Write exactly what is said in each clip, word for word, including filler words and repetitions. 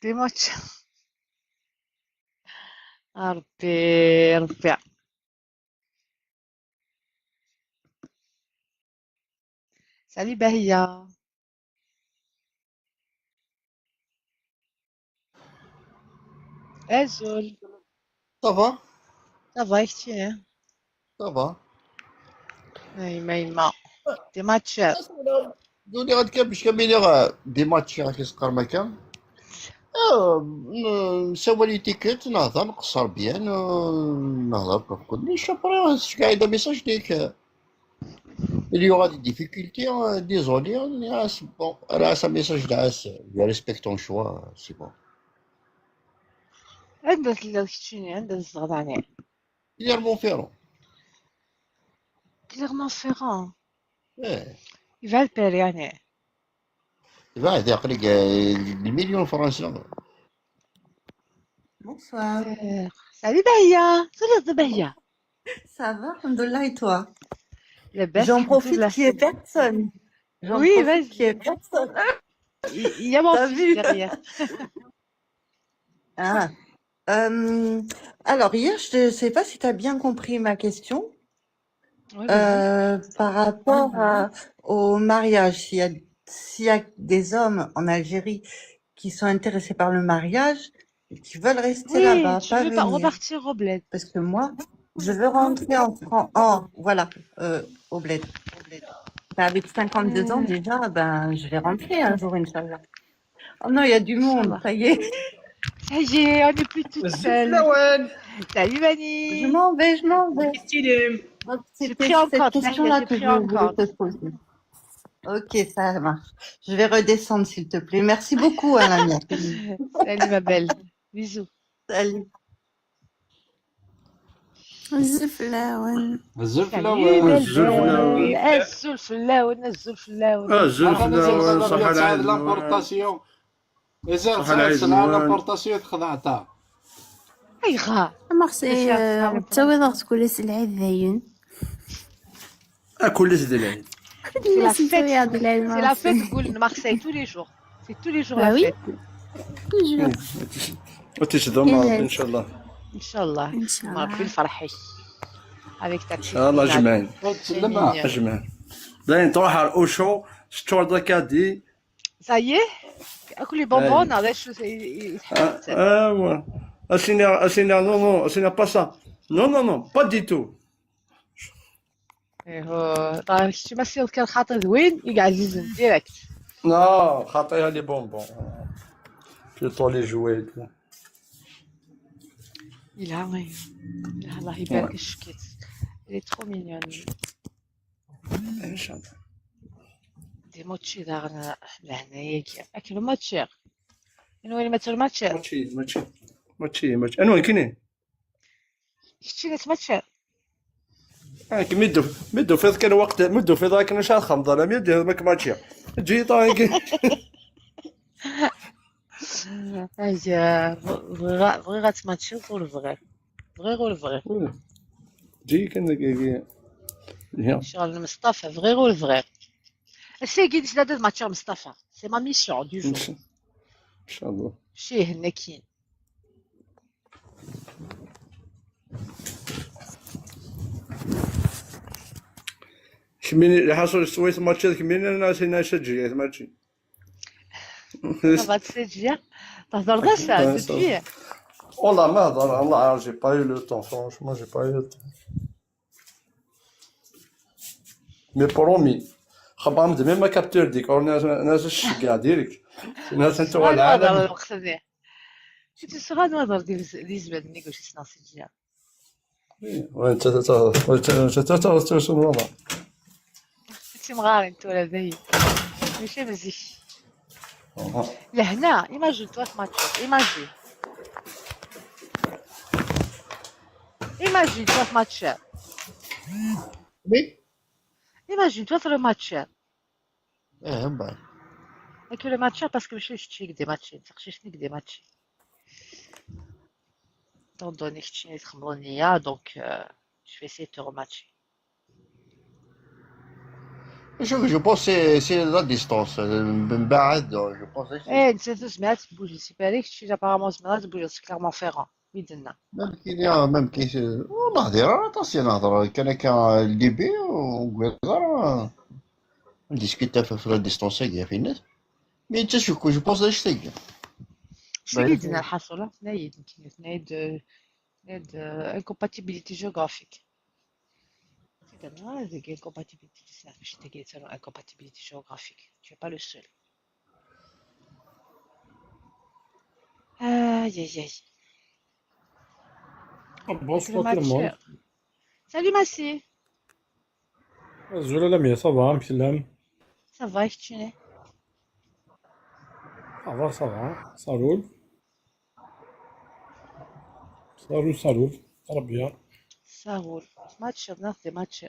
Des matchs. A Ṛebbi, Ṛebbi. Salut Bahia. Azul. Ça va? Ça va, i kečči? Ça va. A yemma, yemma. Des matchs. Duni ɣad kan bac kamini des matchs, ɣef isqar makan. Ah, n- nsawal i ticket, nehḍer, nqeṣṣer bien, euh, nehḍer ɣef kullec. Après, tcegɛeḍ amessage-ik. Il y aura des difficultés, euh, désolé, nniɣ-as, bon, rnu-as amessage, nniɣ-as, je respecte ton choix, c'est bon. Anda telliḍ keččini? Anda tzedɣeḍ ɛni? Clermont-Ferrand. Clermont-Ferrand. Eh, Yebɛed Paris ɛni? Yebɛed, aql-i deg million Fransa. Bonsoir. Salut Bahia. Salut Bahia. Ça va, alhamdoulilah, et toi? Labas, J'en profite alhamdoulilah. Qu'il n'y ait personne. J'en Oui, profite vas-y. Qu'il n'y ait personne. Il y a mon T'as fils vu? Derrière. Ah. Euh, alors, hier, je ne sais pas si tu as bien compris ma question. Oui, vas-y. Euh, par rapport à- au mariage, s'il y a, s'il y a des hommes en Algérie qui sont intéressés par le mariage et qui veulent rester Oui, là-bas, tu pas veux pas venir. Repartir au bled. Parce que moi, je veux rentrer en France. Oh, voilà, euh, au bled. Au bled. Avec cinquante-deux ans déjà, ben, je vais rentrer un jour, Inch'Allah. Oh non, il y a du monde, Inch'Allah. Ça y est. Ça y est, on n'est plus toute seule. Salut Mani. Je m'en vais, je m'en vais. Donc, J'ai c'était pris en cette compte, question-là j'ai que pris je en voulais compte. Te poser. Ok, ça marche. Je vais redescendre, s'il te plaît. Merci beaucoup, hein, Lamia. Salut ma belle. Bisous. Salut. Azul fell-awen. Azul Salut, fell-awen. belle Azul fell-awen. Belle. Azul fell-awen, azul fell-awen. Azul Atan azul fell-awen, fell-awen, ṣaḥa sɛid lɛid-nwen. L'importation. Mazal Ṣaḥa sɛid lɛid-nwen. L'importation txedɛeḍ-aɣ. Ayɣer? Merci, Merci, euh, merci. Tettawiḍ-aɣ-d kul ass lɛid dayen. A kul ass d lɛid. C'est la Ass n fête. Tawiɛt d lɛid, C'est la merci. Fête de Marseille tous les jours. C'est tous les jours Bah la oui. Fête. Toujours. Ur ticdum, Yes. Inchallah. Inchallah. Inchallah. Marbi lferḥ-ik. Avec ta petite Inchallah, finale. ajmaɛin. Ur ttellem. Mignon. Ajmaɛin. Dayen, truḥ ar Auchan, teččureḍ akadi. Ça y est? Akk les bonbons, neɣ d acu i, i, i Ah, ah, ouais. Asini, asini, non, non, asini, pas ça. Non, non, non, pas du tout. Iho, طيب, kečči ma s-yeḍker xaṭi d win i yeɛzizen, direct. Non, xaṭi, les bonbons. Plutôt les jouets et tout. Yelha, yelha, Allah ibarek, cekk-itt. Elle est trop mignonne. Inchallah. Des matchs daɣen, lehna-agi. Akken matcher. Anwa ma ttemmatcher? Matchs, matchs. Matchs, matchs. Anwa nekkini? Kečči la tmatcher. Ah, mi d-, mi d-tufiḍ kan lweqt, mi d-tufiḍ akken acu ara txedmeḍ, alammi d-, ma k-matchiɣ. Eǧǧ-iyi ṭaɛigi. Aya, bɣiɣ, bɣiɣ ad tmatchiḍ ur bɣiɣ. Bɣiɣ ur bɣiɣ. Eǧǧ-iyi kan dagi. Ya. Ccɣel n Meṣṭafa, bɣiɣ ur bɣiɣ. Ass-agi d-, d ad matchiɣ Meṣṭafa. C'est ma mission du jour. Inchallah. Cih, nekkin. Kemmini, lḥaṣul, s way tmatchiḍ kemmini, neɣ sin acu eǧǧ-iyi tmatchi. Ça va, c'est bien. T'as ça, c'est bien. Wallah, ma hḍeṛ, wallah, j'ai pas eu le temps, franchement, j'ai pas eu le temps. Mais promis. Xabar, même ma capteur dik, on a, on a ce gars direct. On a ce Ssɣan waḍer lweqt-nni. Ssɣan waḍer di, di zzman-nni, gauche, c'est bien. Oui, ouais, ça, ça, ça, ça, ça, ça, ça, ça, ça, ça. Timɣarin tura dayen. Mačči am zik. Lehna, imagine-toi tmatcher. Imagine. Imagine-toi tmatcher. Oui. Imagine-toi tmatcher. Eh, mbaɛd. Nekk le matcher parce que mačči kečči i k-d-imatchin, d taqcict-nni i k-d-imatchin. Donc, donc, kečči i txemleḍ nniya, donc, euh, je vais essayer de te rematcher. Je, je pense que c'est, c'est la distance. Mbaɛd, je pense que c'est... Eh, nettat ur tezmir ad tebbuj, c'est pareil, kečč apparemment tzemreḍ ad tebbujeḍ, c'est Clermont-Ferrand, i d-tenna. Même qu'il y a, même qu'il... Oh, نهضر, attention, نهضر, كان كان ليبي, وقال, on discute في la distance, هي فين. Mais tu sais, je, je pense que c'est... شنو اللي درنا الحاصولة؟ ثنايد، يمكن ثنايد، ثنايد، آه، incompatibilité géographique. C'est-à-dire, هذيك incompatibilité، ماشي تاكي، c'est incompatibilité géographique. Tu es pas le seul. Aïe, aïe, aïe. Bonsoir tout le monde. Salut, Massi. Azul a Lamia, ça va, amek tellam? Ça va, et tu? Ça va, ça va, ça roule. Ça roule, ça roule. Très bien. Ça roule. Match, non, c'est match.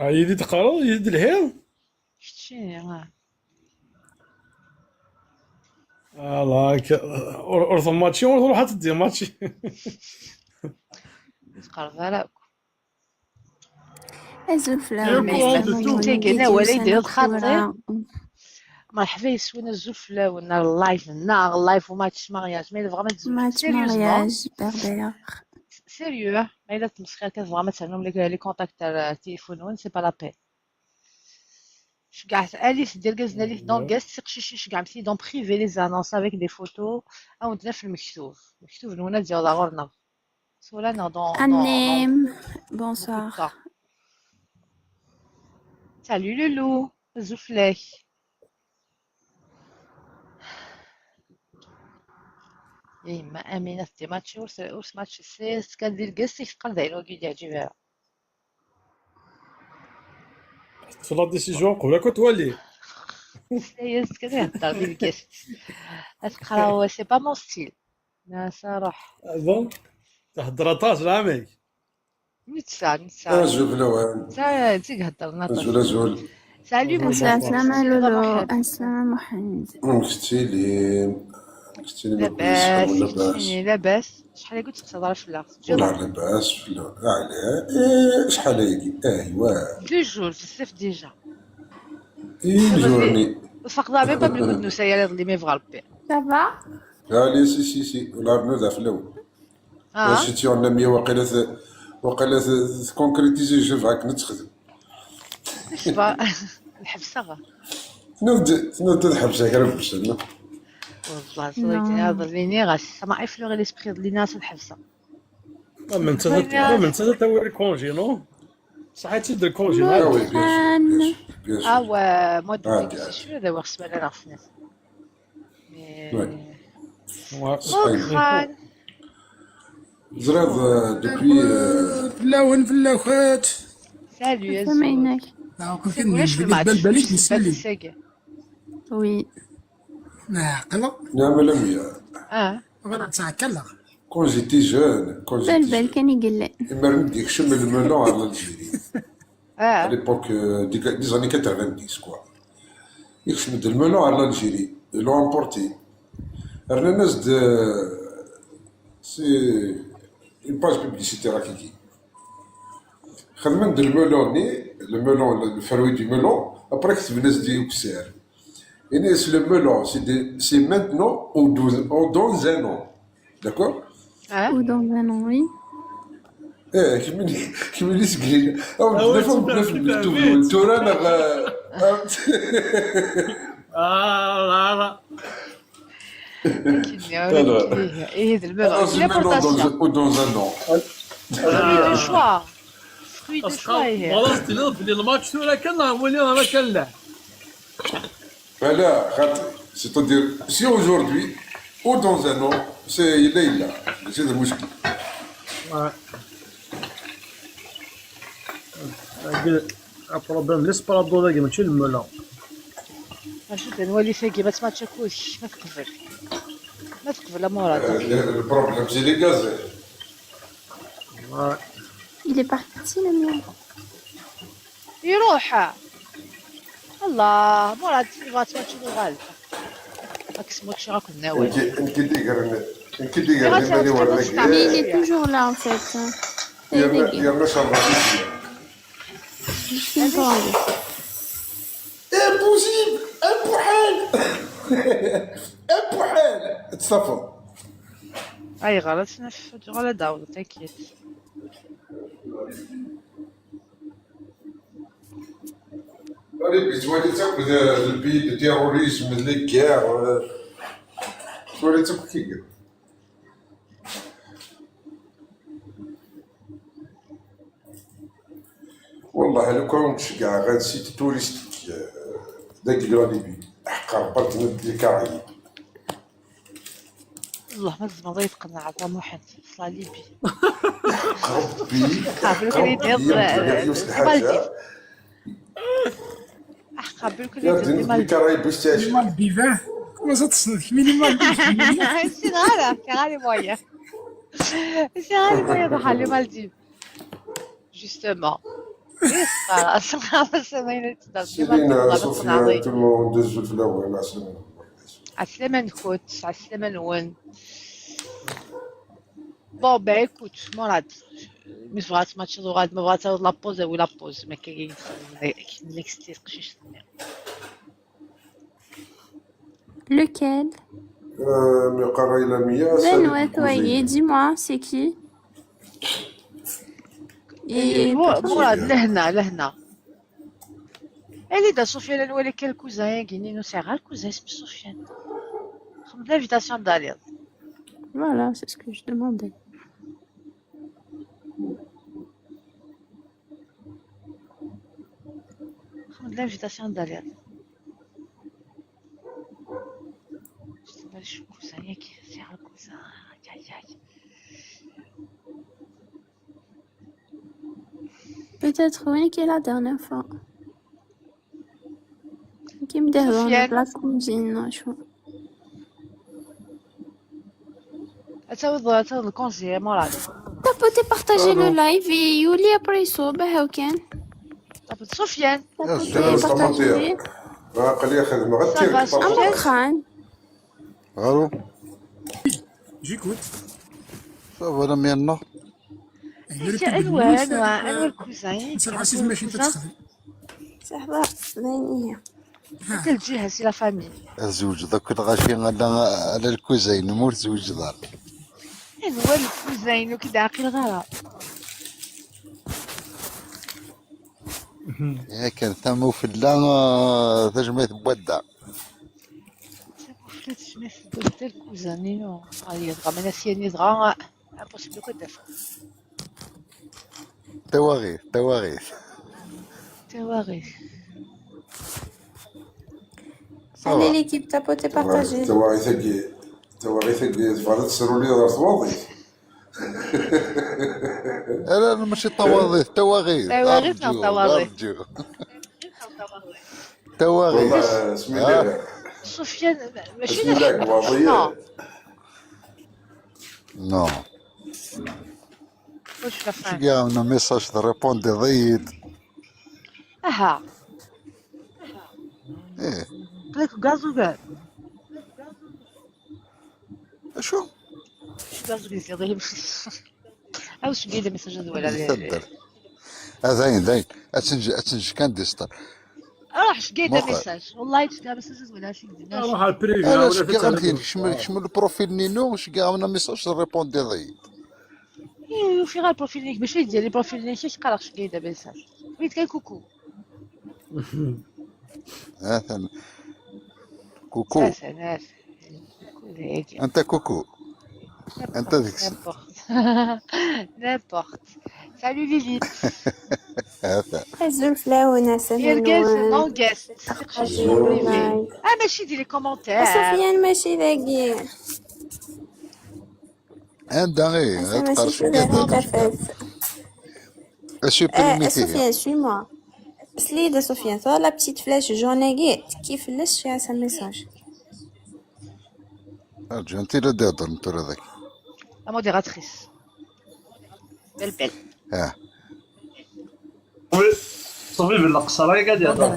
Ah, yid-i teqqareḍ, yid-i telhiḍ? Keččini, ah. Ala, k-, ur, ur temmačči, ur truḥ ad teddi mačči. Ur tqerreb ara akk. Azul fell-awen. Au courant de tout. Tagi, awal ay d-yerreḍ xaṭi. Merḥba yes-wen, azul fell-awen. Ar live, neɣ live u match mariage. Ma yella tebɣam ad tezwejem, Match sérieusement. Mariage, Berbère. Sérieux, ma yella d ttmesxiṛ kan, tebɣam ad ternum les, les contacts ar, euh, téléphone-nwen, c'est pas la peine. Ceggɛet alit d irgazen, alit dans le guest, tiqcicin ceggɛemt-iyi dans privé les annonces avec des photos. Ad wen-d-naf lmektub. Lmektub-nwen ad yaweḍ ɣur-neɣ. Tura neɣ dans, dans, dans Annem, dans bonsoir. peu de temps. Salut Loulou, azul fell-ak. Ya yemma Amina teddi mačči ur s-, ur s-, mačči s-, s-, kan di lgest i teqqel d ayen ur yi-d-yeɛǧib ara. Teṭṭef la décision qbel akk ad twali. Tesla-yas kan ihedder di lgest. Ad teqqar c'est pas mon style. Nasa ruḥ. Ah bon? Tehder aṭas, lamek. Netta, netta. Azul fell-awen. Netta, netta i iheddren aṭas. Azul, azul. Salut, mon Bonsoir. frère. Aslama Salut, Lolo, Mohamed. aslama Mohamed. Amek tettilim? Amek tettilim? Labas, Labas. keččini, labas. Acḥal agi ur d-teqsiḍ ara fell-aɣ. Ula labas fell-awen. Ɛla. Eh, acḥal ayagi? Aywa. Deux jours, bezzaf déjà. Une journée. Ur tfaqeḍ ara même pas belli ur d-nusa ara iḍelli, ma yebɣa Rebbi. Ça va? Allez, si, si, si. Ula rnu da fell-awen. Ah, C'était en ami, waqila t-, waqila t-, tconcrétiser, je vais akken ad texdem. c'est pas. Lḥebs-aɣ. Nudd, nudd ad ḥebseɣ kra n wussan. Wallah, c'est vrai que iḍelli nniɣ-as, ça m'a effleuré l'esprit, iḍelli nniɣ-as ad ḥebseɣ. Ah, mais ça, mais ça, t'as eu le congé, non? Ça a été de congé, Ah non? Oui, bien sûr, bien sûr, bien sûr. Ah ouais, mois de Ah, mai, bien. C'est sûr, d'avoir semaine à la fenêtre. Mais Ouais. Ouais. شكرا. Ẓriɣ, euh, depuis, euh, Fell-awen, fell-akent. Salut, Tama-inek. Neɣ kif ulac kan lmatch, balbal-ik ulac yessali. Lmatch-agi. Oui. Neɛqel. Nɛam a Lamia. Ah, Bɣiɣ ad ttɛekkaleɣ. Quand j'étais jeune, quand j'étais Balbal jeune, kan i yellan. imir mi d-yekcem le melon à l'Algérie. À ah. L'époque, euh, des, des années quatre-vingt-dix, quoi. Yekcem-d le melon à l'Algérie. Ils l'ont importé. Rnan-as-d, euh, c'est une page publicitaire à Kiki. Xedmen-d le melon-nni, le melon, le, le fruit du melon, après ketben-as-d i ukessar. Ini-as le melon, c'est de, c'est maintenant ou dans, ou dans un an. D'accord? Ah. Ou dans un an, oui. Eh, kemmini, kemmini seg lila. Ah, Ah ouais, nafem, super, nafem, super, nafem, vite. tura neɣ, euh, Ah, là, là. Akken, Alors. akken, eh, d lmelon. Ah, c'est maintenant dans, ou dans un an. Fruit de choix. Fruit de choix, eh. Voilà, c'est là, c'est le match, tout là, quand on a, on a, on a, Voilà, c'est-à-dire, si aujourd'hui, ou dans un an, c'est, il est là. C'est le mouche. Ouais. Problème, laisse pas la dose, mais tu le melon. Acu d nwali tagi, ma tmačča kullec, ma teqbel. Ma teqbel, a Murad. Euh, le, le problème, c'est les gaz. Ouais. Il est parti, le mien. Iruḥ. Allah, Murad, tebɣa tmačča uɣal. Ak smačča akk d nawal. Nekk, nekk i d-igren, nekk i d-igren iman-iw ar dagi. Mais il est toujours là, en fait. Yerna, yerna cerref-it. Impossible! Impossible! Impossible! Tettafeḍ. Ayɣer ad tnaf ǧuɣal ad d-awḍet akkit. Allez, tettwaliḍ akk d, d le pays de terrorisme, de la guerre, euh, tettwaliḍ akk kigel. Wallah, lukan ur d-ceggɛeɣ ad sit touristique, euh, dagi la Libye. Ḥeqqa Rebbi, ad d-nadi les Caraïbes. Wallah, ma tzemreḍ ad yi-tqenɛeḍ a Muḥend, s la Libye. Rebbi, rebbi, rebbi, yiwet n lḥaǧa. Ḥeqqa Rebbi, lukan ad d-nadi les Caraïbes, les Caraïbes. Les Maldives, ah? Comment ça, tessneḍ kemmini les Maldives? Ur ssineɣ ara, sɛiɣ ara les moyens. Sɛiɣ ara les moyens ad ruḥeɣ les Maldives. Justement. Yes, xalaṣ, xalaṣ, ma yella tedder. Sidi Sofia, tout le monde, azul fell-awen, ɛeslama. Ɛeslama-nkent, ɛeslama-nwen. Bon, ben, écoute, Murad, mi tebɣa ad tmatcheḍ, uɣal, ma tebɣa ad tawiḍ la pause, awi la pause, ma akka akken nexti teqcict-nni. Lequel? Euh, mi qqar Lamia, d anwa-t wagi? Dis-moi, c'est qui? Et Murad, lehna, lehna. Elli-d a Sofiane ad nwali kan lkuzan-agi-nni, ur sɛiɣ ara lkuzan isem-is Sofiane. Xdem-d l'invitation ad d-taliḍ. Voilà, c'est ce que je demandais. Xdem-d l'invitation ad d-taliḍ. Xdem-d lkuzan-agi, sɛiɣ lkuzan. Ay, ay, ay. Peut-être, oui, qui est la dernière fois. Qui me dérange, Sofiane. La cousine, non, je... Ad tawiḍ, ad tawiḍ lkunzi, a Murad. Tapoter, partager le live et Yuli après يصوب, ah, ok. Tapoter, Sofiane. Tapoter, partager. Aql-i xedmeɣ. Ça va, Sofiane? Allô? J'écoute. Ça va, la mienne, non? Anwa, anwa, anwa lkuzan? Netta lɛasiz mačči d lkuzan. Saḥba, d ayen ihi. Anta lǧiha, c'est la famille. Azewǧ d akk lɣaci ala, ala lkuza-inem ur tezwiǧeḍ ara. Anwa lkuza-inu ki d-ɛqileɣ ara? Yakan tama ufella, ah, tajmayt n wadda. Tama ufella tajmayt n wadda, lkuzan-inu. Ay, dɣa ma nasiya-nni dɣa. Impossible akk ad d-afeɣ. Tawaɣit, tawaɣit. Tawaɣit. Ça va. Allez, l'équipe, tapotez, partagez. Tawaɣit-agi, tawaɣit-agi, tebɣiḍ ad tesruliḍ ɣer twaḍit? Ala, mačči tawaḍit, tawaɣit. Tawaɣit neɣ tawaḍit? Arǧu, arǧu. Tawaɣit. Wallah, ah. Sofiane, mačči d aḥeqq. Non. Ceggeɣ-am message, terrepondiḍ-iyi-d. Aha. Ih. Qlek gaz ugar. Acu? Gaz ugar. Aw, ceggeɣ-d message ad wala. Di taddart. Ah, dayen, dayen. Ad tenj-, ad tenj kan di star. Ruḥ, ceggeɣ-d message. Wallahi, ceggeɣ message ad wala, ceggeɣ-d. Ruḥ ar privé. Ala, ceggeɣ-am-t-id. Kcem, kcem le profil-nni-inu, ceggeɣ-am message, terrepondiḍ-iyi-d. Ih, ufiɣ ara profil-inek, bac ay d-yali profil-inek, ad k-qqareɣ ceggeɣ-d message. Wid kan coucou. Atan. Coucou. Atan, atan. Coucou dagi. Anta coucou? Anta deg-sen? N'importe. N'importe. Salut Lilith. Atan. Azul fell-awen, a Safi. Irgazen, non guest. Azul, bye. Ah, mačči di les commentaires. A Sofiane, mačči dagi. Anda i ad tqerrec akka? Supprimer, eh, tihi. Sofiane, suis-moi. Sli-d a Sofiane, tu vois la petite flèche jaune-agi, tekki fell-as, cci-as un message. Arǧu, anta i la d-iheddren tura dagi? La modératrice. Belle, belle. Ah. Ṭbib n leqṣer ay ad yehder.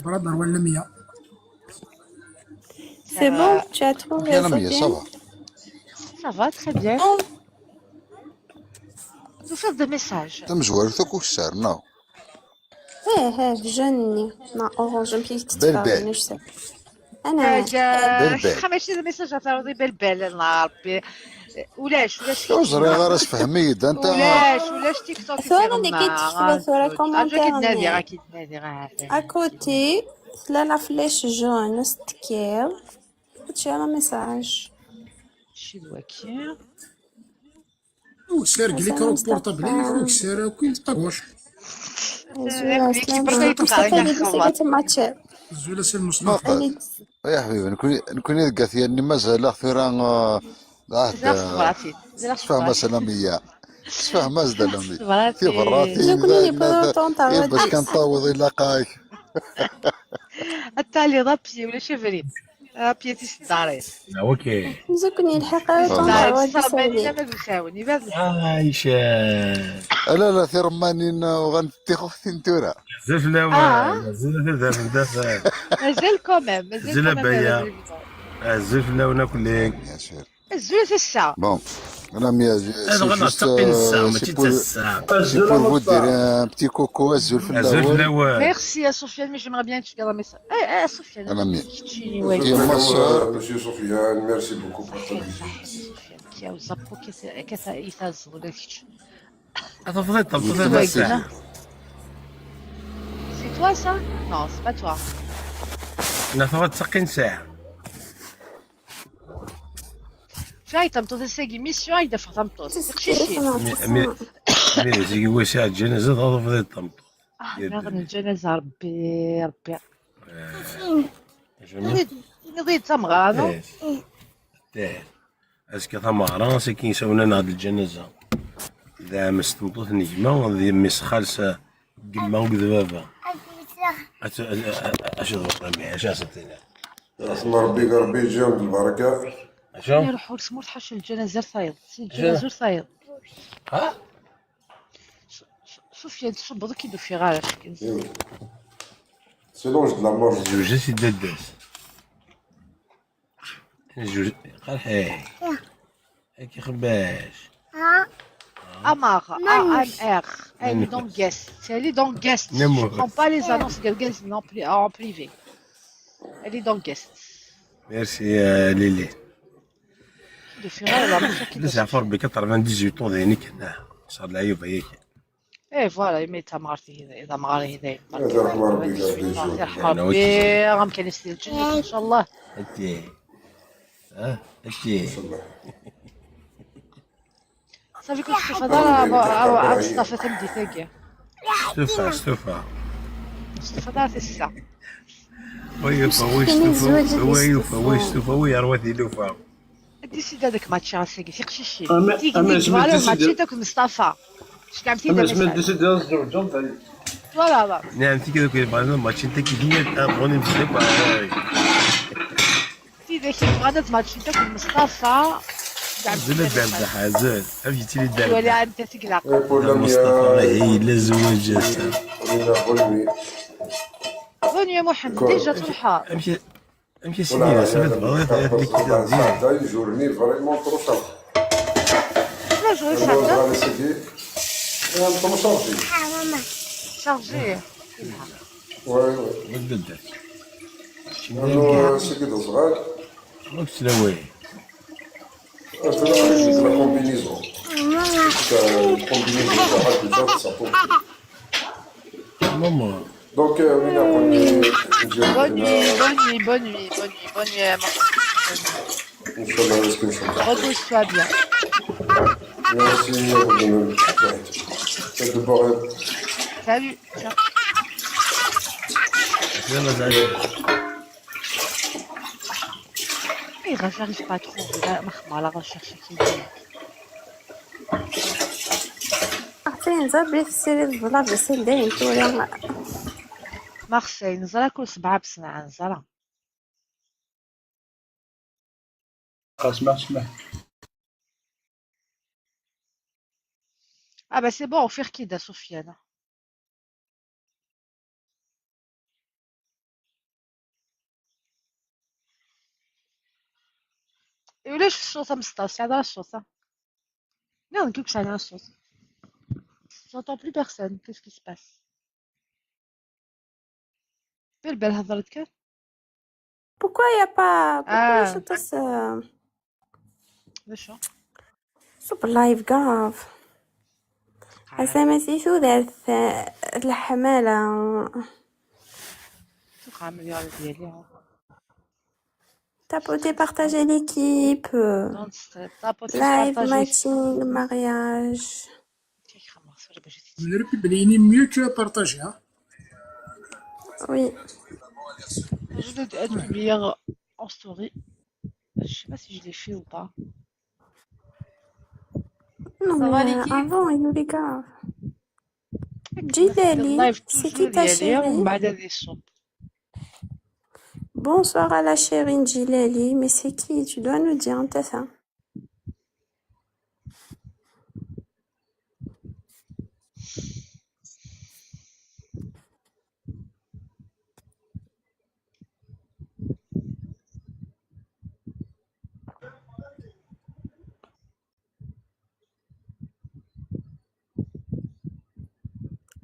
Brother wala mya. C'est bon, tu as trouvé Sofiane? Ça va. Ça va, très bien. Oh. Tufiḍ-d message. Tamezwarut akk ukessar, neɣ? ايه، ايه، جاني مع اورانج، يمكن Belle, belle. تتفرج نفسك. انا Belle, belle. Xa mačči d message ad taruḍ i belbal n Ṛebbi. Ulac, ulac. Ur ẓriɣ ara, sefhem-iyi-d anta. Ulac, ulac TikTok. ثواني، كي تكتب ثورة Aǧa, ki d-nadiɣ, كومنتير. ki d-nadiɣ. اكوتي، لا لا فليش جون، نستكير. تشير ميساج. Mačči d waki. Ukessar deg les portables, ukessar akk i tqabuc. زوين، سلام. مصطفى، اللي بس قلت ماتشير. Azul a Si Ma Lmustafa. qal. Ay aḥbibi, nekni, nekni deg At Yanni mazal-aɣ tura, uh, d aɛehd, Ziɣ tebrat-it. Ziɣ sefhem-as a Lamiya. Sefhem-as-d a Lami. Tebrat-it. Tiberratin, Nekni d ayen yewweḍ ad- ṭunṭer i bac wadis. kan taweḍ ilaq-ak. Ad taliḍ apyi, ulac abrid. Apyi tiseddarin. اوكي. مزال كون يلحق ṭونطا Dar وادي تصرف سعودي. لنا ما نساون يبان. عايشة. Ala, la, tiṛemmanin, uh, uɣalent d tixuxtin tura. Azul fell-awen. Ah. Azul fell-awen. Mazal quand même, mazal Azul quand a même. Baya. Azul fell-awen akk. Bien sûr. Azul a tassa. Bon, Lami, c'est Ad ɣen juste, aṭṭaq i euh, nessaɣ, c'est mačči d pour, tassa. C'est pour vous dire un petit coucou, azul Azul fell-awen. fell-awen. Merci à Sofiane, mais j'aimerais bien que tu gardes un message. Eh, eh, Sofiane. Lami. Keččini, ouais. Et ma soeur. Monsieur Sofiane, merci beaucoup pour ta visite. Sofiane, qui a Zappo, qui a qui a qui a Ad tafeḍ iṭṭem, Vous tafeḍ connaissez. iṭṭem. C'est toi ça? Non, c'est pas toi. Nafeḍ ad taqin saɛ. Fay tameṭṭut ass-agi mission ay d-afeɣ tameṭṭut. Tiqcicin. Mi mi mi zigi wis iɛeǧǧen azad ad tafeḍ iṭṭem. Ah, daɣen lǧanaza, Rebbi, Rebbi. Tiniḍ-iyi-d tameɣra, non? Azekka tameɣra, sakin yesawnen-aɣ-d lǧanaza. D ɛemmes tmeṭṭut n gma, d mmi-s xals n gma akked baba. Acu d waqila mmi, acu as-tiniḍ? رحمة ربي، ربي يجيهم بالبركة. Acu? Iruḥ ur tmurt ḥaca lǧanaza ar tayeḍ. Si lǧanaza ur tayeḍ. Ha? Sufyan, tṣubbeḍ ur k-id-ufiɣ ara. C'est l'ange de la mort. Zewǧet i dadda-s. Zewǧ-, qerḥi. Akka xebbac. Amar, A M R. Elle est dans guest. Elle est dans guest. Je Nemo. Prends pas les annonces de guest en pri- en privé. Elle est dans guest. Merci, euh, Lili. Ur k-id-ufiɣ ara la mort. Lli zeɛfeṛ bi quatre-vingt-dix-huit ans d ayen kan. Ṣṣeḥ d leɛyub ay kan. Eh, voilà, imi d tamɣart-ihi, d amɣar-ihi dayen. هذا رحمة ربي، ربي يجيهم. Yerḥem Rebbi, amkan-is di lǧennet, inchallah. Atti. Ah, atti. Safi ur testufaḍ ara Abu Abu Ɛebd Sṭafa tameddit-agi. Stufa, stufa. Ur testufaḍ ara tassa. Wa yufa, wa yestufa, wa yufa, wa yestufa, wa yerwa tilufa. Décidé deg match ass-agi, tiqcicin. Tigi deg valeur match-it akked Mustafa. Cegɛemt-iyi-d amessage. Voilà, voilà. Niɛem tigi deg valeur match-it tagi, abonné-m. Tidak yebɣan ad match-it akked Mustafa. Azul a Dda Rbeḥ, azul. Amek yettili Dda Rbeḥ? Wali ɛemta tiglaq. Mustafa, ihi, yella zewwaǧ ass-a. Bonne nuit, Mohamed. Déjà truḥeḍ. Amek, amek i s-nniɣ, ass-a ma tebɣiḍ ad, ad nekkiḍ. Journée vraiment trop chargée. Trois jours, ça va. Chargé. Chargé. Ouais, ouais. Ma tbeddat. Non, c'est que dans le Ma teslaway. La combinaison. C'est une combinaison de ça pour. Maman. Donc, euh, on a connu. Bonne nuit, bonne nuit, bonne nuit, bonne nuit, bonne nuit, euh, Marc. Inch'Allah, est-ce que Inch'Allah. Repose-toi bien. Merci, euh, de même. Ouais. Faites de beaux rêves. Salut. Ciao. Yalla, salut. Eh, j'arrive pas à trouver la marque, la recherche qui est. عرفتي نزار بلي في السيري الظلام بس داين توري. Marseille, نزرة كل سبعة بسنة نزرة. خلاص، ما سمعت. Ah bah c'est bon, on fait كده سفيان. Ulac الصوت مصطفى، هذا الصوت. لا، نقول لك على الصوت. J'entends plus personne. Qu'est-ce qui se passe? Belle, belle, هضرت كان. Pourquoi y a pas, pourquoi Ah. مش تص-، آه، D'accord. شوف اللايف كاف. اسامة سيسو دارت، آه، الحمالة. شوف عامل يا ربي عليها. Tapoter, partager l'équipe, euh, Don't stress. Tapoter, live, partager. Matching, mariage. كيف خمس ولا باش تجي. يا ربي بليني ميوت بارطاجيها. Oui. Je vais être publié en story. Je sais pas si je l'ai fait ou pas. Non, Ça va, mais l'équipe ? Avant, Yurika. Le Jilali, live c'est toujours qui ta y aller, on chérie ? va aller des sons. Bonsoir à la chérie Jilali, mais c'est qui ? Tu dois nous dire, انت ثا.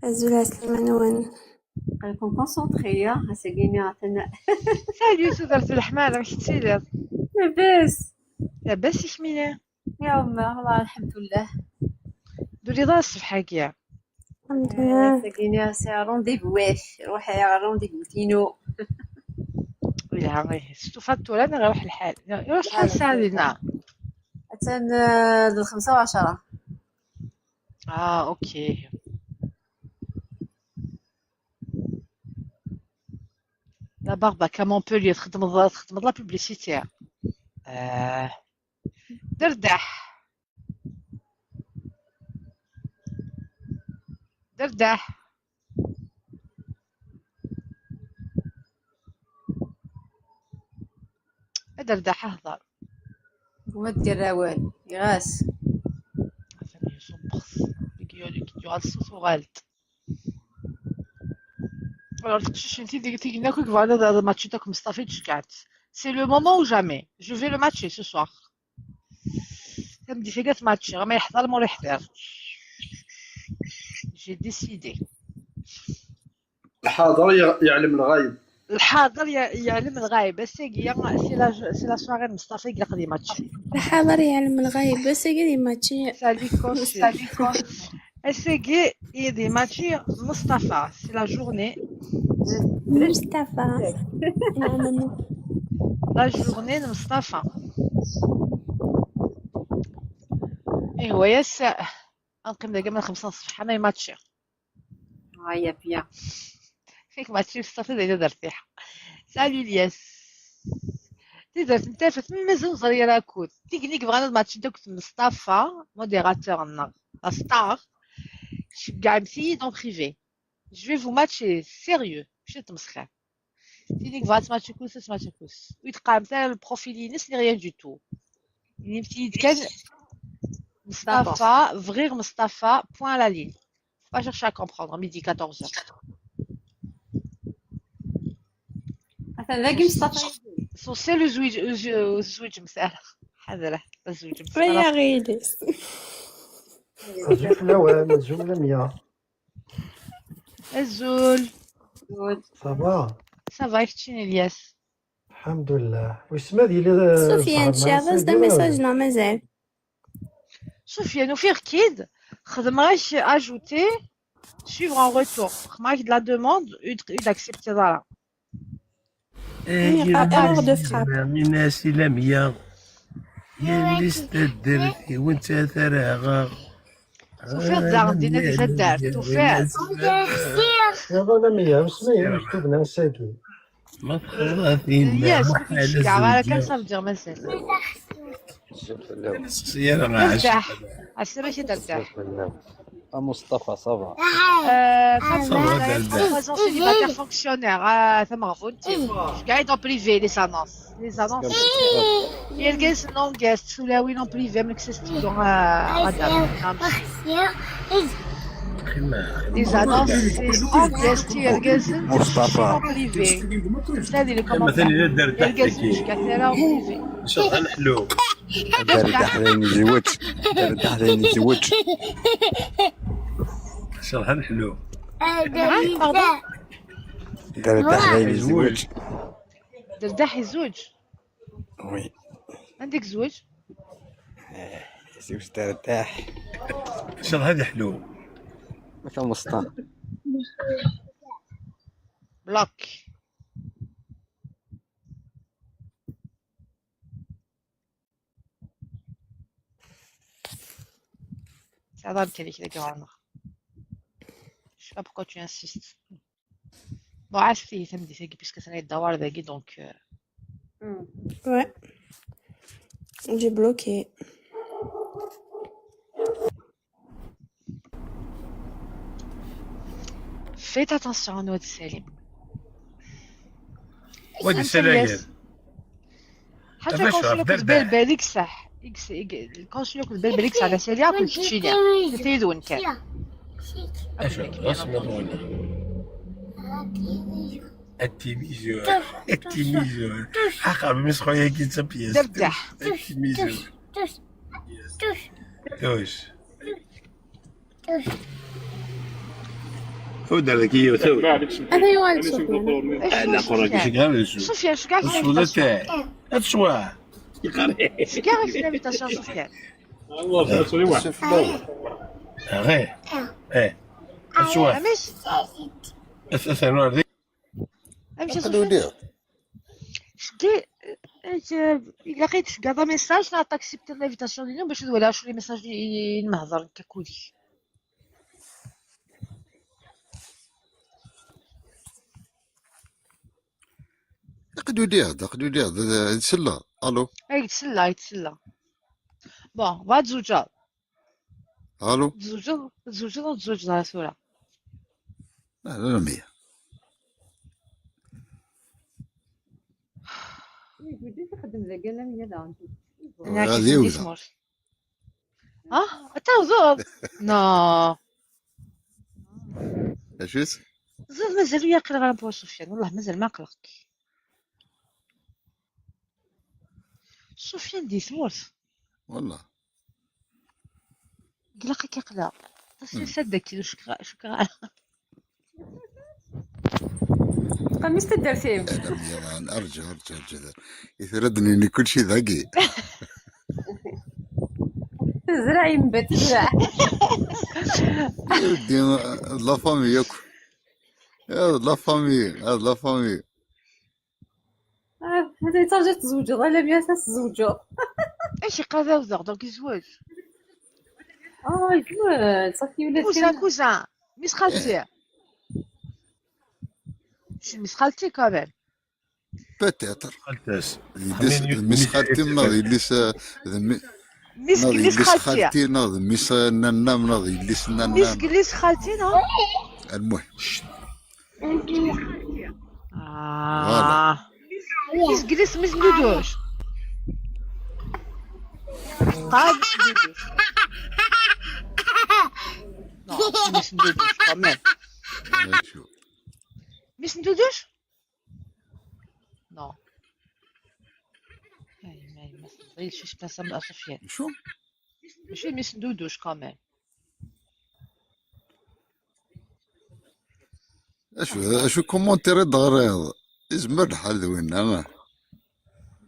Azul ɛeslama-nwen. Aql-iken concentrés, ya, ass-agi-nni atan. Salut, tudert leḥmala, amek tettiliḍ? Labas. Labas i kemmini? Ya, Ɛmer, والله الحمد لله. Turiḍ-as ṣṣbeḥ-agi? Alḥemdulillah. Ass-agi-nni sɛiɣ rendez-vous-ak. Ruḥ ar rendez-vous-inu. Yelha, ih, s tufaḍ tura neɣ iruḥ lḥal? Iruḥ lḥal ssaɛa dinna. Atan, eh, d lxemsa u ɛecra. Ah, ok. La barbe à Montpellier, تخدمض تخدمض la publicité. آه. دردح. دردح. دردح، اهضر. وما دير والو، يغاس. ثاني يصبخ. يقول لك يجعل الصوت وغالط. Alors, تكتشف انت ديك تيجينا كوك فانا هذا الماتش تاعك مصطفى تشجعت. C'est le moment ou jamais. Je vais le matcher ce soir. تم دي فيك ماتش، ما يحضر ما يحضر. J'ai décidé. الحاضر يع- يعلم الغايب. الحاضر يع- يعلم الغايب. السيقية c'est la c'est la soirée مصطفى يقلق لي ماتش. الحاضر يعلم الغايب، بس يقول لي ماتشي. سالي كوش. سالي كوش. السيقي يدي ماتشي مصطفى. C'est la journée. مصطفى. نعم. La journée مصطفى. ايوا يا سا. نقيم دابا من خمسة الصبح انا ماتشي. هيا بيان. فيك ماتشي مصطفى زيد درتيها. سالي الياس. تقدر تنتفت من مازال نزري راه كود. تكنيك بغانا الماتش دوك مصطفى، موديراتور النار. La star. شجع مسيد en privé. Je vais vous matcher sérieux. ماشي تمسخر. تينيك بغات ماتشي كوس، ماتشي كوس. ويتقام حتى البروفيل ينس لي rien du tout. يعني مسيد كان مصطفى، فغير مصطفى، point à la ligne. Pas chercher à comprendre, midi quatorze heures. مثلا ذاك مصطفى. سوسي لو زوج، زو-، زوج مسألة. حاضر، زوج مسألة. ويا غيدس. أزول في الأوان، أزول لمية. أزول. Ça va؟ Ça va, كتشيني الياس؟ الحمد لله. واسمها ديالي سفيان، شي عرض دا ميساج؟ لا، مازال. سفيان، وفيغ كيد خدمغ ajouter, suivre en retour. خدمغ la demande, u d-, u d-accepter ضرا. Erreur de frappe. Inasi lamya. Yellis taddart iwen ttaraɣeɣ. Tufiḍ daɣen dinna di taddart, tufiḍ. Iḍ lamya, usma-inu mektub n ass-agi. Ma txelḍeḍ a tinna, Yes, muḥal ur k-id-ceggɛeɣ ara azul. Kan ça veut dire mazal. Ur seqsi ara ɣer Derdeḥ. Ɛsiba-k a Derdeḥ. A Mustafa, ça va? Euh, Ça va, Derdeḥ. Agent célibataire fonctionnaire, euh, tameɣbunt. Je gagne en privé les annonces. Les annonces. Irgazen anguest, tulawin en privé, am ksest dans, euh, madame. Les annonces, c'est anguest, irgazen, Mustafa. En privé. Ça, il est comment? مثلا إذا Derdeḥ Irgazen, تاكي. je gagne là en privé. إن شاء الله نحلو. Derdeḥ d ayen yezweǧ. Derdeḥ d ayen yezweǧ. Cerḥ ad ḥlu. Dderdaḥ la yezweǧ. Dderdaḥ yezweǧ. Oui. Anda i yezweǧ? Yezweǧ Dderdaḥ. Cerḥ ad ḥlu. Ma tameṣṭa. Block. Tesɛiḍ amkan-ik deg ɣur-neɣ. Je sais pas pourquoi tu insistes. Bon, ɛass-iyi tameddit-agi, puisque atan yeddawar dagi, donc, euh, Ouais. J'ai bloqué. Faites attention à Noël Salim. Wa d isalagen. حاجة كونسول كنت بالبالي صح. الكونسول كنت بالبالي صح. على سالي كنت تشيليا. تيدون كان. Acu, d asemmiḍ wina. Attimizur. Attimizur. Axxam, mi sxoyagi d tapyest. Dderdaḥ. Attimizur. Tuc. Ur d-rrek yiwet. Ata yuɣal-d Sufyan. Ala, qurrek, icegger ad isu. Sufyan, cegger Ad tesweḍ atay. Ad tesweḍ. Cegger l'invitation Sufyan. Sufyan. Aɣe. Eh. Ad tesweḍ. Amek? Ad, ad ternu ar deg. Amek a Aql-i uliɣ. Cegger, ilaq-ik tceggeḍ amessage neɣ taksibtir l'invitation-inu bac ad waliɣ acu les messages i nmehḍer nekk akked-k. Aql-i uliɣ-d, aql-i uliɣ-d, ad, ad selleɣ. Allô? Ay, tsella, ay, tsella. Bon, va tzewǧeḍ. Allô? Tzewǧeḍ, tzewǧeḍ ur tzewǧeḍ ara tura? Ah, la, la, mais Ixeddem dagi alamya daɣen. Ur ɛad yewda. Ah, ad tawḍeḍ? Non. Acu-t? Ẓer, mazal ur yaqil ara Bwa Sufyan, wallah mazal ma aql-ak. Sufyan di tmurt. Wallah. Ilaq-ak aql-aɣ. Tasnasat dagi ur cukkeɣ, cukkeɣ ara. Tqamis taddart-im. Adam yalan, arǧu, arǧu, arǧu. I tura d-nini kulci dagi. Tezreɛ yemma, tezreɛ. Di, de la famille yakk. Ya, de la famille, ya, de la famille. Ah, ma tettaǧǧa tzewǧeḍ, ala mi ara tzewǧeḍ. Acu iqad awdeɣ, donc yezweǧ. Ah, yezweǧ, صافي ولا cousin, cousin, mmi-s n xalti. C'est mmi-s n xalti quand même. Peut-être. Xaltas. D yelli-s, d mmi-s n xalti neɣ d yelli-s, eh, d mmi-, Mmi-s n neɣ d yelli-s n yelli-s n xalti. Xalti, neɣ d mmi-s n nanna-m, neɣ d yelli-s n nanna-m. Mmi-s n yelli-s n xalti, non? Almuhim. Ah. Mmi-s n yelli-s, mmi-s n duduc. Qad mmi-s n duduc. Non, mmi-s n duduc, quand même. Acu? Mmi-s n duduc? Non. Ay, ay, ma tẓil, je suis pas ça, à Sofiane. Acu? Mačči mmi-s n duduc, quand même. Acu, acu commentaire i d-ɣriḍ? Izmer lḥal d winna, ah.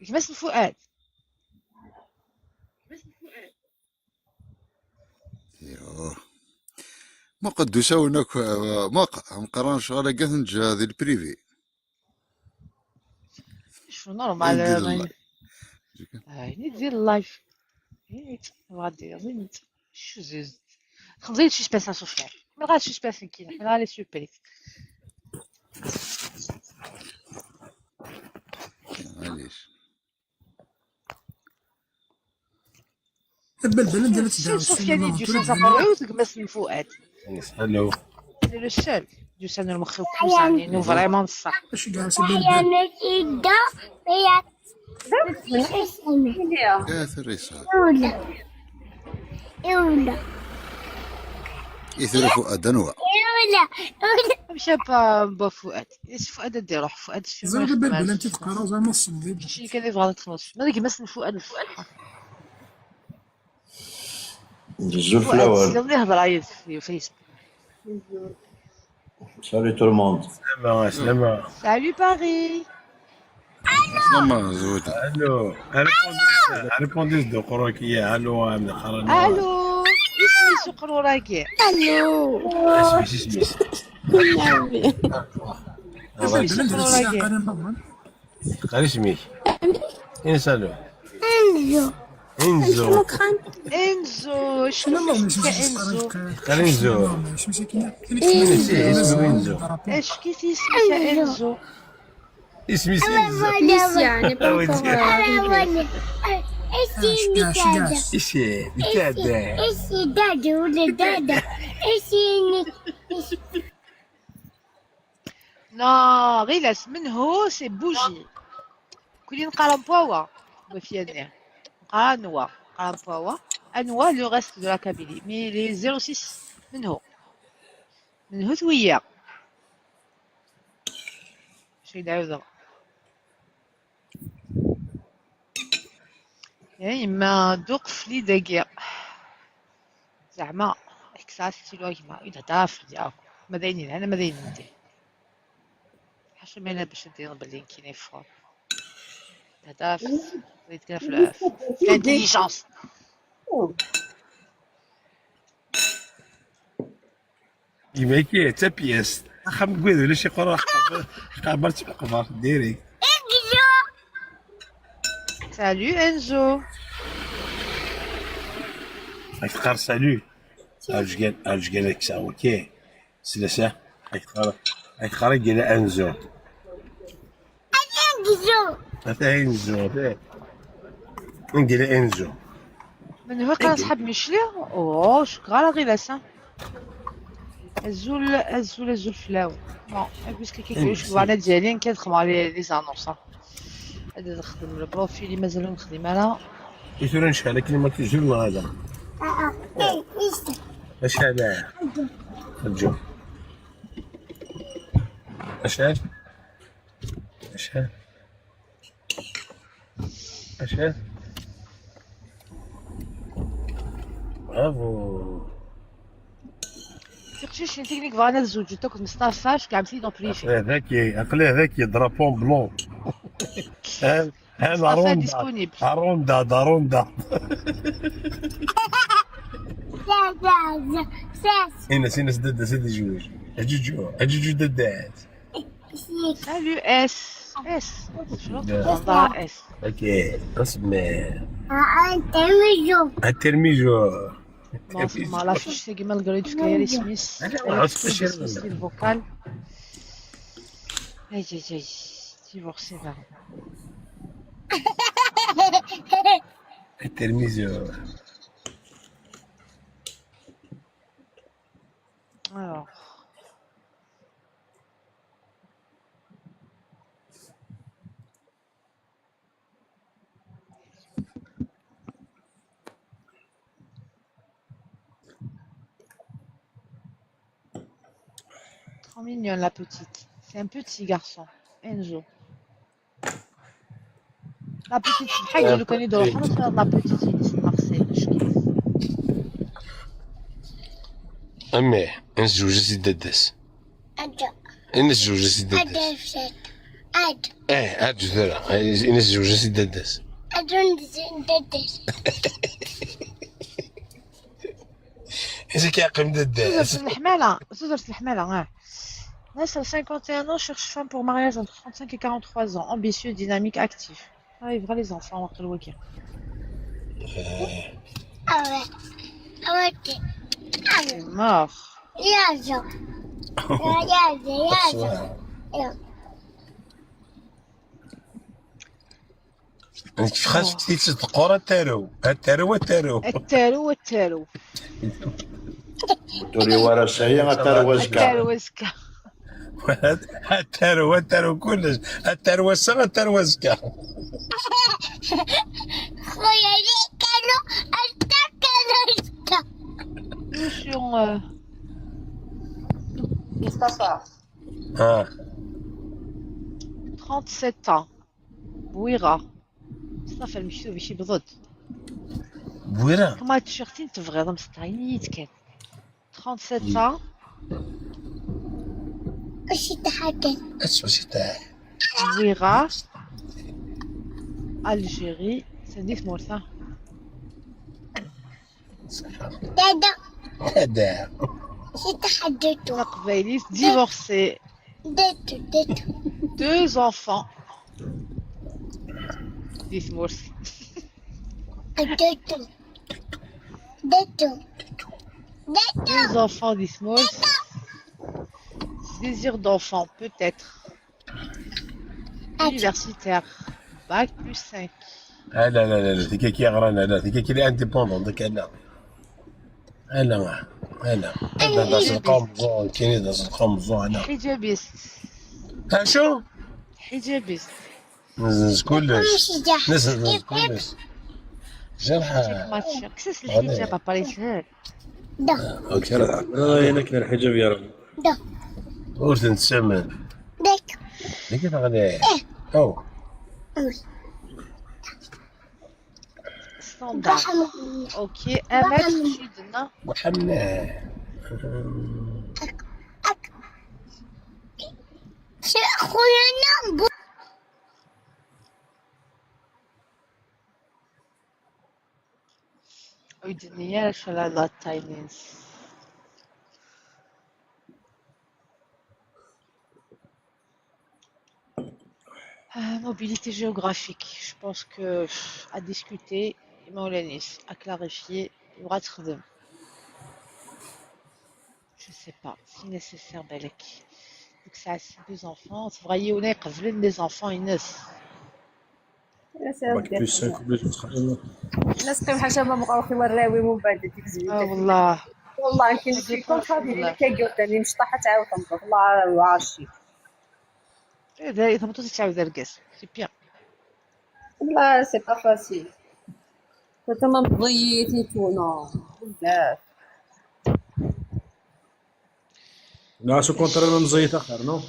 Gma-s n Fuad. Yo. Muqel d usawen akk, muq, meqqran ccɣel-agi ad t-neǧǧ di lprivi. Acu normal, Di euh, live. Ayen i d di live. Ayen i d, tebɣa ad d-tiniḍ, acu ziz. Xemẓi d suspense a Sofiane. Xemla d suspense nekki, xemla les surprises. Maɛlic. Balbal anda la Si teddɛu Sofiane i d-yusan d aqerruy-iw, d gma-s n Fuad. Hello. C'est le seul. D-yusan ur mexxi cousin-inu vraiment d ṣṣeḥ. Acu i yeɛṣa Balbal? Ya teresa. Iwla. I tura Fuad anwa? Iwla. Iwla. Amek a ba, ba Fuad? Is Fuad ad d-iruḥ, Fuad s Ẓriɣ d Balbal anta teqqareḍ ama tessneḍ. Mačči kan i bɣan ad txelṣ. Ma d gma-s n Fuad, Fuad. Zul fell-awen. Tessneḍ ihḍer-as di Facebook. Salut tout le monde. Slama, slama. Salut Paris. Slama, Zoud. Allô. Répondez, répondez de Koroki. Allô, Amna Kharani. Allô. Isem-is uqrur-agi? Allô. Isem-is, isem-is. Nabi. Isem-is uqrur-agi? Ɣer isem-ik. Insa allô. Enzo. Inzo. Shukran. Enzo. Acu isem-ik a Enzo? Ɣer Inzo. Insa, isem Inzo. Acu isem-ik a Enzo? Isem-is Inzo. Lucia n'est pas encore euh, arrivée. Isem, Itad. Non, ɣilas, Menho, c'est bougie. Kulin Karampawa. Wafia-nni. Karampawa. Karampawa. Anwa, le reste de la Kabylie. Mais les zéro six, Menho. Menho Twiya. Chez Daouda. Ya yemma, d uqefli dagi. Zeɛma, kkes-as stylo a gma, i d-hḍa ɣef fell-i akk. Ma d ayen yelhan, ma d ayen n diri. Ḥaca ma yella bac ad d-tiniḍ belli nekkini fort. D-hḍa ɣef, d-hḍa ɣef l'intelligence. Imak d tapyest. Axxam n wid ulac iqerra ḥqabar ttmeqbar direct. Salut Enzo. Ad teqqar salut. Alǧgan, alǧgan ad kkseɣ, ok. Slasa. Ad teqqar, ad teqqar agila Enzo. Ata Enzo, ata. Agila Enzo. Menho kan أصحاب Michel. Oh, شكرا على غير ça. Azul, azul, azul fell-awen. Bon, puisque كيكوش وانا ديالي كنخدم على les annonces. هذا نخدم le profil اللي مازال نخدم انا. I tura ncɛel akken ma tizul neɣ ala? Acḥal? Rǧu. Acḥal? Acḥal? Acḥal? Bravo. Tiqcicin tiknik bɣan ad zewǧent akked Mustafa, ceggɛemt-iyi-d en privé. Aql-i daki, aql-i daki, drapeau en blanc. Ha, ha, la Mustafa ronda, disponible. la ronda, la ronda. Ines, Ines, dadda-s ad yezweǧ. Aǧuǧu, aǧuǧu dadda-s. Salut S. S. شنو تهضر S؟ Ok, اسمع. Intermezzo. Intermezzo. Bon, c'est moi, la fiche, c'est Guy Malgré du Cahier Smith. Allez, on va se coucher, Smith, là. Le vocal. Aïe, aïe, aïe. Divorcé, là. Intermezzo. Alors. Trop mignonne, la petite. C'est un petit garçon. Enzo. La petite, c'est حاجة لو كان يدور حنا صغار la petite يديس Marseille مشكل. أمي، نزوج سي ددس. Ada. نزوج سي ددس. Ada. Ada. ايه، هاد جدرة. نزوج سي ددس. Ada. إذا كيعقل زوزر ددس. في الحمالة، زوزر في الحمالة، اه. ناصر, cinquante et un ans, cherche femme pour mariage entre trente-cinq et quarante-trois ans, ambitieux, dynamique, actif. Ah, il les enfants, وقت الوكي. Awa. Awa. C'est mort. Yazo. Yazo. Yazo. خاص تيتقرا تارو، تارو، تارو. التارو والتارو. Tuli wara saya atar wazka. التارو وزكا. تارو، تارو كلش. تارو وسا، تارو وزكا. خويا لي كانوا أنت كانوا أنت. Monsieur, euh, Mustafa. ها. trente-sept ans. بويرة. مصطفى المكتوب شي بضد. بويرة. كما تيشيرتين تبغيض مستعينيت كان. trente-sept ans. Acu i d-ḥaǧa? Acu i d-ḥaǧa? Nwiɣ Algérie, c'est dix morceaux. Dada. Dada. C'est ḥaǧa. Taqbaylit, divorcé. Dada, dada. Deux enfants. Dix morceaux. Dada. Dada. Dada. Deux enfants, dix morceaux. Désir d'enfant, peut-être. Universitaire. Bac plus cinq. Ah, la, la, la, la, c'est quelqu'un qui a rien, là, c'est quelqu'un qui est indépendant, donc elle a. Elle a, elle a. Elle a dans ce camp, elle a dans ce camp, elle a. Hijabiste. Ah, chaud ? Hijabiste. نزل كلش. نزل كلش. جرحى. ما تشوف. كسس الحجاب، بابا يسهل. ده. اوكي. لا، هنا كاين الحجاب يا رب. ده. ورث نتسمى. ديك. ديك تغني. او. ستوندار. اوكي، امات شدنا. وحنا. شي خويا نبو. Ur d-yenni ara cala la taynins. Ah, mobilité géographique, je pense que, pff, à discuter, imawlan-is, à clarifier, يبغى تخدم. Je sais pas, si nécessaire, بالك. Donc ça, c'est deux enfants. C'est vrai, on est les enfants, Inès. Bac plus cinq ولا تخرج. الناس كان حاجه ما بقاو كي وراوي من بعد ديك زوينه. اه والله. والله كاين شي كونطرا ديال كيقول ثاني مش طاحت عاود تنظف. الله وعرشي. ايه، داير ثمطوس تعاود ارقاس. C'est bien. لا، c'est pas facile. كنت ما مضيتي تونا بزاف. لا، شو كونتر انا مزيت اخر، نو؟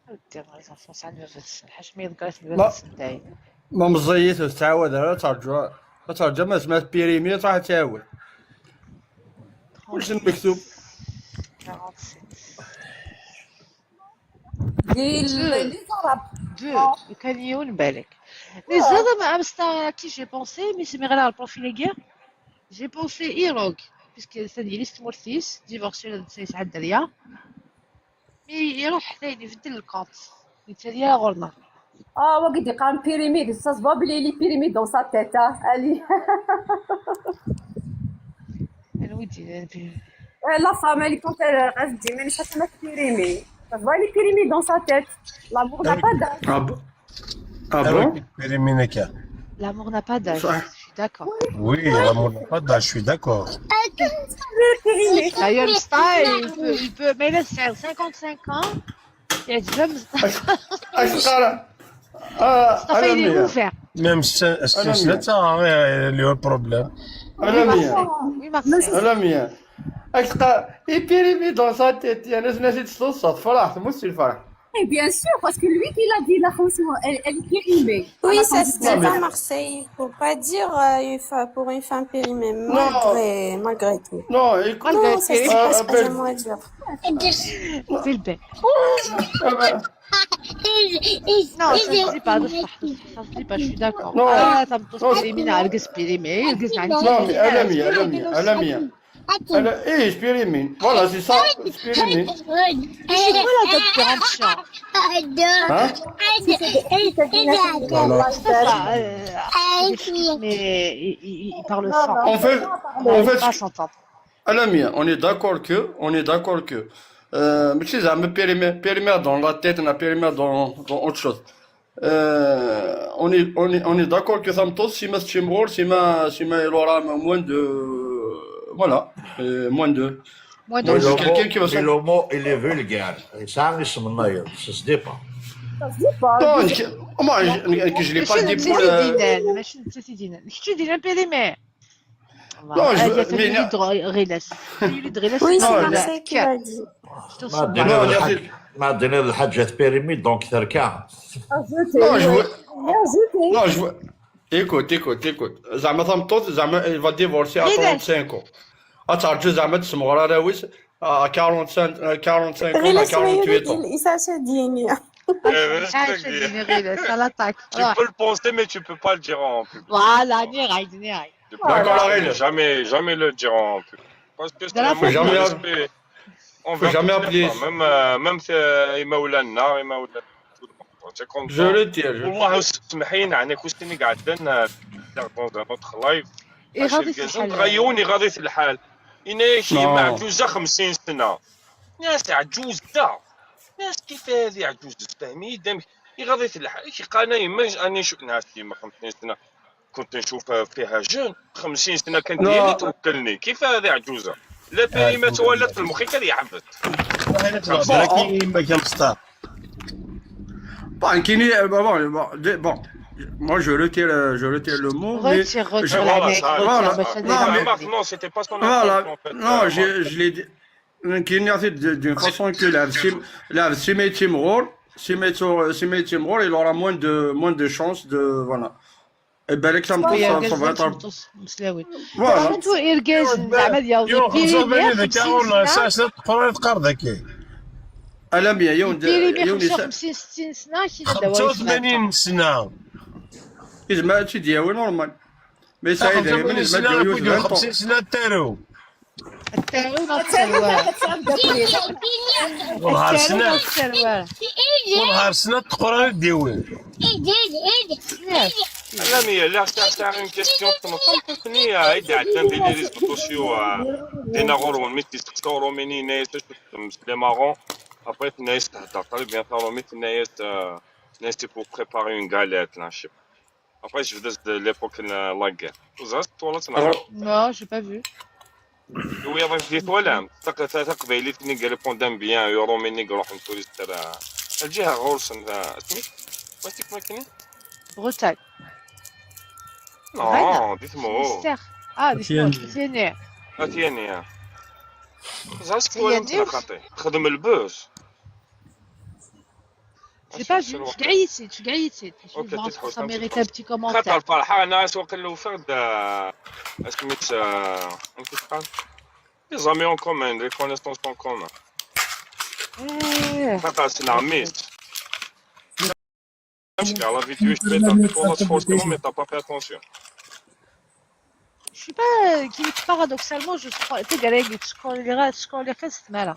ودي الله يصفص على النفس، الحاج ما يلقاش النفس نتاعي. ما مزيت وتعاود، لا ترجع، لا ترجع، ما سمعت بيريمي، صح تعاود. واش المكتوب؟ quarante-sept. دي ال-، دو. لي زراب. دو. آه. وكان يون بالك. لي زراب ما أمستا كي j'ai pensé، mais c'est مغير البروفيل كيا. J'ai pensé إيروغ، parce que c'est une liste mortis، divorcé، c'est عند الدريا. Mais يروح حتى يبدل الكونت. يتسالي غورنا. اه، وقد يقارن بيريميد، ça se voit بلي لي بيريميد dans sa tête، اه، الي. انا ودي، انا بي- آه، لا فام، الي كونت، آه، غاز ديما، مش حتى ما بيريمي. Ça se voit لي بيريمي dans sa tête. L'amour n'a pas d'âge. Ah bon ? Ah bon ? Périmé نكا. L'amour n'a pas d'âge. صح. Je suis d'accord. Oui, l'amour n'a pas d'âge, je suis d'accord. D'ailleurs, Msta, il peut, il peut, mais là, c'est cinquante-cinq ans. يعجبها مصطفى. اش قال؟ آه، مصطفى، il est ouvert. Même ستين سنة، آه، اللي هو البروبليم. Oui, Marseille. Oui, Marseille. اش قال؟ اي بيريمي دون سا تيت، يعني، ناس يتصلوا الصوت، فرح، تموت الفرح. Et bien sûr, parce que lui qui l'a dit, la fausse, elle, elle est périmée. Oui, ça se dit à Marseille. Faut pas dire, euh, une femme, pour une femme périmée, malgré, malgré tout. Non, écoute, non, ça se dit pas, c'est pas un mot à dire. بالبال. Non, ça se dit pas, ça se dit pas, je suis d'accord. Non. Ah, ça me touche, périmé, نرقص périmé، نرقص. Non, mais Alamia, Alamia, Alamia. انا ايه، سبيريمين. Voilà, c'est ça, سبيريمين. C'est quoi la différence ? Hein ? Mais il, il, il parle fort. En fait, en fait, Alamia, on est d'accord que, on est d'accord que, euh, ماشي زعما périmé, périmé dans la tête, on a périmé dans, dans autre chose. Euh, on est, on est, on est d'accord que tameṭṭut, si ma tečči mɣur, si ma, si ma il aura moins de, voilà, euh, moins de, moins de quelqu'un qui va s'en- Mais le mot, il est vulgaire. Et ça, ça se dit pas. Non, moi, je, je, je l'ai pas dit pour le- ماشي نتا تيدينا. ماشي نتا تيدينا. كنت تيدينا périmé. Non, je veux, mais يولي دغ-، غيلاس. يولي دغيلاس. Oui, c'est Marseille qui l'a dit. ما دينا الحاج، ما دينا الحاجة périmé، donc تركها. Non, je veux, non, je veux, écoute, écoute, écoute. زعما tameṭṭut، زعما elle va divorcer à trente-cinq ans. Ad terǧu zeɛma ad tesmeɣ arraw-is, à quarante-cinq, à quarante-cinq ans, à quarante-huit ans. Isa Chadini. Eh, ben, c'est très bien. C'est la tac. Tu peux le penser, mais tu peux pas le dire en public. Voilà, ني رايد، ني رايد. Tu peux pas, D'accord, tu peux Rachel. Jamais, jamais le dire en public. Parce que c'est un Faut manque de jamais, respect faut envers jamais tes appeler. Même, euh, même euh, Imaoulana, Imaoulana, tout le monde. C'est comme Je ça. le tiens. Je... والله سمحينا، انا كنت قاعد dans un autre live. يغاضي في الكازون الحال. تغيوني غاضي في الحال. إنا شي Non. مع عجوزة خمسين سنة. ناس عجوزة. ناس كيف هذه عجوزة؟ فهمي؟ دم يغاضي في الحال. شي قانا يما أنا شو ناس كيما خمسين سنة. كنت نشوف فيها jeune، خمسين سنة كانت لا. ديالي توكلني. كيف هذه عجوزة؟ لا بيما تولد في المخي كان يعبد. لكن ما كان مصطفى. Bon, كيني, bon, bon, de- bon, moi je retire, euh, je retire le mot, mais Retire, retire je- la Voilà, mec, ça, retire, voilà, machin, non, mais- Marc, non, c'était pas son Voilà, intention en fait. non, euh, je, je l'ai dit. كيني, d'une façon que la, si, la, si Meïti Mroul, si Meïti, si Meïti Mroul, il aura moins de, moins de chances de, voilà. Et ben, l'exemple, Oui, ça, il y a ça va des être. Voilà. Voilà. Tout irgazen زعما ديال يوم خمسة وثمانين خمسين ذاك هو سنة. أساس تقرا القرض كي. على مية يوم يديري مية يوم خمسة وخمسين ستين سنة شي لا دواء خمسة وثمانين سنة. يجمع شي دياوي normal. Mais ça, il est خمسة وثمانين même سنة il كنت vingt ans. خمسين سنة تارو. التاعو ما تسوى. والنهار سنة تسوى. والنهار سنة تقرا ديوي. لا مي لا تاع تاع une question تنطق كني عيد عندنا دي les réseaux sociaux. دينا غور ون ميتي سكتور وميني ناس مسلي مارون. ابري ناس تهدر طالب بيان طالو ميت ناس. ناس تي بو بريباري اون غاليت لا شيب. ابري جو داز ليبوك لا غير وزاز طولت نهار. Non, j'ai pas vu. ويا ضيف ديت ولا تق تق بيلي تني قال بوندام بيان يورو ميني قروح نتوريست تاع الجهه غورس. اسمي واتيك ماكيني. Bretagne. نو ديت مو. Mystère. Ah, dis-moi, c'est né. اتياني يا زعما تكون يعني خاطي تخدم البوس. J'ai pas vu. شكعيتي، شكعيتي. اوكي تتحوس Ça mérite un petit commentaire. خاطر فرحان انا سوق اللي وفرد. اسميت انت تقال les amis en commun, les connaissances en commun. إيه. خاطر سنا عميس. Parce que la vidéo, je vais taper pour l'autre forcément, mais t'as pas fait attention. Je sais pas, qui paradoxalement, je crois, tu sais, tu scroll, tu scroll, tu scroll, tu scroll,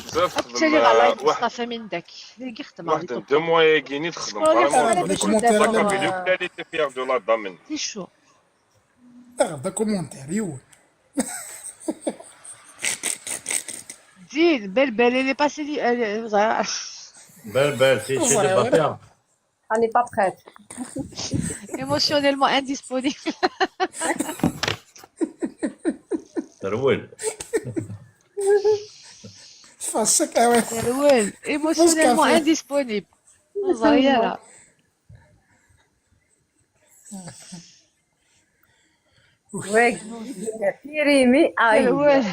بزاف حتى لي غا لايك واحد مصطفى من داك. اللي قي خدمة واحد عليكم. دو موا ياكيني تخدم شكون اللي فريمون كان تخدم يدير لا دابا؟ كابيلي ولا لي تي بيير دو لا دامين. C'est chaud. اغدا كومونتير يو. دين بلبل اللي باسي لي. بلبل سي سي دي باتيا. راني با بريت. Émotionnellement indisponible. ترول. فاسك اوي. ترول. Émotionnellement indisponible. زيارة. وي. كيريمي اي. ترول.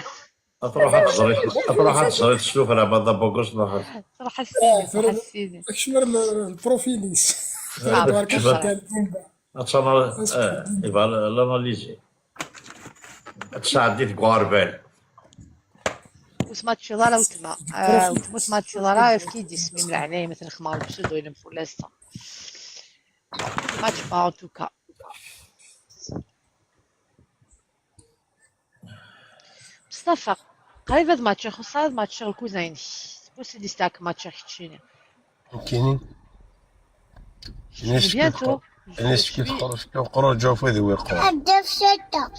تروح تزري، تروح تزري تشوف راه بعض بوكوس ناخذ. صراحة السيدي، صراحة السيدي. اكشمر البروفيليس. صعب. اتشمر ايفا لاناليزي. تساعدي في غربال. وسمات شي ضرا وتما. آه، وسمات شي ضرا في كي دي سمي من العناية مثلا خمار بسودو ولا مفولاسة. ماتش با ان توكا. مصطفى، قريب هاد ماتش، خص هاد ماتش الكوزاين. بوسي ديستاك ماتش كيتشيني. كاينين. بيانتو. الناس كيتقرص كيوقروا جو في ذوي القرى. هدف شتا.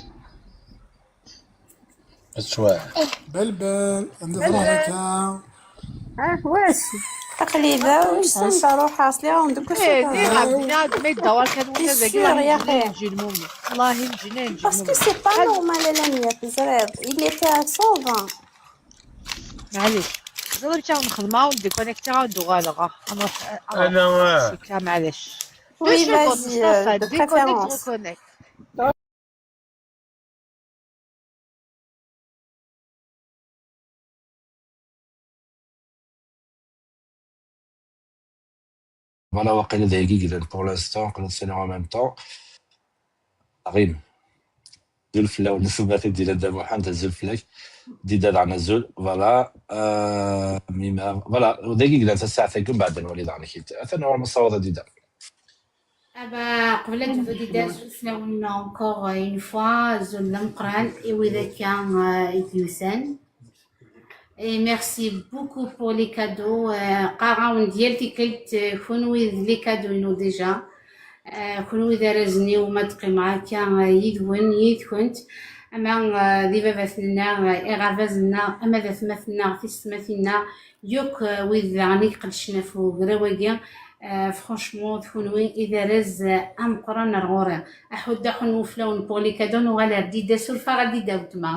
السواع. بلبل عندي ضحكة. اه واش؟ تقليبة واش تنسى روحها اصلي راهم دوك ايه دير عبد العاد ما يدور كان ولا يسير زاكي يا نجي خي. نجي المومي. والله نجي نجي باسكو المومي. سي با نورمال انا نيا في الزرير il était à cent vingt. معليش. زعما كان نخدمها ونديكونيكتيها وندوغها لغا. نروح انا سكا معليش. Oui, Deux secondes, vas-y, euh, مصطفى، de déconnecte, préférence. reconnecte. Voilà, واقيلا دايقي كذا pour l'instant, واقيلا نساليو en même temps. ريم. Azul fell-awen, Subat i d-yellan, Dda Muḥend, azul fell-ak. Dida daɣen azul, voilà. Euh, mima, voilà, dagi i yellan tasaɛet-agi, mbeɛd ad nwali daɣen akit. Atan ɣur-m ṣṣawad a Dida. Ah bah, qbel ad nebdu, Dida, azul fell-awen encore une fois, azul d ameqqran i wid akka, euh, i d-yusan. Et merci beaucoup pour les cadeaux. Euh, qqareɣ-awen-d yal tikkelt, euh, kunwi d les cadeaux-inu déjà. Euh, kunwi d arrazen-iw, ma d-qqimeɣ akka, euh, yid-wen, yid-kent. Ama, euh, d ibabaten-nneɣ, euh, iɣerbazen-nneɣ, ama d atmaten-nneɣ, tisetmatin-nneɣ, yakk, euh, wid daɣen i iqeddcen ɣef ugraw-agi. Euh, franchement, d kunwi i d arraz, euh, ameqqran ar ɣur-i. Aḥuddu aḥunnu fell-awen pour les cadeaux, nuɣal ar Dida, surfeɣ a Dida weltma.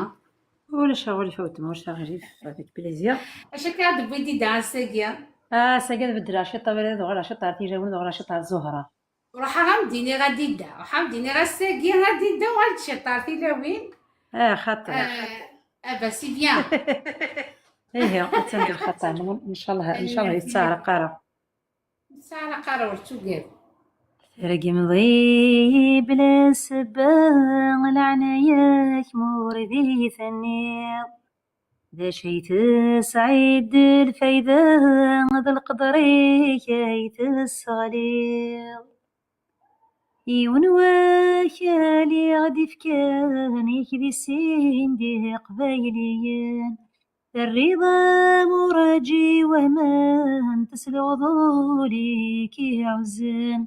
Ulac aɣilif a weltma, ulac aɣilif, avec plaisir. Acu akka i d-tewwi Dida ass-agi? Ah, ass-agi ad beddleɣ ciṭ abrid, ad uɣaleɣ ciṭ ar tilawin, ad uɣaleɣ ciṭ ar Zuhra. Ruḥeɣ ad m-d-iniɣ a Dida, ruḥeɣ ad m-d-iniɣ ass-agi a Dida, uɣal-d ciṭ ar tilawin. Ah, xaṭi. Ah, ah bah, c'est bien. Ihi, attan di lxaṭer, ncallah, ncallah ur yettaɛraq ara. Nesɛa laqara ur tugad. Tregmeḍ-iyi bla ssebba, leɛnaya-k ma ur d iyi-tenniḍ. D acu ay tesɛiḍ d lfayda, d leqder-ik ay tesseɣliḍ. Yiwen wakal i ɣ-d-ifkan, yak di sin d iqbayliyen. Terriḍ amuraj i waman, tesluɣeḍ ul-ik iɛuzzen.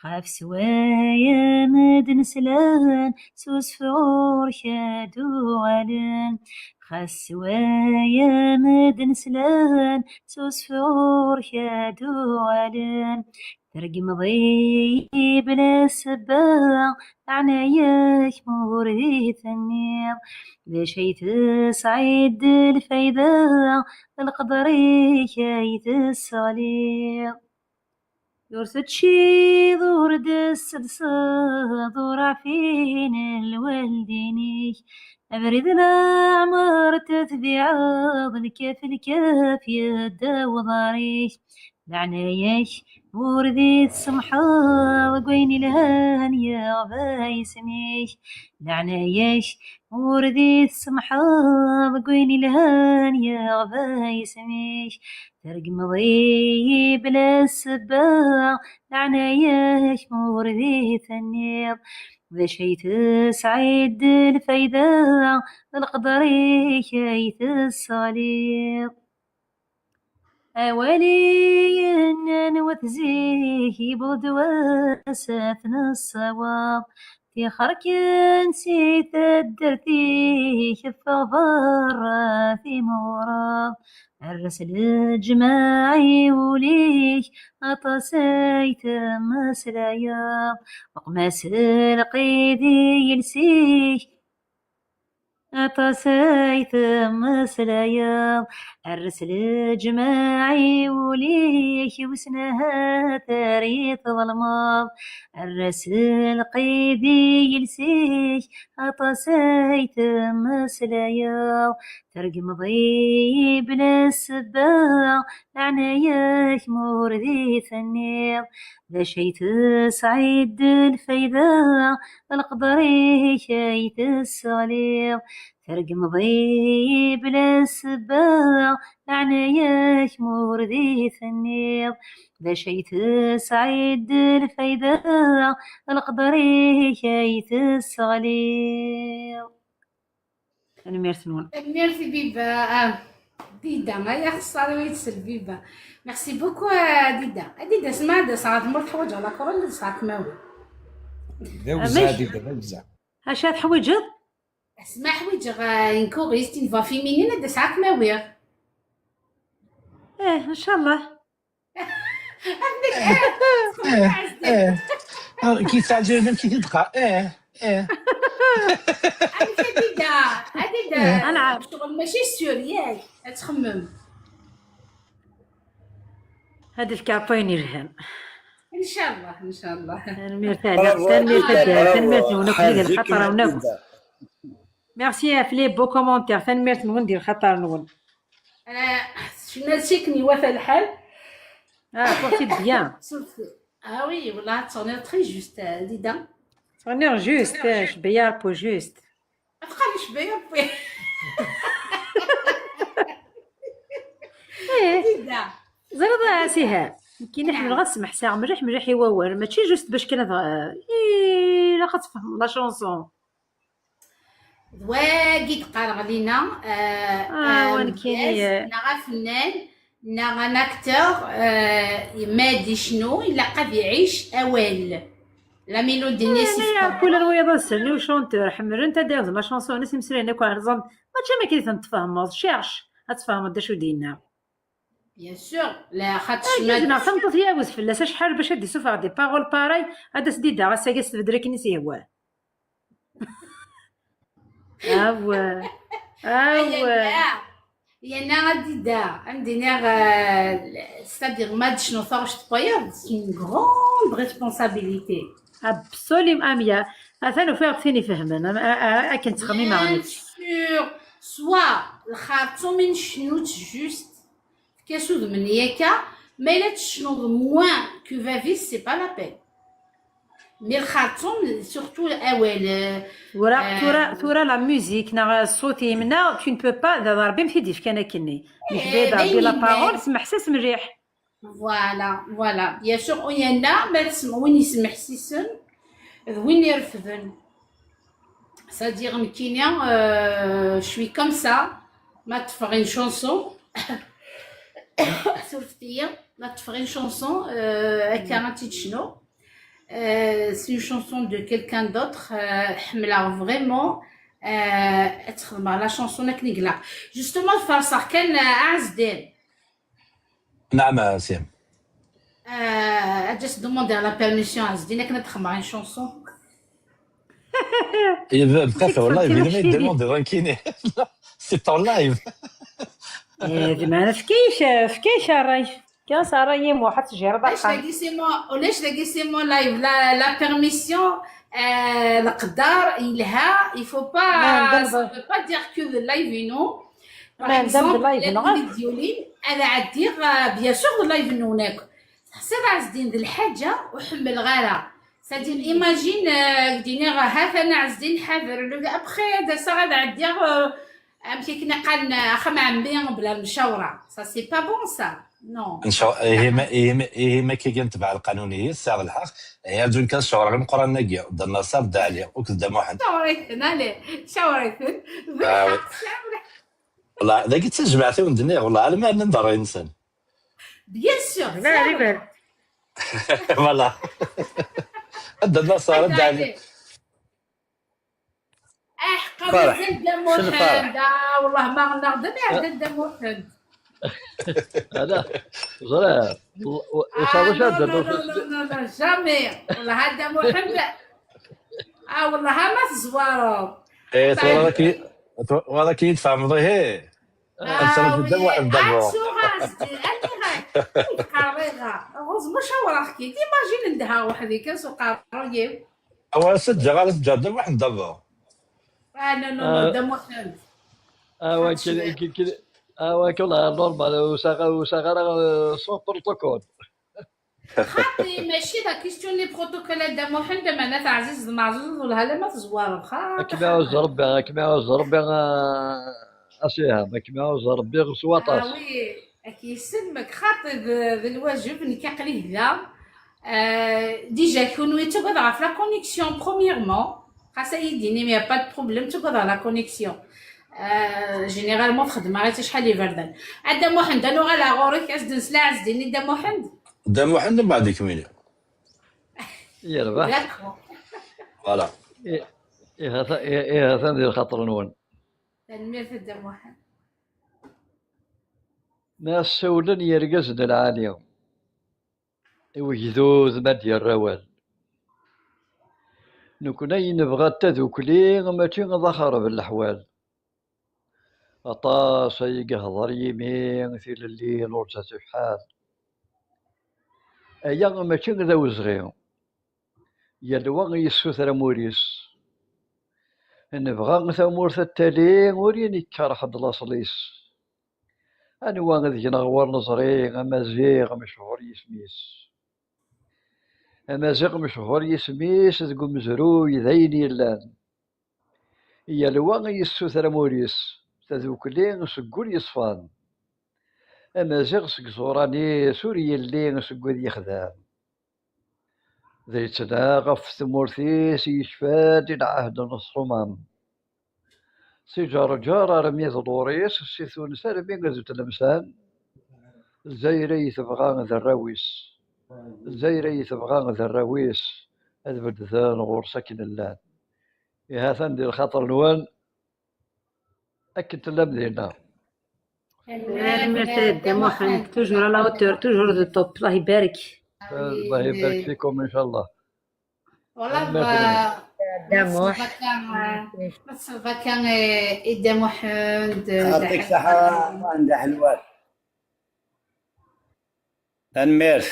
Xas s waya medden slan, s usefru ɣur-k ad uɣalen. Xas s waya medden slan, s usefru ɣur-k ad uɣalen. Tregmeḍ-iyi bla ssebba, leɛnaya-k ma ur d iyi-tenniḍ. D acu ay tesɛiḍ d lfayda, d leqder-ik ay tesseɣliḍ. Ur teččiḍ, ur d-tesselseḍ, ur ɛfin lwaldin-ik. Abrid leɛmer tetbiɛeḍ, lkaf lkaf yedda uḍar-ik. Leɛnaya-k ur d iyi-tsemḥeḍ, deg wayen ilhan yeɣba yisem-ik. Leɛnaya-k ur d iyi-tsemḥeḍ, deg wayen ilhan yeɣba yisem-ik. Tregmeḍ-iyi bla ssebba, leɛnaya-k ma ur d iyi-tenniḍ. D acu ay tesɛiḍ d lfayda, d leqder-ik ay tesseɣliḍ. Awal i yennan wat zik, yewweḍ-d wass ad t-nessawaḍ. Tixer kan si taddart-ik, ffeɣ berra timɣureḍ. Err-as leǧmaɛ i wul-ik, aṭas ay temmeslayeḍ. Uqem-as lqid i yiles-ik, aṭas ay temmeslayeḍ. Err-as leǧmaɛ i wul-ik, wissen ahat ar iyi-tḍelmeḍ. Err-as lqid i yiles-ik, aṭas ay temmeslayeḍ. Tregmeḍ-iyi bla ssebba, leɛnaya-k ma ur d iyi-tenniḍ. D acu ay tesɛiḍ d lfayda, d leqder-ik ay tesseɣliḍ. Tregmeḍ-iyi bla ssebba, leɛnaya-k ma ur d iyi-tenniḍ. D acu ay tesɛiḍ d lfayda, d leqder-ik ay tesseɣliḍ. Tanemmirt-nwen. Tanemmirt i Biba. Ah, Dida, ay axeṣṣar i wayt s Biba. Merci beaucoup, ah, Dida. Ah, Dida, sma ad d-aseɣ ɣer tmurt, ḥwaǧeɣ la couronne, ad d-aseɣ ad kem-awiɣ. D awezzeɛ, Dida, d awezzeɛ. Acu ad teḥwiǧeḍ? Sma ḥwiǧeɣ, ah, une choriste, une voix féminine, ad d-aseɣ ad kem-awiɣ. Eh, ncallah. Eh, eh. Ah, kif teɛǧeb, amek i t-id-qqar? Eh, eh. Amek a Dida? A Dida, eh. Anɛam. Ccɣel mačči sûr, yak, ad txemmem. Ad d-fkeɣ ayen yelhan. Ncallah, ncallah. Tanemmirt a Dida, bravo, tanemmirt a Dida, bravo. Tanemmirt-nwen akk di lxaṭer-nwen akk. Merci ɣef les beaux commentaires, tanemmirt-nwen di lxaṭer-nwen. Ah, cna sikken iwata lḥal. Ah, porte-it bien. Sauf que, ah oui, voilà, tu en es très juste, euh, Dida. Tu en es juste, euh, je suis bien pour juste. Tqal icba yabbi. Ih, ẓriḍ a Siham, nekkini ḥemmleɣ ad smeḥsiɣ mliḥ mliḥ i wawal, mačči juste bac kan ad, ih, ilaq ad tfehmeḍ la chanson. D wagi d-qqareɣ Lina, ah, ah, neɣ afennan neɣ un acteur, ah, ma ad icnu ilaq ad iɛic awal. La mélodie-nni. Kul anwa yeḍ assen i uchanteur ḥemmlen ad d-yaɣ d la chanson-is, imeslayen akk rẓen, mačči am akken i ten-tfehmeḍ, cherche ad tfehmeḍ d acu d-yenna. Bien sûr, la xaṭ. Argaz neɣ tameṭṭut iɛawed fell-as acḥal bac ad d-isuffeɣ des paroles pareilles, ad as-d-idda ass-agi s tbedra akken i s-yehwa. Aw. Aw. Yana ad d-idda, ad d-iniɣ, euh, c'est-à-dire ma d-tecnuḍ taɣect n wayeḍ, c'est une grande responsabilité. Absolument, Amya. Atan ufiɣ-d tin ifehmen, akken ttxemmimeɣ nekk. Bien sûr, soit lxerṣum i ncnu-t juste, fk-as udem-nni akka, ma yella tecnuḍ moins que bab-is, c'est pas la peine. Mais lxerṣum, surtout awal. Tura, tura, tura la musique, neɣ ṣṣut-im, neɣ tu ne peux pas, d Ṛebbi m t-id-ifkan akkenni. Nekk d Ṛebbi la parole, smeḥsis mliḥ. Voilà, voilà. Bien sûr, u yella ma win yesmeḥsisen d win irefden. C'est-à-dire, nekkini, euh, je suis comme ça. Ma ṭṭfeɣ une chanson, surfet-iyi, ma ṭṭfeɣ une chanson, euh, akka ad tt-id-cnu. Euh, c'est une chanson de quelqu'un d'autre. Euh, ḥemmleɣ vraiment, euh, ad xedmeɣ la chanson akken i ilaq. Justement, farṣeɣ kan, euh, Ɛezdin. Naɛam a Siham. Euh, ad as-demandeɣ la permission a Ɛezdin akken ad xedmeɣ une chanson. Bxir en live, il me demande de rankiner. C'est en live. Eh, d meɛna efk-iyi, efk-iyi ṛṛay. Efk-as ṛṛay i Muḥ ad tejjireḍ axxam. Ulac dagi c'est mon, ulac dagi c'est mon live. La, la permission, euh, leqder yelha, il faut pas, ça veut pas dire que le live inu. Par exemple, la vidéo ad ɛeddiɣ, euh, bien sûr, d live-nwen akk. Teḥṣiḍ a Ɛezdin d lḥaǧa ur ḥemmleɣ ara. C'est-à-dire, imagine, euh, d-iniɣ, ha-t-an a Ɛezdin ḥader. Après, d ass-a ad ɛeddiɣ, euh, amek akken i qqaren, euh, axxam ɛemmi bla lemcawra. Ça, c'est pas bon, ça. Non. Ihi ma, ihi ma, ihi ma kagi netbeɛ lqanun-is, sɛiɣ lḥeqq. Ihi rǧun kan cawreɣ imeqqranen-agi, Dda Naṣer, Dda Ɛli, akked Dda Muḥend. Cawṛ-iten, allez, cawṛ-iten. D lḥeqq, cawṛ. Wala, dagi d tajmaɛt i wen-d-nniɣ, wala, alma rnan d ṛṛay-nsen. Bien sûr. Voilà. Dda Naṣer, Dda Ɛli. Aḥeqqa, mazal Dda Muḥend. Ah, wellah ma ɣennaɣ d mi ɛedda Dda Muḥend. Ala, ẓriɣ. Ur saḍic ara Dda Muḥend. Jamais. Wellah a Dda Muḥend. Ah, wellah ma tezwareḍ. Eh, twalaḍ akken, twalaḍ akken i tfehmeḍ, ihi. Ah, oui. Attuɣ-as-d, aniɣer i d-qqareɣ. Heureusement cawreɣ-k-id. Imagine ndehheɣ weḥd-i kan s uqerruy-iw. Awa, s ǧǧeɣ ara s ǧǧeɣ d waḥed dabba. Ah, non, non, non, Dda Muḥend. Awa, awa, kul, normal, ur saɣ, ur saɣ ara, euh, sans protocole. Xaṭi, mačči d la question n les protocoles a Dda Muḥend, ameɛna teɛzizeḍ meɛzuzeḍ, wellah alamma tezwareḍ, xaṭi. Ad kem-iɛuzz Rebbi, ad kem-iɛuzz Rebbi, a, a Siham, ad kem-iɛuzz Rebbi s waṭas. Ah oui, ad k-yesselmek, xaṭi d, d lwajeb, nekk aql-i da. Euh, déjà, kunwi ttagadeɣ ɣef la connexion, premièrement. Xas ad yi-d-inim, y a pas de problème, ttagadeɣ la connexion. Euh, généralement, txeddmeɣ-itt acḥal iberdan. A Dda Muḥend, ad nuɣal ar ɣur-k, ad s-d-nsel i Ɛezdin i Dda Muḥend. Dda Muḥend, mbeɛd kemmini. Yerbeḥ. D'accord. Voilà. Ihi atan, ihi atan di lxaṭer-nwen. Tanemmirt a Dda Muḥend. Ma ssawlen yergazen lɛali, i wegdud ma d-yerr awal. Nekkni ayen nebɣa d tadukli, mačči d axerreb n leḥwal. Aṭas ay ihder yimi, tilelli n urǧa tifḥal. Aya mačči d awezɣi. Yal wa yessuter amur-is. Nebɣa tamurt ad tali, ur yennekker ḥedd laṣel-is. Anwa deg-neɣ ur neẓri Amaziɣ mechuṛ yisem-is? Amaziɣ mechuṛ yisem-is deg umezruy d ayen yellan. Yal wa yessuter amur-is, tadukli seg wul yeṣfan. Amaziɣ seg iẓuran-is ur yelli seg wid yexdam. D yettnaɣ ɣef tmurt-is yecfa-d i lɛehd n Ṣṣumam. Si Ǧerǧer armi d Lewris, si Tunes armi d Tlemsan, Lezzayer ay tebɣa d arraw-is. Lezzayer ay tebɣa d arraw-is ad bedden ɣur-s akken llan. Ihi atan di lxaṭer-nwen akken tellam dinna. Merci, Dda Muḥend. Toujours à la hauteur, toujours de top. الله يبارك. الله يبارك فيكم إن شاء الله. والله Merci. Dda Muḥ. ما تصبك كان إدا محمد. يعطيك الصحة. عندها حلوات. Tanemmirt.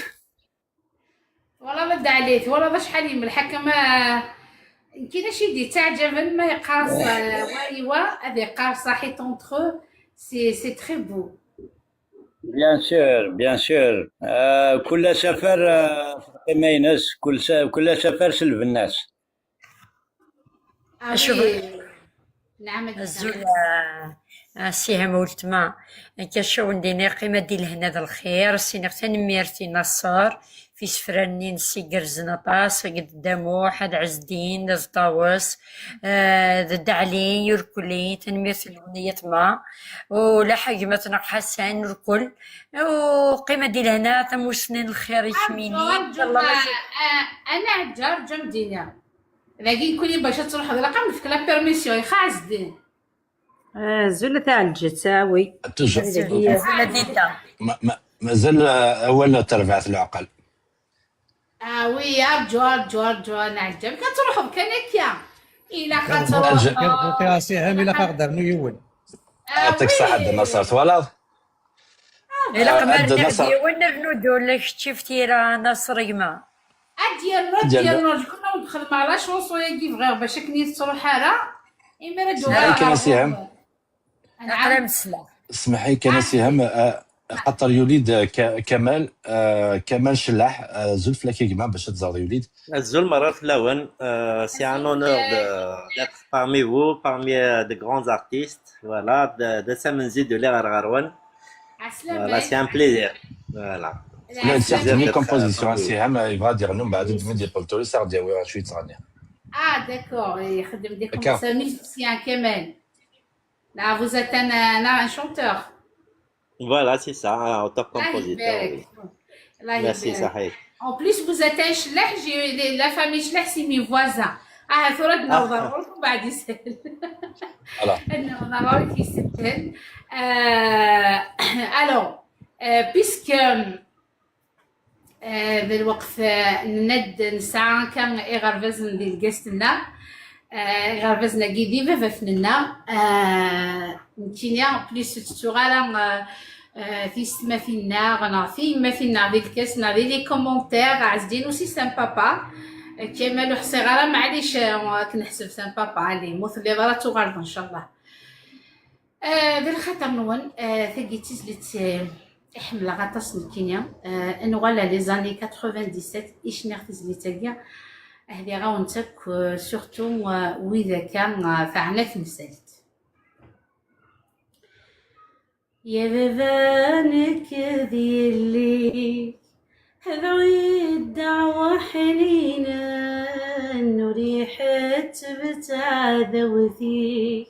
والله ما دعليت والله شحال يملح هكا ما كاين شي يدي تعجبن ما يقاص. وايوا هذا يقاص صحيت entre c'est c'est très beau. Bien sûr, bien sûr. آه، كل سفر آه، في القيمة ينس، كل س... كل سفر سلب الناس. Ah شوف. Oui. نعم. Azul a Siham, weltma. Nekk acawen d-iniɣ qima di lehna d lxir, s-iniɣ tanemmirt i Naṣer f isefra-nni-ines igerrzen aṭas, akked Dda Muḥ, d Ɛezdin, d Ṭawes, eh, d Dda Ɛli, irkelli, tanemmirt-nwen a yetma. U laḥa gma-tneɣ Ḥasan, irkel. U qima di lehna, tamussni n lxir i kemmini. أرجو أرجو Yalla ma أنا عجار جمدينة. لكن كوني باش تروح هذا الرقم في la permission يخاز دين. Azul a Taɛelǧet, ah oui. Toujours. Azul, azul a Dida. Ma- ma- Mazal ah, awal terbaɛt leɛqel. Ah oui, أرجو أرجو أرجو أنا عجب كتروح بكنكيا. إلا أرجو. خاطر Kir tuqiɛ a Siham, ilaq ad ɣ-d-ternu yiwen. Ah Yeɛṭik ṣṣeḥa oui. Dda Naṣer, twalaḍ? Ilaq Ah, ma Dda rniɣ Naṣer. Yiwen rnu-d ula kečči f tira Naṣer gma. Ad yernu ad Ad yernu. yernu كنا ندخل مع la chanson ياكي بغير باش كني تروح هذا. إما راه سمحي كان سهام. Aql-am ssleɣ. اسمحي كان سهام آه، خاطر يوليد آه، ك- كمال آه، كمال شلاح آه، زول فلاكي كما باش تزار يوليد. Azul merra fell-awen. Euh, c'est un honneur de- d'être parmi vous, parmi euh, de grands artistes. Voilà, de, de Samenzi de l'Erargarwan. Voilà, c'est un plaisir. Voilà. لا c'est une composition سهام يبغى دير لهم بعد من دي قلت له صار ديال شويه صغير. Ah d'accord, يخدم des compositions كمال. Là, vous êtes un, un, un chanteur. Voilà, c'est ça, un auteur-compositeur. الله يبارك. Merci, صحيح. En plus, vous êtes un شلاح, j'ai la famille شلاح, c'est mes voisins. Ah, ثورة نوضة روح وبعد يسهل. Voilà. نوضة روح يسهل. Euh, alors, euh, puisque آه، ذا الوقت آه، ند نسعى كان إغربزن دي القاستنا. آه، إغربزنا قيدي بابا فننا. آه، نتينيا بليس تتوغالا آه، آه، في السما فينا غنا في ما فينا ذي الكاس نا ذي لي كومونتير عزدين وسي سان بابا. آه، كمال وحصي غرا معليش آه، كنحسب سان بابا اللي موت اللي غرا توغالد إن شاء الله. آه، ذي الخطر نون آه، ثقي تزلت آه، حملة غطاس نكينيا آه، نغالا les années quatre-vingt-dix-sept إشنيغ تزلت تاقيا. هذه غاون تاك surtout وإذا كان آه، فعنا في مسالت. يا بابا نك ذي اللي هذا الدعوة حنينا نريحت بتعذوتي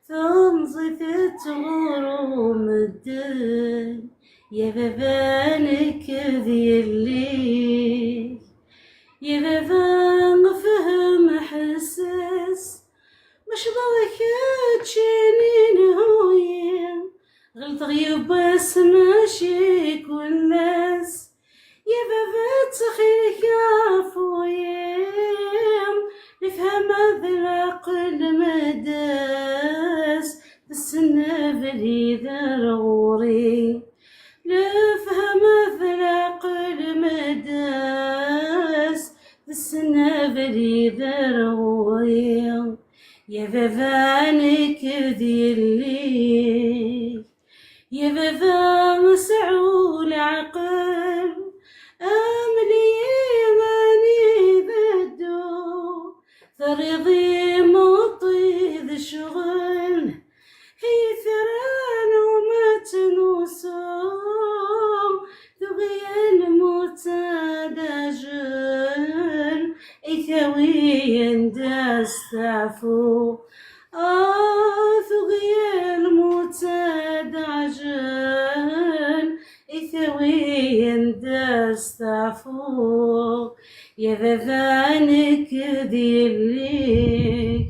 ثم زيت تغرو مدن يا بابا نك ذي اللي يا بابا نفهم حساس مش ضوك تشينين هوي غلط غيوب بس ماشي كل ناس يا بابا تخيرك يا فويم نفهم هذا العقل مداس تسنى بريد الغوري نفهم هذا العقل مداس تسنى بريد الغوري يا بابا نك ذي اللي يا بابا مسعو العقل أملي ماني بدو فريضي مطيد Fu, a tugi lmut ad ɛjel, i tawi anda steɛfu. Ya baba, nekk d yelli-k,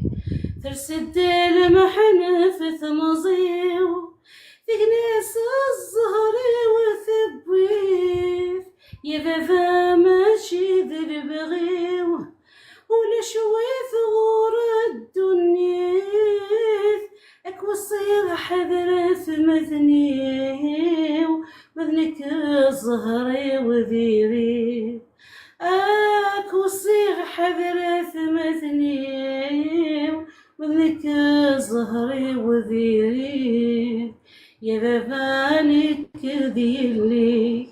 ters-d lmeḥna f temẓi-w, tegni s zzher-iw tewwi-t. Ya baba, mačči d lebɣi-w, ulac wi tɣur ddunit. Ad k-weṣṣiɣ ḥadret matniw, ma d nekk zzher-iw diri. Ad k-weṣṣiɣ ḥadret matniw, ma d nekk zzher-iw diri. Ya baba, nekk d yelli-k,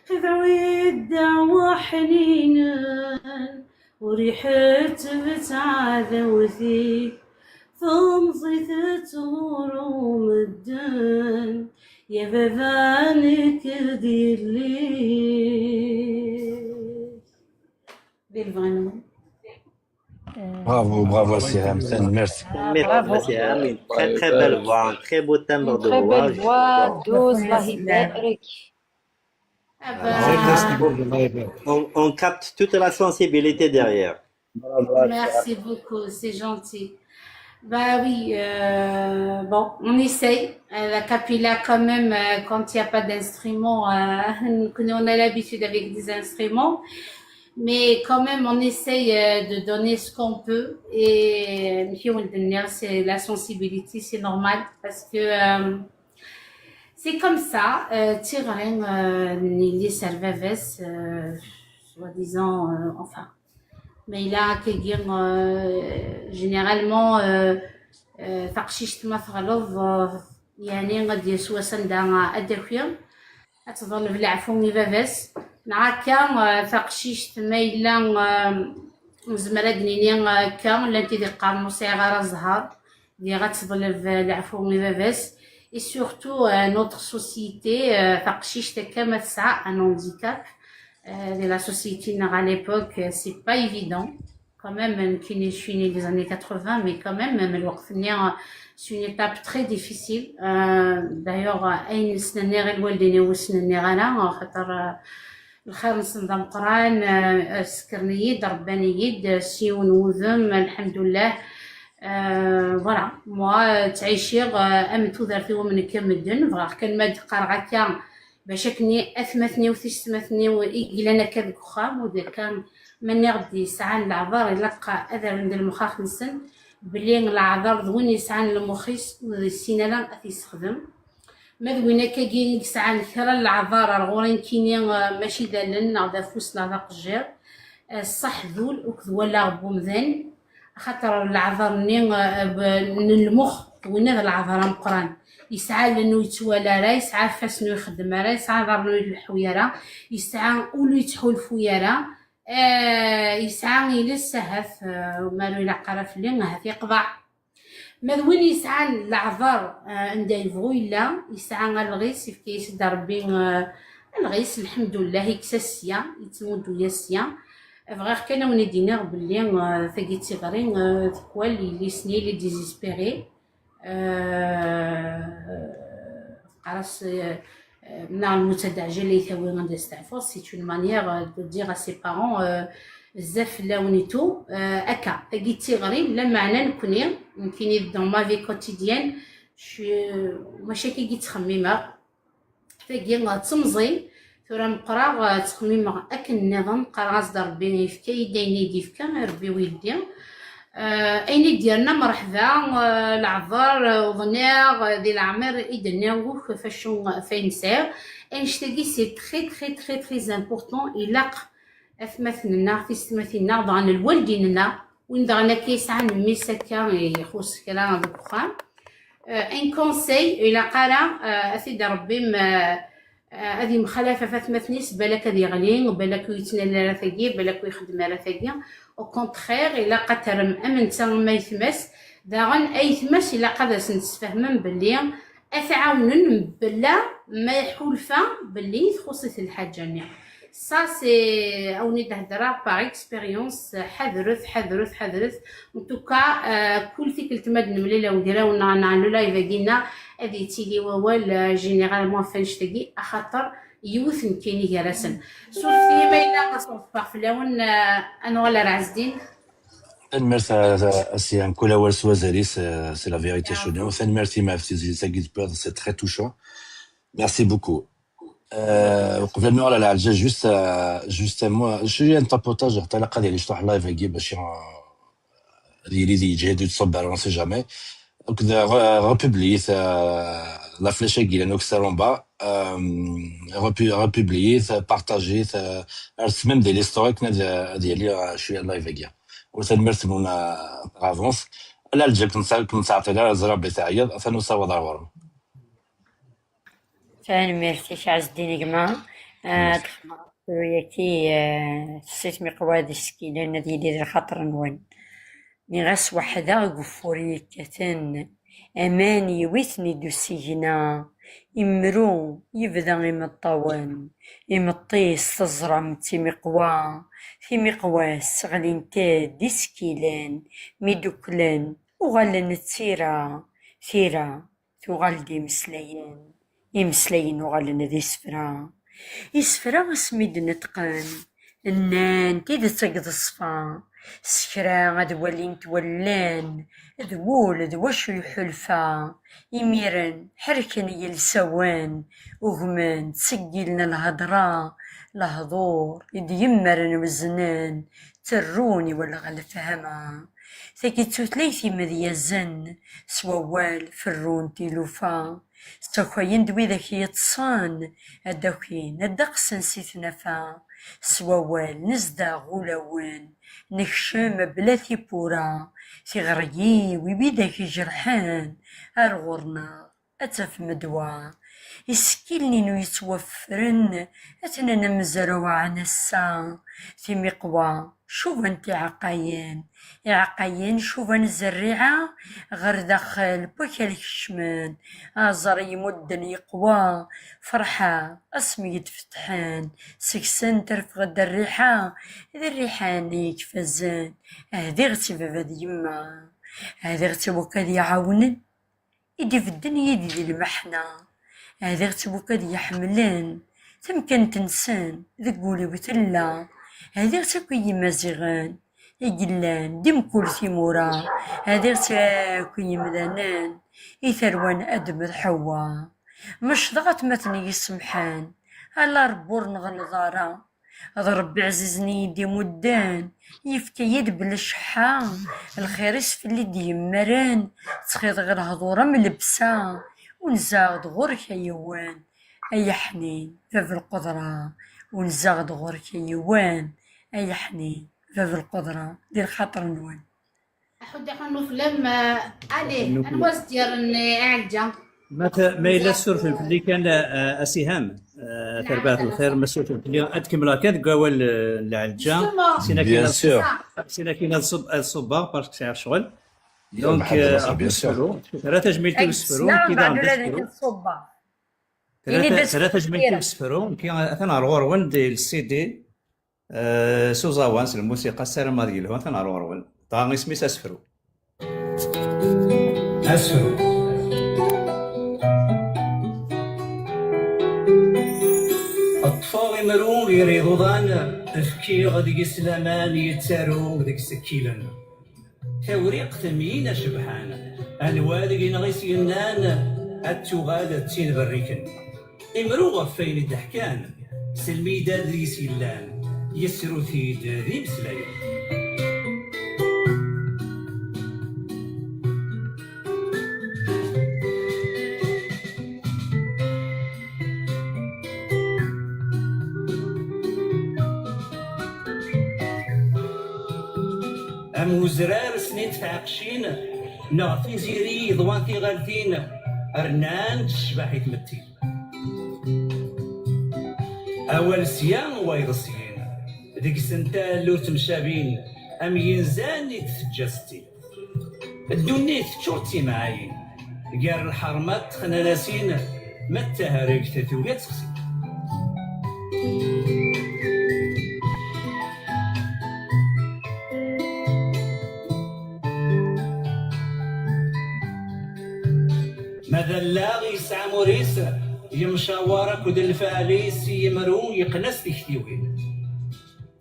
tedɛwi ddeɛwa ḥninen, ur iḥetteb ttɛadawt-ik, temẓi tettɣur medden. Ya baba, nekk d yelli-k. Di lebɣi-nwen. Bravo, bravo, c'est Hamsen, merci. Mais Bravo. C'est une très très belle voix, un très beau timbre Une de très voix. belle voix, douce, الله يبارك. Ah Très ben, sensible, الله يبارك. On, on capte toute la sensibilité derrière. merci beaucoup, c'est gentil. Bah oui, euh, bon, on essaye. Euh, la capilla, quand même, euh, quand il n'y a pas d'instrument, euh, nous, on a l'habitude avec des instruments. Mais quand même, on essaye euh, de donner ce qu'on peut. Et euh, c'est la sensibilité, c'est normal. Parce que euh, c'est comme ça. Euh, tiɣri, euh, n yelli-s ar baba-s, euh, soi-disant, euh, enfin. Mais là, généralement, euh, euh, taqcict ma teɣleḍ, euh, yani ad d-yas wass anda ad d-taki, ad teḍleb leɛfu i baba-s. Neɣ akka, euh, taqcict ma yella, euh, nezmer ad d-nini, euh, akka, llant tid iqqaren ur sɛiɣ ara zzher, diɣ ad teḍleb, euh, leɛfu i baba-s. Et surtout, euh, notre société, euh, taqcict akka ma tesɛa un handicap, euh, de la société-nneɣ à l'époque, euh, c'est pas évident. Quand même, nekkini je suis née des années quatre-vingts, mais quand même, même lweqt-nni, euh, c'est une étape très difficile. Euh, d'ailleurs, euh, ayen ssnen-nniɣ i lwaldin-iw ur ssnen-nniɣ ara, xaṭer, euh, lxir-nsen d ameqqran, euh, sekren-iyi-d, rebban-iyi-d, euh, s yiwen wudem, lḥemdullah. Euh, voilà, moi, euh, ttɛiciɣ, euh, am tudert-iw am nekk am medden, bɣiɣ kan ma d-qqareɣ akka, bac akken atmaten-iw, tiyessetmaten-iw i yellan akka deg uxxam, u d akka ma nniɣ-d yesɛan leɛḍer, ilaq ad rren d lmexax-nsen belli leɛḍer d win yesɛan lmux-is ur yessin ara ad t-yessexdem. Ma d win akkagi i yesɛan kra n leɛḍer ar ɣur-i nekkini, eh, mačči d allen neɣ d afus neɣ d aqejjir, eh, ṣṣeḥ d ul akked wallaɣ n wemdan, axaṭer leɛḍer-nni, eh, b- n lmux, winna d leɛḍer ameqqran. Yesɛa allen ur yettwali ara, yesɛa ifassen ur ixeddem ara, yesɛa iḍarren ur ileḥḥu ara, yesɛa ul ur yettḥulfu ara, eh, yesɛa iles ahat, eh, ma ur ilaq ara fell-i, ahat yeqḍeɛ. Ma d win yesɛan leɛḍer, eh, anda yebɣu yella, yesɛa alɣis, yefka-yas-d Rebbi, eh, alɣis, lḥemdullah, yekkes-as sya, yettmuddu-yas sya. Bɣiɣ kan ad wen-id-iniɣ belli, eh, tagi d tiɣri, eh, tekwal yelli-s-nni, il est désespéré. Eh, teqqar-as, eh, neɣ lmut ad d-teɛjel ay tawi anda steɛfuɣ, c'est une manière, euh, de dire à ses parents, euh, bezzaf fell-awen et tout, euh, akka, tagi d tiɣri, lameɛna nekkni, nekkini dans ma vie quotidienne, je suis, mačči akka i ttxemmimeɣ, tagi, euh, d temẓi, tura meqqreɣ, euh, ttxemmimeɣ akken nniḍen, qqareɣ-as-d Rebbi yefka-yi-d ayen i d-yefka, Rebbi wi yeddi. Euh, ayen i d-yerna mreḥba, euh, leɛḍer, euh, uḍniɣ, euh, di leɛmer i d-nniɣ uk ɣef acu, ɣef ayen sɛiɣ. Annect-agi, c'est très, très, très, très important. Ilaq atmaten-nneɣ, tisetmatin-nneɣ, daɣen lwaldin-nneɣ, win daɣen akka yesɛan mmi-s akka ixuṣ kra deg uxxam. Euh, un conseil, ilaq ara, euh, ad t-id-rebbim, euh, euh, ad yemxalaf ɣef atmaten-is, balak ad yeɣli, balak ur yettnal ara tagi, balak ur ixeddem ara tagi. Au contraire, ilaq ad terrem am netta am aytma-s. Daɣen aytma-s ilaq ad asen-tesfehmem belli ad t-ɛawnen mebla ma iḥulfa belli txuṣ-it lḥaǧa-nni. Ça, c'est, awen-d-heddreɣ par expérience. Ḥadret, ḥadret, ḥadret. En tout cas, euh, kul tikkelt ma d-nemlil awegraw neɣ neɣ le live-agi-nneɣ, ad yettili wawal, euh, généralement ɣef annect-agi, axaṭer yiwet nekkini gar-asen. Surfet-iyi ma yella ɣas ɣeṣbeɣ fell-awen, euh, ad nuɣal ar Ɛezdin. Tanemmirt a, a, a Sya, mkul awal s wazal-is, euh, c'est la vérité. Chez nous. Tanemmirt-im ɣef tizlit-agi, c'est très touchant. Merci beaucoup. Euh, qbel ad nuɣal ar Ɛelǧa, juste, euh, juste un mot, je suis un tapotage, ɣef talaq ad yili cṭuḥ live-agi bac, euh, ad yili di yeǧhed ur d-ṣubber, on sait jamais. Donc, de re-, republier-it, euh, la flèche-agi, la noxer en bas, euh, repu-, republier-it, partager-it, euh, ar même di l'historique, ad, ad yili, euh, cwiya live-agi. U tanemmirt-nwen, euh, par avance. Ala Ɛelǧa, kem sa-, kem saɛtila, ẓriɣ belli teɛyiḍ, atan usawaḍ ar ɣur-m. Tanemmirt-ik, Ɛezdin gma. Ah, txedmeḍ-d tura-yaki, ah, tessitmi qwad isekkilen ad yili di lxaṭer-nwen. Nniɣ-as weḥd-, deg ufur yekkaten, aman yiwit-nni-d usigna, imru yebda imeṭṭawen, imeṭṭi-s teẓram d timiqwa, timiqwa-s ɣlint-d isekkilen, mi dduklen uɣalen d tira, tira tuɣal d imeslayen, imeslayen uɣalen d isefra. Isefra asmi d-neṭqen, nnan tidet akked ṣṣfa, s kra ad walint wallan, d wul d wacu iḥulfa. Imiren ḥerken yilsawen, ugmen, ttṣeggilen lhedra, lehdur i d-yemmaren weznen, tterrun i walɣa lefhama. Tagi d tutlayt imedyazen, s wawal ferrun tilufa, ssakayen-d widak yeṭṭsen, ad d-akin, ad d-aqsen si tnafa. S wawal nezdeɣ ulawen, nekcem bla tiwwura, tiɣri-w i widak ijerḥen, ar ɣur-neɣ ad tafem ddwa. Isekkilen-inu yettwaffren, atnan am zerwaɛen ass-a. Timiqwa cubant iɛeqqayen, iɛeqqayen cuban zerriɛa, ɣer daxel n wakal kecmen. Aẓar i imudden yeqwa, ferḥeɣ asmi i d-fetḥen. Seg-sen terfeɣ-d rriḥa, d rriḥa-nni i ifazen. Hdiɣ-tt i baba d yemma, hdiɣ-tt i wakal iɛawnen, i d-ibedden yid-i di lmeḥna. Hdiɣ-tt i wakal iḥemmlen, tamkant-nsen deg wul-iw tella. Hdiɣ-tt akk i yimaziɣen i yellan di mkul timura. Hdiɣ-tt akk i yimdanen, i tarwa n Adem d Ḥewwa. Mecḍeɣ atmaten i yi-semḥen, ala Ṛebbi ur nɣelleḍ ara. D Ṛebbi ɛzizen-iyi-d imudden, yefka-yi-d bla cceḥḥa, lxir-is fell-i d-yemmaren, ttxiḍeɣ lehdur am llebsa, unzaɣ-d ɣur-k a yiwen, ay aḥnin, bab lqudra, unzaɣ-d ɣur-k a yiwen, ay aḥnin, bab lqudra, di lxaṭer-nwen. Aḥuddu aḥunnu fell-am, eh, allez, anwa s-d-yerren, eh, Ɛelǧa? Ma t-, ma yella tessurfem fell-i kan, eh, a Siham, eh, terbaɛt lxir, ma tessurfem fell-i, ad kemmleɣ kan deg wawal, eh, n Lɛelǧa. Justement. Sin akin ad, sin akin ad ṣub-, ad ṣubbeɣ, parce que sɛiɣ ccɣel. Donc, eh, ad nesfru. Terra tajmilt i usefru, nekk daɣen d asefru. Terra ta-, terra tajmilt i usefru, nekk atan ɣer ɣur-wen di le C D. Eh, s uẓawan, s lmusiqa, ssarameɣ ad yelhu, atan ɣer ɣur-wen. Dɣa isem-is Asefru. Asefru. Ṭṭfeɣ imru gar iḍudan, fkiɣ deg-s laman, yettaru deg-s kkilen. Tawriqt n yina cebḥan, anwa deg-neɣ i s-yennan ad tuɣal d tin berriken? Imru ɣef wayen i d-ḥkan, s lmidad deg-s yellan, yessru-t-id d imeslayen. Am uzrar snit tɛeqcin, neɣ tiziri yeḍwan tiɣaltin, rnan-d ccbaḥ i tmetti. Awal sya, wayeḍ syin, deg-sent allu ttemcabin, am yinzan i d-teǧǧa setti. Ddunit teččur d timɛayin, gar lḥerma d texnanasin, ma d tahregt tugi ad texsi. Allaɣ yesɛa amur-is, yemcawaṛ akked lfeɛl-is, imru yeqqen-as tiktiwin.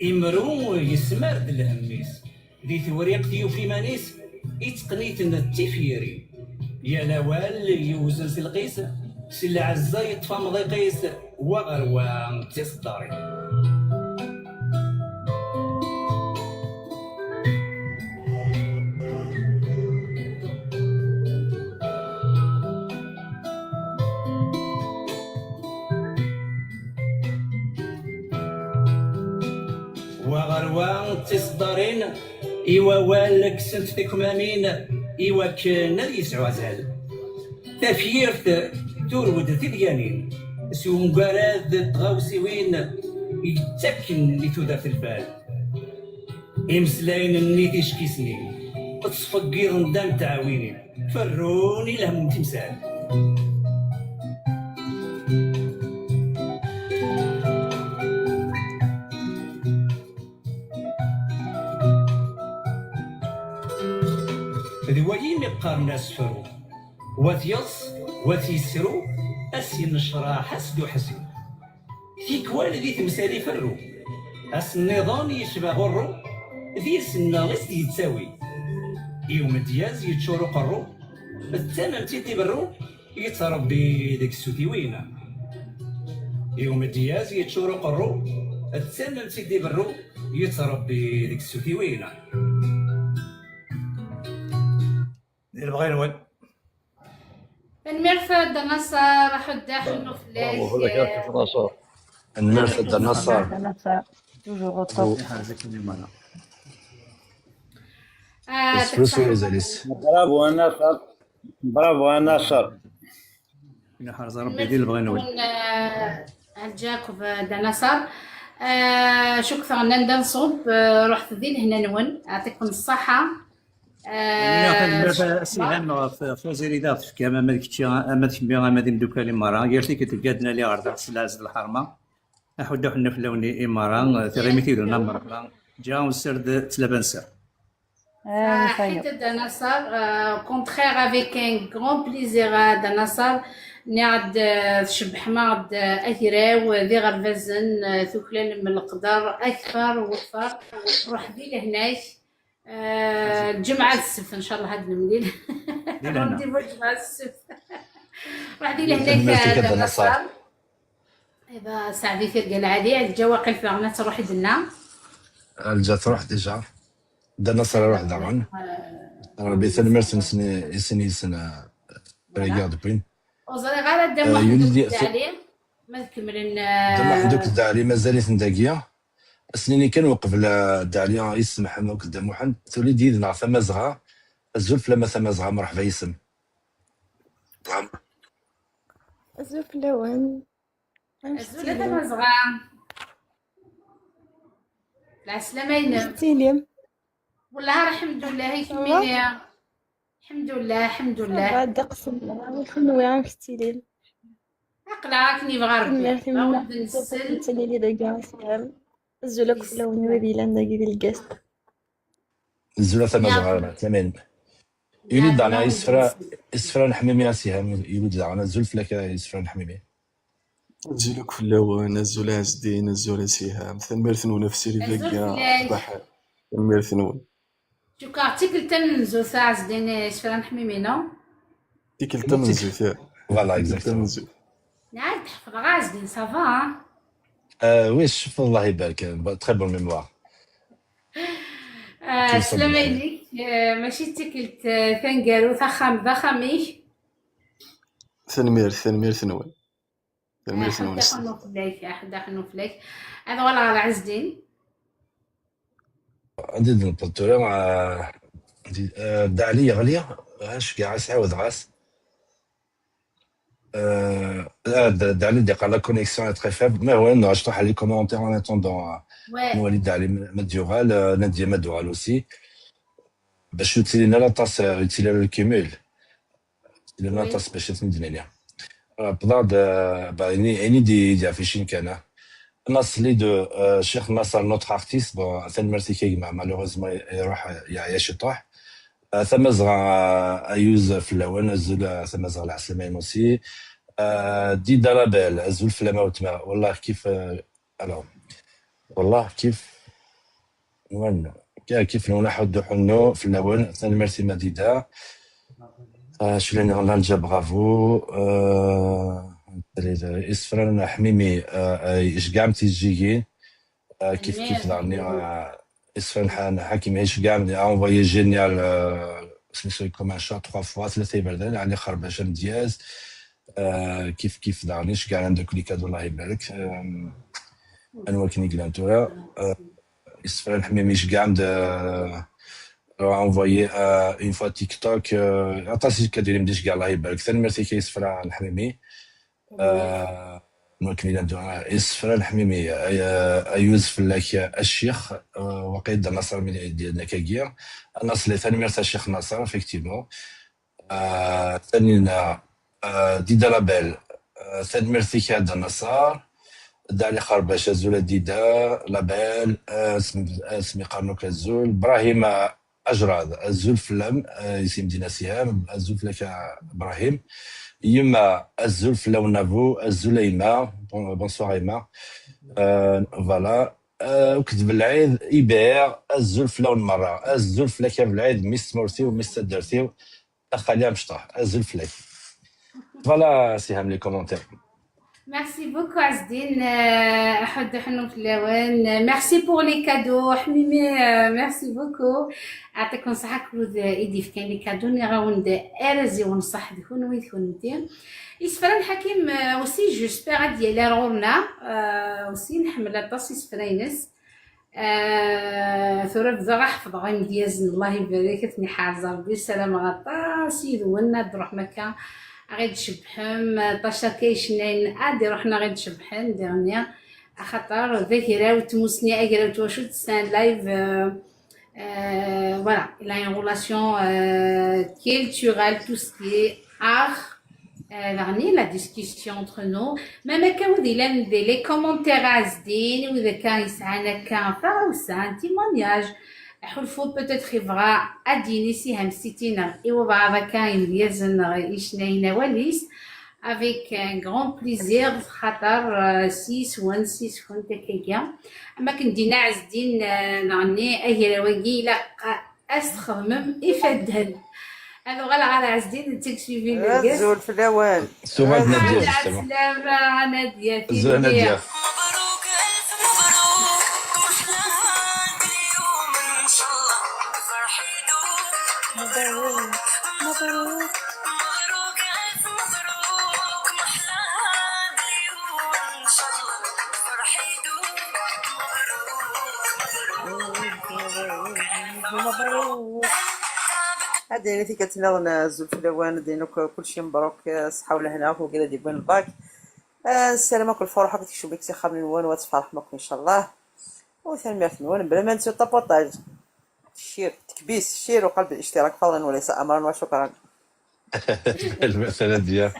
Imru yesmar-d lhemm-is, di tewriqt yufa iman-is, itteqqen-iten d tifyirin. Yal awal yewzen s lqis, s lɛezza yeṭṭef amḍiq-is, wa ɣer wa d tiseddarin. Wa ɣer wa d tiseddarin, i wawal kksent tikmamin, i wakken ad yesɛu azal. Tafyirt turew-d tidyanin, s umgarad n tɣawsiwin yettakken i tudert lfal. Imeslayen-nni ticki-snin ttfeggiḍen-d am tɛawinin, ferrun i lhemm n timsal. D wayi mi qqaren asefru, wa t-yeḍs, wa t-yessru, ass yennecraḥ, ass d uḥzin. Tikwal di temsal iferru, ass nniḍen yecba ɣurru, d yis-nneɣ i s-d-yettawi. I umedyaz yeččur uqerru, d tamemt i d-iberru, yettrebbi deg ssutiwin. I umedyaz yeččur uqerru, d tamemt i d-iberru, yettrebbi deg ssutiwin. Di lebɣi-nwen. Tanemmirt a Dda Naṣer, aḥuddu aḥennu fell-ak. Bravo, fell-ak a Dda Naṣer. Tanemmirt a Dda Naṣer. Dda Naṣer, toujours au top. Iḥrez-ikem i meṛṛa. Ah, Yessefru s wazal-is. Bravo a Naṣer. Bravo a Naṣer. Iḥrez Rebbi di lebɣi-nwen. Tanemmirt-nwen, ah, Ḥaǧ Yakub, ah, Dda Naṣer. Ah, cukkeɣ nnan-d anṣub, ah, ruḥet di lehna-nwen, yeɛṭikum ṣṣaḥa. Ina tanemmirt a Siham ɣef, ɣef wazal i d aɣ-tefkam, ama d kečči, ama d kemmi, ama d imeddukal-im merra. Yal tikkelt deg ad nali ɣer da s lɛezz d lḥerma. Aḥuddu aḥennu fell-awen i, i merra, tiɣimit yid-wen a merra. Ǧa ussir d tlaba n sser. Saḥit a Dda Naṣer, euh, au contraire avec un grand plaisir a Dda Naṣer, nniɣ-d, euh, tcebbḥem-aɣ-d, euh, agraw, euh, d iɣerbazen, euh, tuklalem leqder akter u akter. Ruḥ di lehna-k. آه، الجمعة السبت إن شاء الله هاد المليل. Rendez-vous الجمعة السبت. واحد إلا هناك. Tanemmirt-ik a Dda Naṣer. إذا سعدي تلقى العالية، الجواقل فيها تروح دنا. الجا تروح déjà. Dda Naṣer iruḥ daɣen. Rebbi tanemmirt-nsen i sin yis-sen, euh, voilà. Regarde Pin. Ur ẓriɣ ara Dda Muḥend akked Dda Ɛli ma tkemmlem, Dda Muḥend akked Dda Ɛli mazal-iten dagi. Ass-nni kan uqbel, ah, Dda Ɛli yessemḥen akked Dda Muḥend, tuli-d yid-neɣ Tamazɣa. Azul fell-am a Tamazɣa, mreḥba yes-m. Azul fell-awen. Amek tettilim? Azul a Tamazɣa. Lɛeslama-inem. Amek tettilim? Wellah, lḥemdullah, i kemmini. Lḥemdullah, lḥemdullah. Ddeqs-nneɣ, kenwi amek tettilim? Aql-aɣ akken yebɣa Rebbi. Tanemmirt i Awen-d-nsel. Nettili dagi a Siham. Azul akk fell-awen wid yellan dagi di lgast. Azul a Tamazɣa, tamanim. Yuli-d daɣen isefra, isefra n Ḥmimi a Siham, yuli-d daɣen azul fell-ak a isefra n Ḥmimi. Azul akk fell-awen, azul a Ɛezdin, azul a Siham. Tanemmirt-nwen ɣef ssirid-agi, azul fell-ak. Ṣṣbeḥ. Tanemmirt-nwen. Cukkeɣ d tikkelt tamenzut a Ɛezdin isefra n Ḥmimi, no? Tikkelt tamenzut, ya. Voilà, exactement. Tikkelt tamenzut. Nɛad tḥefḍeɣ a Ɛezdin, ça va, hein? Euh, oui, je suis, Allah ibarak, très bonne mémoire. Ah, sslam-inek, eh, mačči d tikkelt, eh, taneggarut, axxam d axxam-ik. Tanemmirt, tanemmirt-nwen. Tanemmirt-nwen. Aḥuddu aḥennu fell-ak, aḥuddu aḥennu fell-ak. Ad uɣaleɣ ɣer Ɛezdin. Ad d-newweḍ tura, ah, di, ah, Dda Ɛli yeɣli, ah, ceggeɛ-as, ɛawdeɣ-as. Euh, ah, Dda, Dda Ɛli d-yeqqar la connexion est très faible. Mais ouais, non, je t'en les commentaires en attendant, euh, ouais. Nwali Dda Ɛli ma, ma d-yuɣal, euh, Nadia ma d-tuɣal aussi. Bac ur ttilin ara aṭas, euh, ur ttili ara lkimul. Ttili ara aṭas bac ad ten-id-nini. Euh, wwḍeɣ-d, euh, bah, ini, ini di, di afficin kan, ah. Nasli de, euh, Cheikh Nasser, notre artiste, bon, tanemmirt-ik a gma, malheureusement, iruḥ, yeɛya ciṭuḥ. Ah, Tamazɣa, ah, Ayuz fell-awen, azul, ah, Tamazɣa, lɛeslama-im aussi. Ah, Dida Label, azul fell-am a weltma. Wallah kif, ah, alors, wallah kif, wan, ka-, kif nwen aḥuddu ḥunnu fell-awen, tanemmirt-im a Dida. Ah, Clani Lanja, bravo. Ah, Isefran Ḥmimi, ah, ay, iceggeɛ-am tijjigin. Ah, kif kif daɣen, ah, Isefran Ḥa-, Ḥakimi iceggeɛ-am, a envoyé génial, ah, smiso comme un chat trois fois, tlata iberdan, ɛni xerbac amedyaz. Ah, kif kif daɣen iceggeɛ-am deg les cadeaux, Allah ibarek. Ah, anwa akken i yellan tura? Ah, Isefran Ḥmimi iceggeɛ-am d, ah, a envoyé, ah, une fois TikTok, ah, aṭas i kadurim d iceggeɛ, Allah ibarek. Tanemmirt-ik a Isefran Ḥmimi. Ah, nekk mi d-, Isefran Ḥmimi, ay-, Ayuz fell-ak a ccix, ah, waqil d Naṣer mi d-yenna akkagi. A Naṣli, tanemmirt a ccix Naṣer, effectivement. Ah, Tanina, ah, Dida Label, ah, tanemmirt-ik a Dda Naṣer. Dda Ɛli Xerbac, azul a Dida Label, ah, asmi, asmi qqaren akk azul. Brahim, ah, Ajrad, azul fell-am, ah, isim Dina Siham, azul fell-ak a Brahim. Yemma, azul fell-awen a bu, azul a yemma, bon-, bonsoir a yemma. Ah, voilà. Ah, akked Belɛid, Iber, azul fell-awen merra, azul fell-ak a Belɛid, mmi-s n tmurt-iw, mmi-s n taddart-iw, a xali amecṭuḥ, azul fell-ak. Voilà, Siham, les commentaires. Merci beaucoup, Azdin. Euh, ḥedd ḥennu fell-awen. Euh, merci pour les cadeaux. Ḥmimi, euh, merci beaucoup. Ɛṭikum ṣṣeḥḥa akked i d-yefkan les cadeaux. Nniɣ-awen-d arraz-iw n ṣṣeḥ d kunwi d kunti. Isefra n Ḥakim, euh, aussi, j'espère ad d-yali ar ɣur-neɣ. Euh, aussi, nḥemmel aṭas isefra-ines. Ah, tura bdiɣ ḥeffḍeɣ imedyazen, Allah ibarek, ad ten-iḥrez Rebbi. Ssarameɣ aṭas yid-wen ad d-truḥem akka, ad ɣ-id-tcebbḥem, aṭas akka icennayen ad d-iruḥen ad ɣ-id-cebbḥen, diɣenni, axaṭer d agraw n tmusni, agraw n twacult, c'est un live, euh, euh, voilà, il a une relation, euh, culturelle, tout ce qui est art, euh, daɣenni, la discussion entre nous. Même akka, wid yellan di les commentaires a Ɛezdin, wid akka yesɛan akka taɣawsa, un témoignage, ḥulfu peut-être yebɣa ad d-yini Siham Siti neɣ i webɛaḍ akka imedyazen neɣ icennayen awal-is, avec un grand plaisir, xaṭer, euh, s yis-wen, s yis-kent akkagi. Am akken d-yenna Ɛezdin, euh, daɣenni agraw-agi ilaq ad s-txedmem ifadden. Ad nuɣal ɣer Ɛezdin, netteg suivi n lgaz. Azul fell-awen. Tuɣal Nadya, justement. Ɛeslama, Nadya, azul a Nadya. Tinni. Ad d-yini tikkelt nniḍen, azul fell-awen, ad d-yini akk kulci mebruk, ṣṣeḥḥa u lehna, akk wigad yewwin lbak. Ah, nessaram akk lferḥ akked tekcem-ik s ixxamen-nwen, u ad tferḥem akk, incallah. U tanemmirt-nwen, bla ma nettu tapuṭaj. Ccir, tekbis, ccir uqal بالاشتراك فضلا وليس أمرا وشكرا. Lmesla Nadya.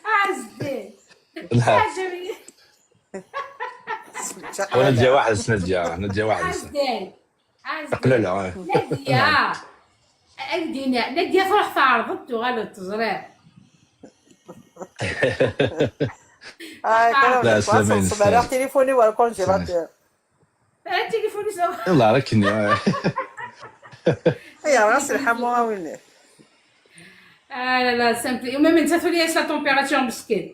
Ɛezdin. Lḥa. Ɛezdin. Wa Nadya waḥd-s, Nadya, Nadya waḥd-s. Ɛezdin. Ɛezdin. Aqlala, eh. Nadya. Naɛam. Ak-d-iniɣ, Nadya truḥ tɛerḍ-d, tuɣal-d, teẓriḍ. Ay, ah. Tura la, d lɛeslama-ines. Ssmara, tilifun-iw ar congélateur. Ara tilifun-is. Yalla, akken, eh. Ay, ɣas lḥamu, a winni. Ah là là, simple. Même nettat tura-yas la température meskin.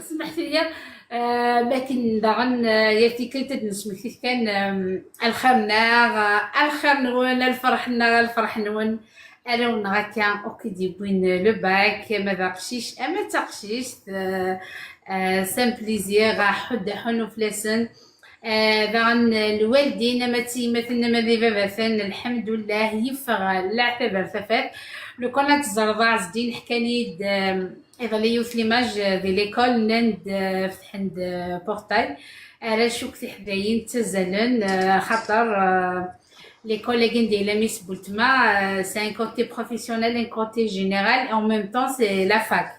Smeḥt-iyi, ah, makken daɣen, ah, yal tikkelt ad d-nesmekti kan, ah, lxir-nneɣ, ah, lxir-nwen, lferḥ-nneɣ, lferḥ-nwen. Arraw-nneɣ akka, akk i d-yewwin le bac, ama d aqcic, ama d taqcict, ah, ah, c'est un plaisir, ah, ḥudd aḥunnu fell-asen. Ah, daɣen, ah, lwaldin, ama d tiyemmaten, ama d ibabaten, lḥemdullah, yeffeɣ leɛtab ar tafat. Lukan ad teẓreḍ a Ɛezdin, ḥkan-iyi-d, ah, iḍelli yiwet l'image, ah, di l'école, nnan-d, ah, fetḥen-d, ah, portail. Arrac akk tiḥdayin ttazalen, ah, xaṭer, ah, l'école-agi n Dila Miss Bultma, ah, c'est un côté professionnel, un côté général, et en même temps, c'est la fac.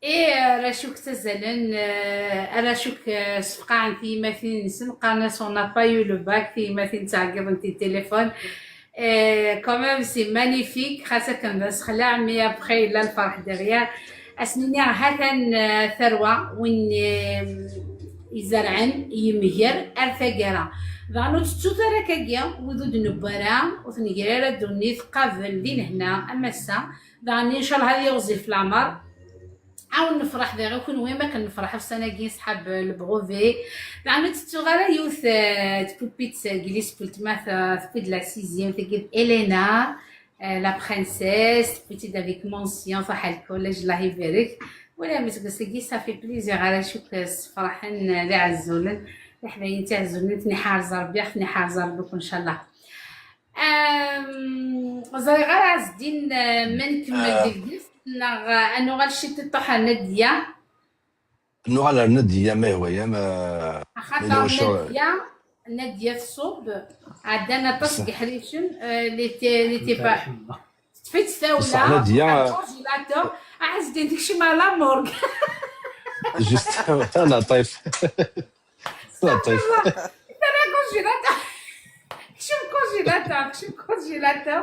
Et euh, arrac akk ttazalen, euh, arrac akk, euh, sfeqɛen tiyemmatin-nsen, qqaren-as on n'a pas eu le bac, tiyemmatin ttɛeggiḍent i téléphone. Euh, quand même, c'est magnifique, xas akken d asexlaɛ, mais après, yella lferḥ derrière. Ad s-nini, ha-t-an, euh, tarwa, win, euh, izerɛen, yemger ar taggara. Daɣen ur tettut ara akkagi, wid ur d-newwi ara, ur t-negri ara ddunit, qabel di lehna, am ass-a. Daɣen, incallah, ad yiɣzif leɛmer. Ad wen-nefreḥ daɣ i kunwi, am akken nefreḥ ussan-agi, ṣḥab le brevet. Daɣen ur tettuɣ ara yiwet, euh, de pupit, euh, n yelli-s n weltma, euh, tewwi-d la sixième, tagi d Elena, euh, la princesse, tewwi-tt-id avec mention, truḥ ar lkolaj, Allah ibarek. Wala, mais seg ass-agi, ça fait plaisir, arrac akk, euh, ssefraḥen, euh, d iɛezzulen, d iḥbayen d tiɛezzulen, ad ten-iḥrez Rebbi, ad ten-iḥrez Rebbi, incallah. Am, ẓriɣ ara Ɛezdin, eh, ma nkemmel di teftist neɣ, eh, ad nuɣal ciṭuḥ ar Nadia. Nuɣal ar Nadia, ma yehwa-yam, eh, axaṭer Nadia, Nadia tṣubb, ɛeddan aṭas n yeḥricen, eh, les té-, les tépa-, teṭṭef-itt tawla, Nadia, congélateur, Ɛezdin tekcem à la morgue. Juste, la taif. Terra congélateur. Kcem congélateur, kcem congélateur.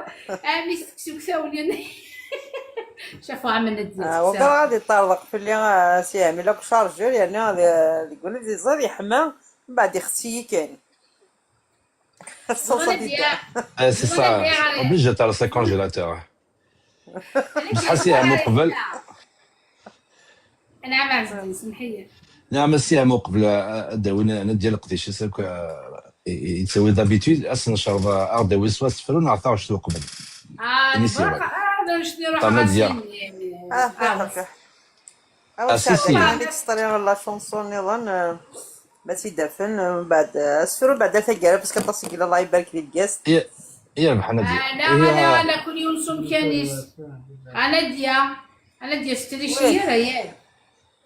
Ami seksu ksawlin. Cafu عملنا ديال Ah, وكان غادي يطرق في اللي، آه، سي عمي لك شارجور، يعني غادي يقول لك زيزر يحمى، من بعد يختي كان. الصوصة دي دار. Eh, c'est ça. Obligé ترى c'est congélateur. بصح سي عمو قبل. نعم عزيزي، سمحي لي. نعم سي عمو قبل، آه، داوي ن-، ندير القديش، ساك، آه، ي-، ي-، يتسوي دابيتود، أصلا نشرب، آه، داوي سوا سفرو، نعطاو شتو قبل. آه، نسي برك، آه، هذا نشتي روح طب ندير. راسي. آه، آه، آه، بس. أو آه، سي، سعد، سي. عندك تسطري لا شونسون نظن، آه، ما تيدافن، آه، من بعد، آه، سفرو بعد ثقيلة، بس كتصل الله يبارك لي الكاس. يا، يا ربح ندير. آه، لا، هي أنا، أنا كل يوم سوم كانيس. أنا ديا. أنا ديستري شيرة، ياك.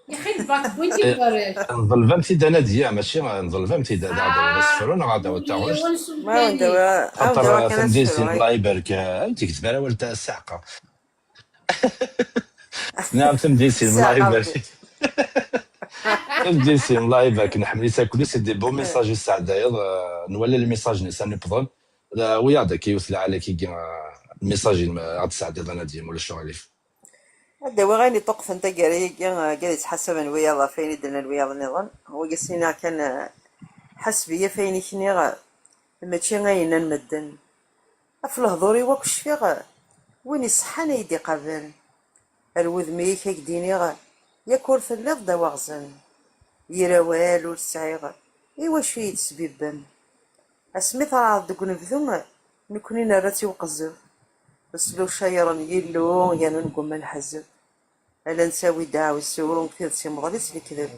يا أخي، الباك بوينتي إيه، بارد. نظلفهم تيدا نادية، ماشي نظلفهم تيدا، دا هذا هو آه، السفر، ولا هذا هو التاغوش. ما هو دوا، هو خاطر دوا كان تمديسي، السفر، الله يبارك، آه، أنت كتبان ولا تاع الساعة. نعم، تمديسي، الله الساعة يبارك. تمديسي، الله يبارك، نحمل يسا كل سي دي بو ميساج يساعد دايض، آه، نولي الميساج نسا نبضل. لا، ويا داك يوث العالك يجي، آه، الميساج ما عاد ساعد يضنا ديما ولا شو عليه. Ad d-awiɣ ayen iṭuqten taggara-agi, ah, gad yettḥasaben wiyaḍ ɣef wayen i d-nnan wiyaḍ nniḍen. Wagi s-iniɣ kan, ah, ḥaseb-iyi ɣef wayen i k-nniɣ, ah, mačči ayen nnan medden. Ɣef lehdur-iw akk cfiɣ, ah, win iṣeḥḥan ay d-iqabel. Ar wudem-ik ad k-d-iniɣ, ah, yak ur telliḍ d awaɣzen. Yir awal ur sɛiɣ, iwacu i yi-d-tesbibbem? Asmi terɛeḍ deg unebdu, nekni nerra-tt i uqezzeb. Neslucayren Yillu, yerna neggumma nḥezzeb. Ala nettawi ddeɛwessu, tidet imḍel-itt lekdeb.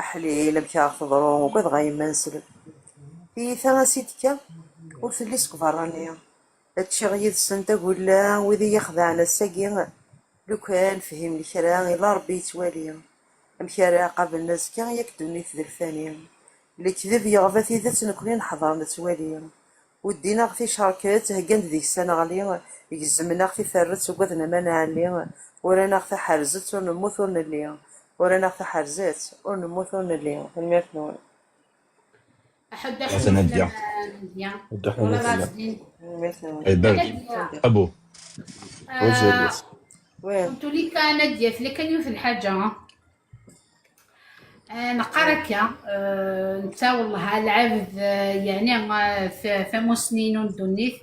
Aḥlil, amek ara teḍru, ugadeɣ a yemma nesleb. Tiyita a s-d-tekka, ur telli seg berra-nni. Ad ččiɣ yid-sen tagulla, wid i yi-xedɛen ass-agi. Lukan fhimen kra, illa Ṛebbi yettwali. Amek ara qablen azekka, yak ddunit d lfani. Lekdeb yeɣba tidet, nekni neḥḍer nettwali. Uddin-aɣ ticerket, heggan-d deg-s aneɣli, gezmen-aɣ tiferret, ugaden aman ɛelli, uran-aɣ taḥerzet, ur nemmut ur nelli, uran-aɣ taḥerzet, ur nemmut ur nelli. Tanemmirt-nwen. Aḥuddu Atan Ḥnifa Nadya. Nadya. Aḥuddu Ḥnifa Nadya. Tanemmirt-nwen. Ay, barek. Nadya. Abu. Ah, en tous les cas, Nadya, tella kan yiwet n lḥaǧa. Ah, neqqar akka, ah, netta wellah lɛebd, ah, yeɛni, ah, t-, tamussni-inu n ddunit,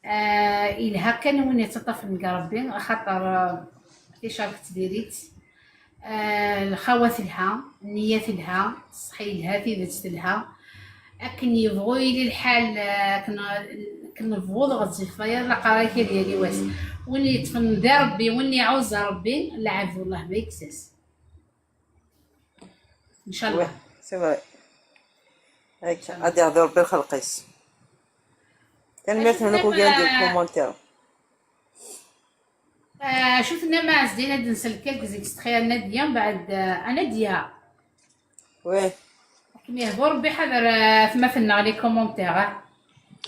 ah, yelha kan win yettaṭṭafen deg Ṛebbi, axaṭer, ah, ticerket diri-tt, ah, lxawa telha, nniya telha, ṣṣeḥ yelha, tidet telha. Akken yebɣu yili lḥal, ah, akken, akken nebɣu dɣa ttzif tayeḍ, la qara-k ad yali wass. Win yeṭṭfen di Ṛebbi, win iɛuzz Ṛebbi, lɛebd wellah ma yekkes-as. Incallah. Oui, c'est vrai. Ad iɛdu Ṛebbi lxelq-is. Tanemmirt-nwen akk ugar deg lkumuntir. Ah, acu tennam a Ɛezdin, ad nsel quelques extraits a Nadia, mbeɛd, ah, a Nadia. Oui. Akken yehdu Ṛebbi, ḥader, ah, atmaten-nneɣ les commentaires, ah.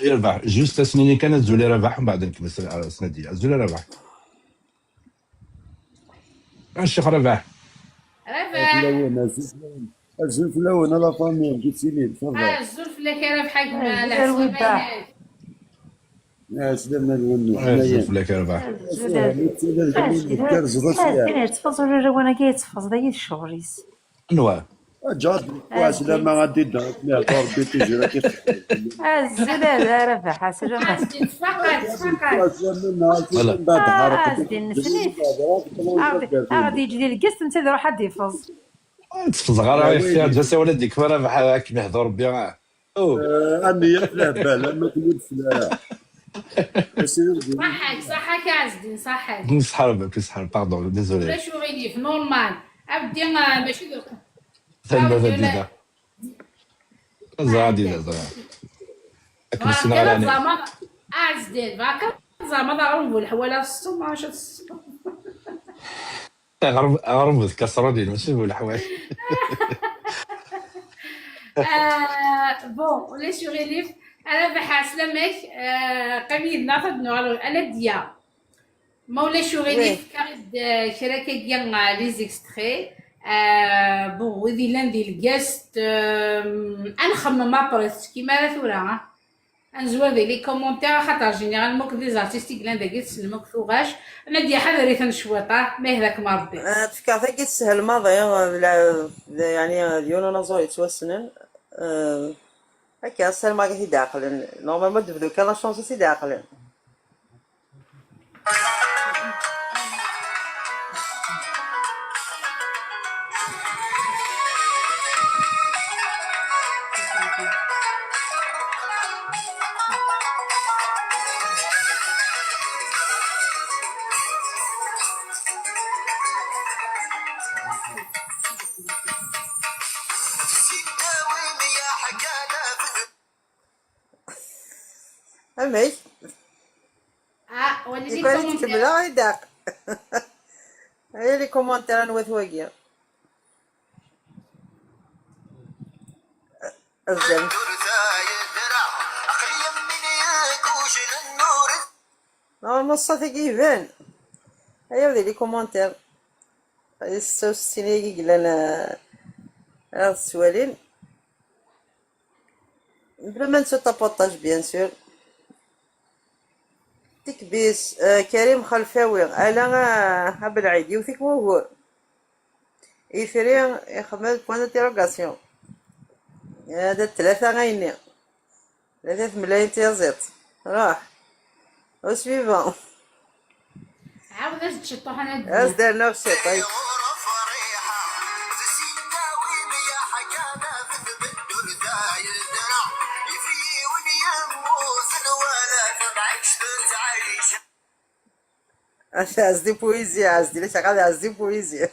Yerbeḥ, juste asnini kan azul i Rabaḥ, mbeɛd nkemmel s, ah, s Nadia. Azul i Rabaḥ. Ccix Rabaḥ. Rabaḥ. Azul fell-awen, azul fell-awen, a la famille, amek i tettiliḍ, ça va? Azul fell-ak a Rabaḥ, a gma, azul a Rabaḥ. Ɛeslama-nwen. Azul fell-ak a Rabaḥ. Azul. Azul. Azul. Azul. Azul. Azul. Azul. Azul. Azul. Azul. Azul. Azul. Azul. Azul. Anwa? Aǧaḍ, ɛeslama a Dida, mi hḍer Rebbi tiziri ki. Azul a Rabaḥ, ɛeslama. Voilà. Azul neslit. Aɣ-d-yeǧǧ di lgest, netta ad iruḥ ad d-ifeẓ. Ur teffẓeɣ ara, ixti ǧas awal ad d-ikfa Rabaḥ, akken ihḍer Rebbi. Aniyat lehbal, ama tmud fell-ara. Ṣaḥak, ṣaḥak a Ɛezdin, ṣaḥak. Nesḥerb, nesḥerb, pardon, désolé. Ulac uɣilif, normal. Abdi, ah, mačči d. Tanemmirt a Dida. Ẓra a Dida, ẓra. Akken ssneɣ ara. Ɛezdin, baka tẓamaḍ aɣrum bu leḥwal, a teṣṣum, acu teṣṣum. Aɣrum, aɣrum bu tkaṣrulin, mačči bu leḥwal. Ah, bon, ulac uɣilif. A Rabaḥ, ɛeslama-k. Ah, qqim yid-neɣ, ad nuɣal. A Nadia. Ma ulac uɣilif, fkiɣ-d, euh, kra kagi, euh, les extraits. Euh, bon, wid yellan di lgast, euh, ad nxemmem après, tettekkim ara tura, ah. Ad nezwar di les commentaires, axaṭer généralement akk des artistes i yellan dagi, tessnem akk tuɣac. Nadia, ḥader-iten cwiṭ, ah, ma yehda-kem Rebbi. Ah, tefkiɣ tagi teshel maḍi, d la-, d, yeɛni, d yiwen unaẓur yettwassnen. Euh, akka, ssarameɣ ad t-id-ɛeqlen. Normalement, d-bdu kan la chanson i t-id-ɛeqlen. Amek? Ah, wali les commentaires. Tkemmel-aɣ-d. Aya les commentaires anwa-t wagi? Azal. Normalement ṣṣat-agi iban. Ayaw di les commentaires. Ay ssaw s sin-agi yellan, ah, ad ttwalin. Bla ma nettu tapaṭaj, bien sûr. Tikbis, euh, Karim Xelfawi, ala, euh, a Belɛid, yiwet-ik wugur. Itri, ixdem point d'interrogation. Hada tlata ayenni. Tlata tmelayin tyaẓiḍt. Ruḥ. Au suivant. Ɛawed as-d ciṭuḥ a Nadia. As-d rnu ciṭuḥ. Ass-a ɛezdi poésie, ɛezdi, la teɣɣar ɛezdi poésie.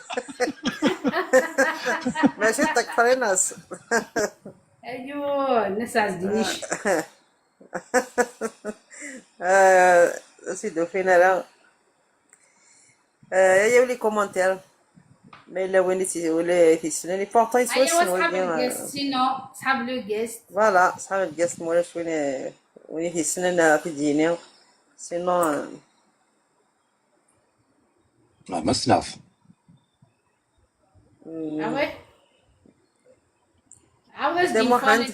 Mačči ṭṭek frinas. Aywa, nnas ɛezdi nici. Ah, si d-ufin ara. Ah, ayaw les commentaires. Ma yella win i t-, win i t-yessnen, et pourtant yettwassen wagi. Sino, ṣḥab le guest. Voilà, ṣḥab le guest, ma ulac win i, win i t-yessnen, ah, ad t-id-yini. Sinon, ah, ma ssneɣ-t. Ah ouais. عاود اش دي فان.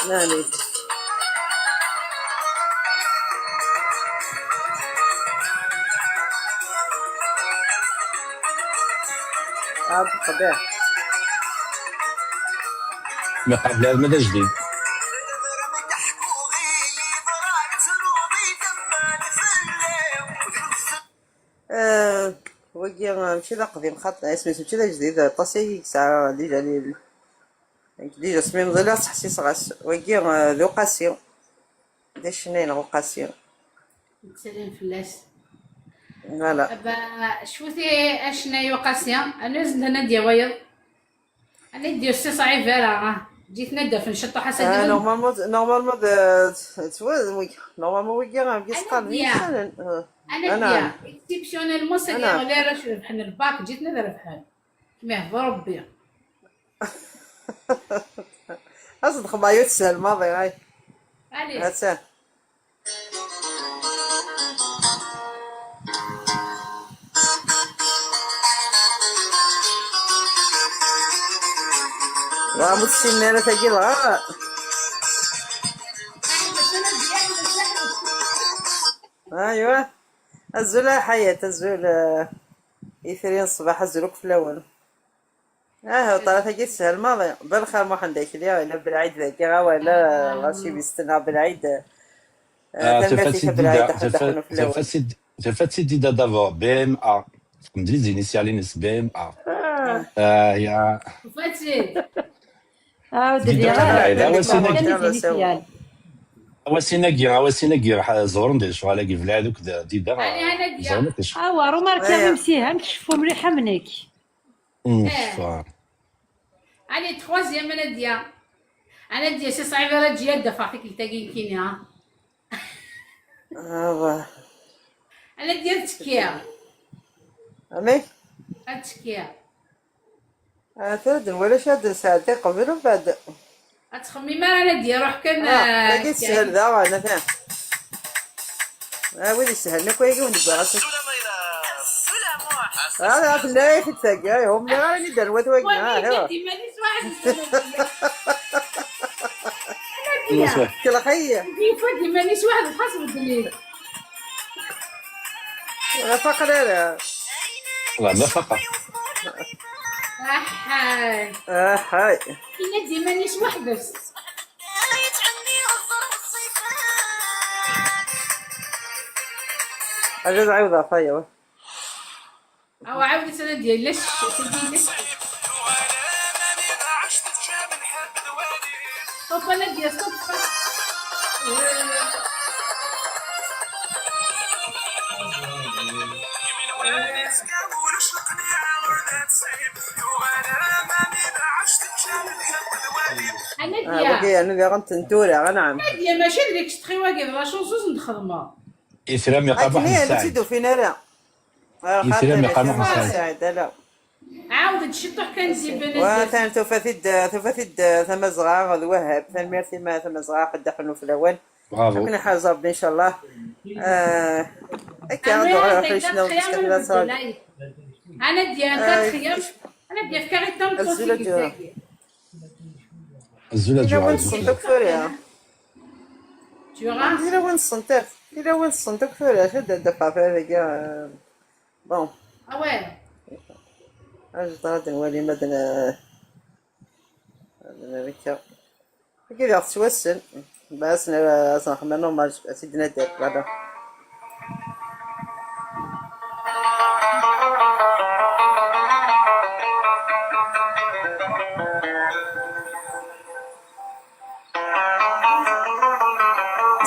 لا، لا. عاد الطبيعة. ما قبل هذا ما جديد. آه، ويجي ماشي ذا قديم، خاطر اسمي ماشي ذا جديد، طاسي يسعى ديجا لي، ديجا سمي مضيلة صح سي صغاس، ويجي، آه، ذو قاسي، دي شنين غو قاسي. سلام فلاس. Voilà. أبا شوتي أشنا يو قاسي، أنا زلنا نديا ويض. أنا دير سي صعيب، راه جيت ندى في نشطة حسن. آه، نورمالمون، نورمالمون، آه، توا، وي، نورمالمون، وي، راه بيس أنا قال، ديا. يسالن، آه. أنا أنا ديا. إكسبسيونيلمون، سيدي، أنا. ولا راه شوف، حنا الباك، جيت ندى راه بحال. كيما يهضر ربي. As-d xmayu teshel maḍi, ay. Allez. Ata. Dɣa mu tessinem ara tagi dɣa. Aywa. Azul a Ḥayat, azul, eh, itri n ṣṣbeḥ, azul akk fell-awen. Ah, ṭṭrat-agi teshel maḍi. Belxir Muḥend Akli, ila Belɛid dagi, awal, eh, ɣas ibisten neɣ Belɛid. Eh, ah, tanemmirt-ik a Belɛid, aḥmed aḥnu fell-awen. Tufa-tt-id, tufa-tt-id d'abord, B M A. Txeddem-d les initiales-ines, B M A. Ah. Ah, ya. Tufa-tt-id. Ɛawed-d, ya. Belɛid, awasin-agi. Awasin-agi, awasin-agi, ẓuren di lecɣal-agi, Belɛid akked Dida. Ẓuren akk. Awa, remarquer imsihan, tceffu mliḥ am nekk. Mm, eh. Allez, troisième, a Nadia. A Nadia, si ṣɛib ara ǧǧi ad d-afeɣ tikkelt-agi nekkini, ha? Ah, wa. A Nadia, ad tekkiɣ. Amek? Ad tekkiɣ. Ah, tura d-nwala ad nesɛeddi qbel umbeɛd. Ad txemmim ara, la d-iruḥ kan, ah, ah, tagi teshel daɣen, atan. Ah, wid isehlen akk ayagi wen-d-wwiɣ ass-a. Ah, fell-ak i d-tagi, ah, ur mliɣ ara mi d-rwat wagi, ah, ifa-d iman-is waḥed. Kellex-iyi. Ifa-d iman-is waḥed, xas beddel-it. Ur faqen ara. Wallah, ma faqeɣ. Aḥay. Aḥay. Yenna-d iman-is weḥd-s. Ad ɛiwdeɣ tayeḍ. Aw, ɛawdet ad d-yalla s-, s-, s-, Hop, ad d-yas-, Anadya. Ah, wagi, anadi ɣan tentura, anɛam. Anadya, mačči d deg-s txiwa-gi, d la chanson n-xedmeɣ. Itram iqabaḥ n Saɛid. Akken i tt-id-ufin ara. Itram iqabaḥ n Saɛid. Saɛid, ala. Ɛawed-d ciṭuḥ kan, Ziba, wa, atan tufa-t-id, tufa-t-id Tamazɣa d Wahab. Tanemmirt i ma Tamazɣa, ḥedd aḥnu fell-awen. Bravo. Akken iḥaz Rebbi, incallah. Ah, akka, ad uɣaleɣ ɣer ccna, ur d-ttkeḥ la sal. Anadya, ah, quatrième. Anadya, fkiɣ i tameṭṭut. Azul a Ǧura. Azul a Ǧura. Yella win ṭṭsent akk tura. Ǧura. Yella win ṭṭsent akk, yella win ṭṭsent akk tura. Acu d-, d-, d-, d-, d-, Bon. Awal. Ajḍa ad nwali ma d-, ad nwali akka. Wagi diɣ tettwassen. Bas n-, ad s-nxemmer normal, ad tt-id-nadder, voilà.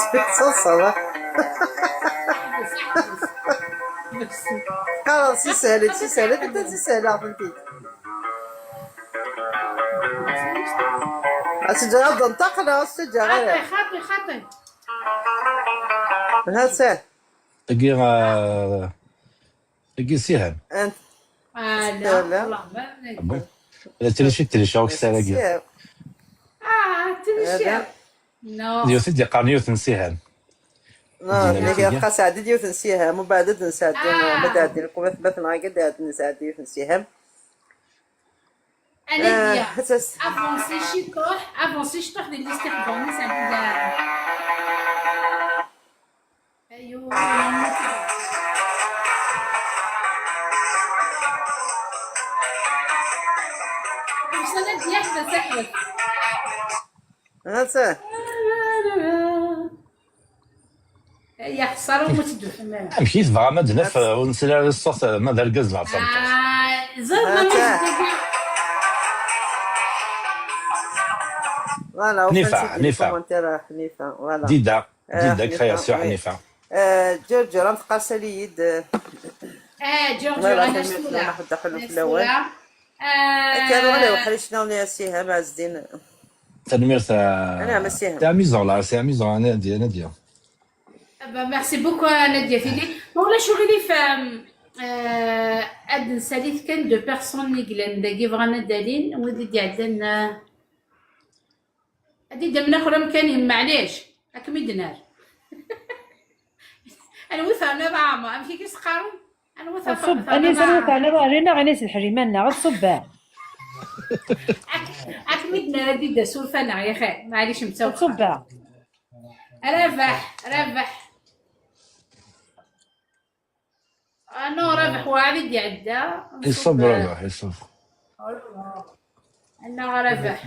Tettaḍsaḍ, ah? Qqareɣ si sehlet, si sehlet, anta si sehleɣ-tent-id? Ad teǧǧeɣ ad d-tenṭeq neɣ ad teǧǧeɣ ara? Xaṭi, xaṭi, xaṭi. Ha-tt-ah. Tagi, ah, Tagi Siham. Ant-, ah, la, la. Wallah, ma, ah bon. La trici, trici, akk sara-gi. Siham. Ah, trici. Ala. Non. Yiwet i d-yeqqaren yiwet n Siham. Non, nniɣ-ak ad sɛeddiɣ yiwet n Siham, umbeɛd ad d-nesɛeddi, ah, ma d-ɛeddi lqut, ma tenɣa-k ad d-ɛeddi nesɛeddi yiwet n Siham. Anadya. Ah, avansi ciṭuḥ, avansi ciṭuḥ di liste ḥdanis, Anadya. Ayo. Ansa Anadya, ḥbes, ḥbes. Ansa. Ya xsara, ur teddut ara. Amek i tebɣam ad d-naf, ur nesli ara ṣṣut, ma d argaz neɣ d tameṭṭut? Ah, ẓer ma mi tedda. Voilà, Ḥnifa, Ḥnifa. Commentaire, Ḥnifa, voilà. Dida, eh, Dida, Ḥnifa, création, oui. Ḥnifa. Eh, Ǧurǧur, am teqqar sali-yi-d. Eh, Ǧurǧur, voilà, ana tanemmirt, sula. Ḥedd axellu fell-awen. Akka, ala, weḥric-nneɣ n Siham Ɛezdin. Tanemmirt a, c'est amusant là, c'est amusant, Anadya, Anadya. Ah bah, merci beaucoup, Anadya Tili. Ma ulac uɣilif, euh, euh, ad nsalit kan deux personnes i yellan dagi bɣan ad d-alin, wid i d-iɛeddan, euh, Ad d-amnaxel amkan-im, maɛlic. Ad kem-id-nerr. Anwa terniḍ a Ɛmer? Amek i s-qqaren? Anwa terniḍ? Ṣub, ani s anwa terniḍ a Rina, ani s lḥerima-nneɣ, ad ṣubbeɣ. Ad kem-id-nerr ad d-idas urfan-a, yaxi. Maɛlic, mtawxa. Ad ṣubbeɣ. Rabeḥ, rabeḥ. Ah non, Rabeḥ, werɛad i d-iɛedda. Iṣab Rabeḥ, iṣab. Annaɣ a Rabeḥ.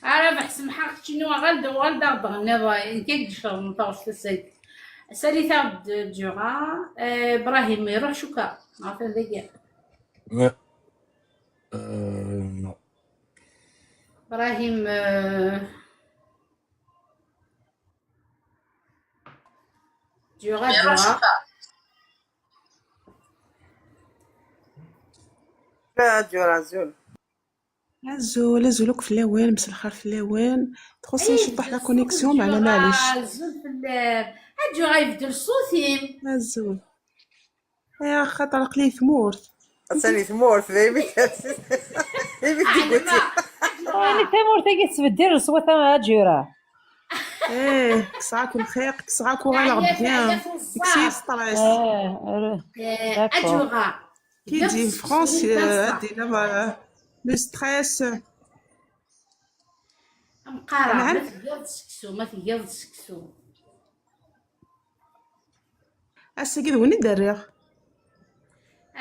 A Rabeḥ, semḥeɣ, keččini uɣal-d, uɣal-d ad ɣ-d-tɣenniḍ, nekk i d-icerḍen taɣect ass-agi. Salit-aɣ-d Ǧuɣa, eh, Ibrahim, iruḥ cukkeɣ, ɣef dagi. Euh, non. Ibrahim, eh, Ǧuɣa, Ǧuɣa. Ǧuɣa, Ǧuɣa, Ǧuɣa. Azul, azul akk fell-awen, mselxir fell-awen. Txuṣṣ-iyi ciṭuḥ la connexion, meɛna maɛlic. Azul fell-am. A Ǧuɣa, ibeddel ṣṣut-im. Azul. Ay axaṭer aql-i tmurt. Atan i tmurt, d aymi d-iguti. Ani tamurt-agi tettbeddil leṣwat a Ǧuɣa. Eh, kkseɣ-ak lxiq, kkseɣ-ak uɣaleɣ bien. Kkes-iyi stress. A Ǧuɣa. Qui dit France, euh, ad d-iniɣ, euh, le stress. Amqara, ma tgiḍ seksu, ma tgiḍ seksu. Ass-agi d win i d-rriɣ.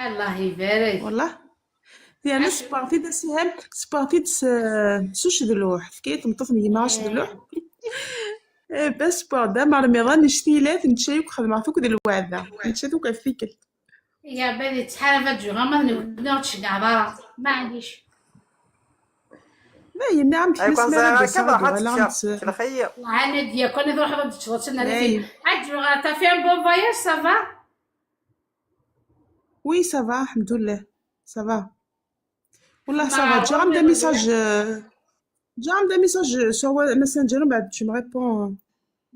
Allah ibarek. Wallah. Yerna sewweɣ-t-id asiham, sewweɣ-t-id s, s ucedluḥ. Tefka-yi tmeṭṭut n gma acedluḥ. Eh, bas sewweɣ-d amermiḍ, annect-ilat, nečča yakk, xedmeɣ-t akk d lweɛda. Nečča-t akk ɣef tikkelt. Ya badi, ttḥarab ad ǧuɣ, ama d newwet ur ɣ-tceggɛeḍ ara. Maɛlic. Ma yenna-am-d kna semara ad d-aseɣ ad uɣaleɣ ad nett. Lɛanad yakk, ad truḥeḍ ad teččeḍ, ad tenna ad ǧuɣ, t'as fait un bon voyage, ça va? Oui, ça va, alḥemdullah, ça va. Wallah, ça va. Ǧǧiɣ-am-d amessage, euh, ǧǧiɣ-am-d amessage sur Messenger, mbeɛd tu me réponds.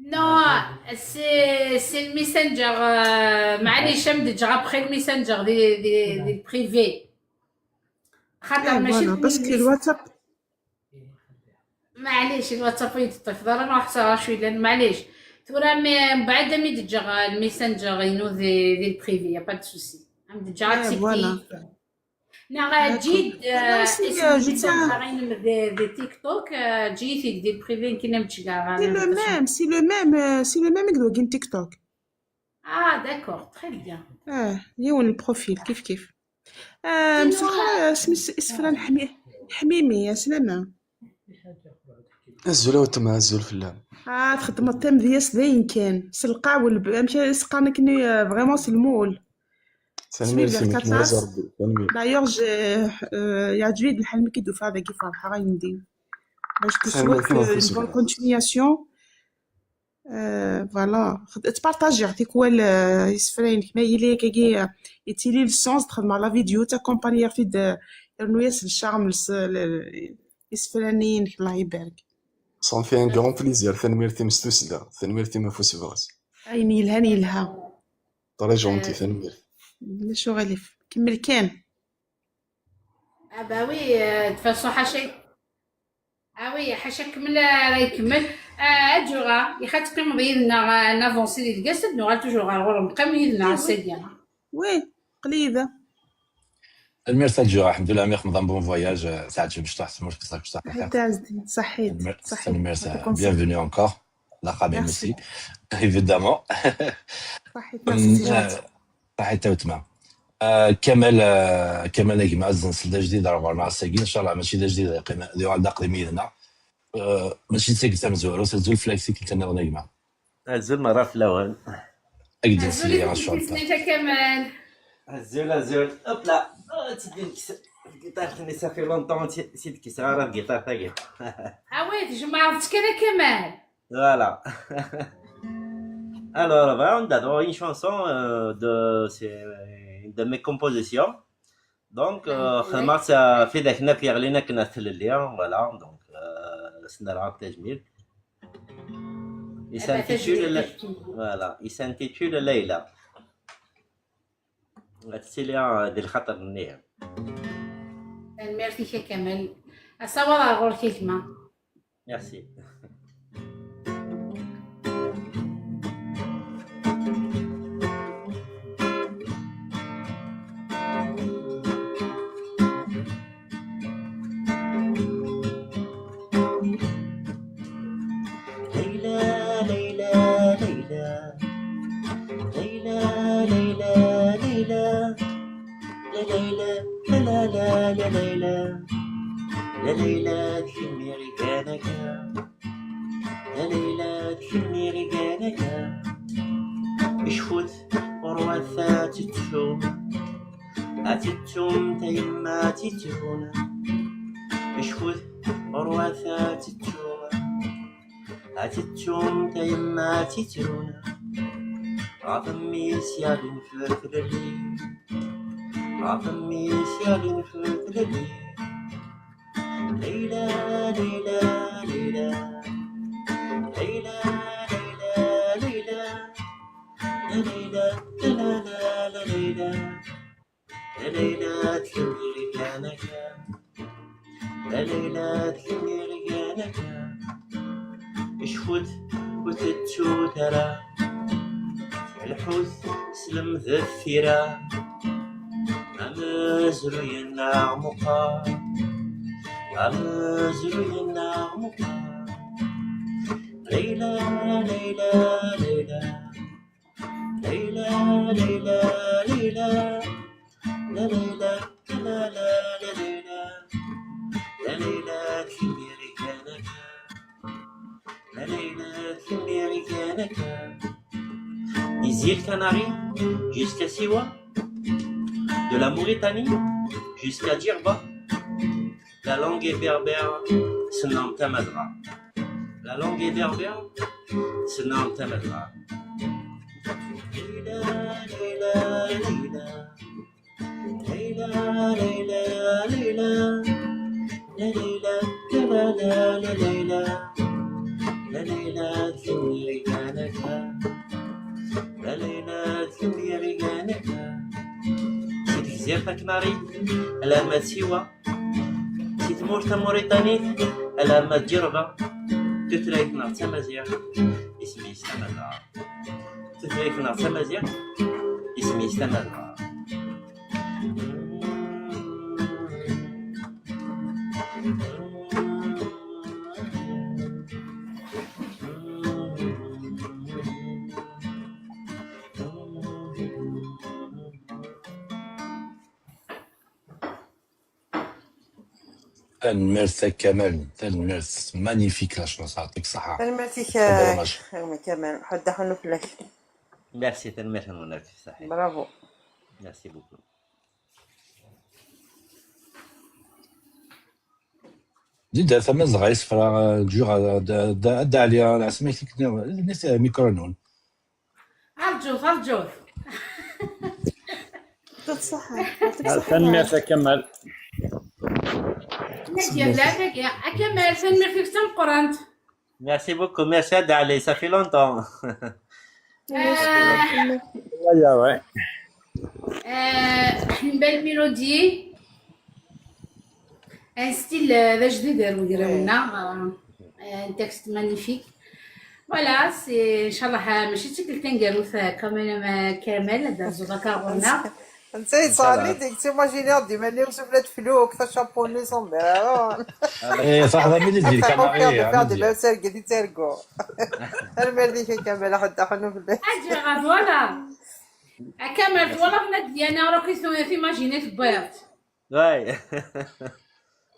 Non, c'est, c'est le Messenger, euh, maɛlic, am d-ǧǧeɣ après le Messenger di, di, di privé. Xaṭer mačči voilà, parce que le WhatsApp. Maɛlic, le WhatsApp ur yi-d-teṭṭifeḍ ara, ma ḥṣaɣ acu yellan, maɛlic. Tura, mbeɛd am i d-ǧǧeɣ le Messenger-inu di, di privé, y a pas de souci. Am d-ǧǧeɣ accepté. Neɣ ǧǧi-d isem-nni d-ɣrin di TikTok, ǧǧi-t-id di privé, nekkin am ttgeɣ. C'est le même, c'est le même, c'est le même i d wagi n TikTok. Ah, d'accord, très bien. Ah, yiwen le profil, kif kif. Ah, mselxir, isem-is isefra n Ḥmimi, aslama. Azul a weltma, azul fell-am. Ah, txeddmeḍ tamedyazt d ayen kan. S lqaw, amek i s-qqaren akken, vraiment s lmul. Tanemmirt-im, D'ailleurs, yeɛǧeb-iyi-d lḥal mi k-id-ufiɣ dagi, ferḥeɣ ayendin. Je te souhaite une bonne continuation. Voilà. Ttpartajiɣ tikwal isefra-inek, ma yili akkagi yettili le sens, txedmeɣ la vidéo, ttakumpaniɣ-t-id, yernu-yas le charme isefra-nni-inek, Allah ibarek. Ça me fait un grand plaisir. Tanemmirt-im s tussda. Tanemmirt-im ɣef usebɣes. Ayen yelhan yelha. Très gentil, tanemmirt. Ulac uɣilif. Kemmel kan. Ah bah oui, euh, de toute façon, ḥaca. Ah oui, ḥaca kemmel ara ikemmel. Ah, Aǧuɣa, ixaṭ teqqimeḍ yid-neɣ, ah, navansi di tgest, ad nuɣal toujours ɣer ɣur-m. Qqim yid-neɣ ass-agi. Oui, aql-iyi da. Tanemmirt a Ǧuɣa, alḥemdulillah, mi xedmeḍ un bon voyage, eh, teɛǧeb mecṭuḥ tmurt, kessek mecṭuḥ. Saḥit a Ɛezdi, saḥit, saḥit. Tanemmirt, bienvenue encore. Laqab-im aussi, évidemment. Saḥit, merci, c'est gentil. Saḥit a weltma. Eh, Kamal, eh, Kamal a gma, ad nselleɣ d ajdid ar ɣur-neɣ ass-agi, ncallah mačči d ajdid, ad yeqqim, ad yuɣal d aqdim yid-neɣ. Eh, mačči d tikkelt tamezwarut, azul fell-ak tikkelt nniḍen a gma. Azul merra fell-awen. Ad k-d-nselli, ncallah. Kamal. Azul, azul. Hop là. Ah, tteddi nekkes lgiṭart-nni, ça fait longtemps si d-kkseɣ ara lgiṭart-agi. Ah oui, tjemɛeḍ-tt kan a Kamal. Voilà. Alors, voilà, on a une chanson, euh, de, c'est une de mes compositions. Donc, euh, xedmeɣ-tt ɣef widak akk yeɣlin akken ar tlelli, voilà, donc, euh, s nerɣa tajmilt. Il s'intitule, voilà, il s'intitule Layla. Ad tettili, euh, di lxaṭer-nni. Tanemmirt-ik a Kamal. Asawaḍ ar ɣur-k a gma. Merci. La Layla, la Layla, d kemmi i gan akka. La Layla, d kemmi i gan akka. Icfut ɣurwat ad tettum, ad tettum tayemma ad tettum. Icfut ɣurwat ad tettum, ad tettum tayemma ad tettum. Ɣef mmi-s yal nfetlelli, ɣef mmi-s yal nfetlelli. Layla, Layla, Layla. Layla, Layla, Layla. La Layla, la, la, la, la, Layla. La Layla, d kemmi i gan akka. La Layla, d kemmi i gan akka. Icfut ur tettut ara. Lḥut, slemdet tira. Amezruy-nneɣ meqqer. Amezruy-nneɣ meqqer. Layla, Layla, Layla. Layla, Layla, Layla. La Layla, la, la, la, Layla. La Layla, d kemmi i gan akka. La Layla, d kemmi i gan akka. Des îles Canaries jusqu'à Siwa, de la Mauritanie jusqu'à Djerba, la langue est berbère, tessnem Tamadɣa. La langue est berbère, tessnem Tamadɣa. Layla, Layla, Layla. Layla, Layla, Layla. La Layla, la, la, la, la, Layla. La Layla, d kemmi i gan akka. La Layla, d kemmi i gan akka. Si tegzirt Aknari alamma d Siwa, si tmurt tamuritanit alamma d Ǧerba, tutlayt-nneɣ d tamaziɣt, isem-is Tamadɣa. Tutlayt-nneɣ d tamaziɣt, isem-is Tamadɣa. Tanemmirt a Kamal, tanemmirt, magnifique la chanson, يعطيك الصحة. Tanemmirt-ik, a Kamal, ḥedd aḥunnu fell-ak. Merci, tanemmirt-nwen akk, ṣaḥit. Bravo. Merci beaucoup. Dida Tamazɣa, isefra, euh, ǧǧiɣ, euh, d, d, d Ɛli, euh, asmi i k-nniɣ, nniɣ, euh, mikronun. Arǧut, arǧut. Yɛṭik ṣṣeḥḥa, yɛṭik ṣṣeḥḥa. Tanemmirt a Kamal. Nadi, a Kamal, tanemmirt-ik d tameqqrant. Merci beaucoup, merci à Dali, ça fait longtemps. Euh, ouais, ouais. Euh, une belle mélodie, un style, euh, d ajdid ar wegraw-nneɣ, euh, un texte magnifique. Voilà, c'est, ncallah, euh, mačči d tikkelt taneggarut, euh, quand même, euh, Kamal, ad d-terzuḍ akka ɣur-neɣ. Netta yettɣalli-d, yettimajini-ɣ-d iman-iw s ufella tefluk, tačapunit, sombrero. Eh, ça va, mais les îles Canaries, hein, les îles. Faire des belles sergues, des sergues. Tanemmirt-ik a Kamal, ḥedd aḥunnu fell-ak. Aǧiɣ, voilà. A Kamal, twalaḍ Nadia, neɣ akk timajini tewwiḍ-tt. Ouais.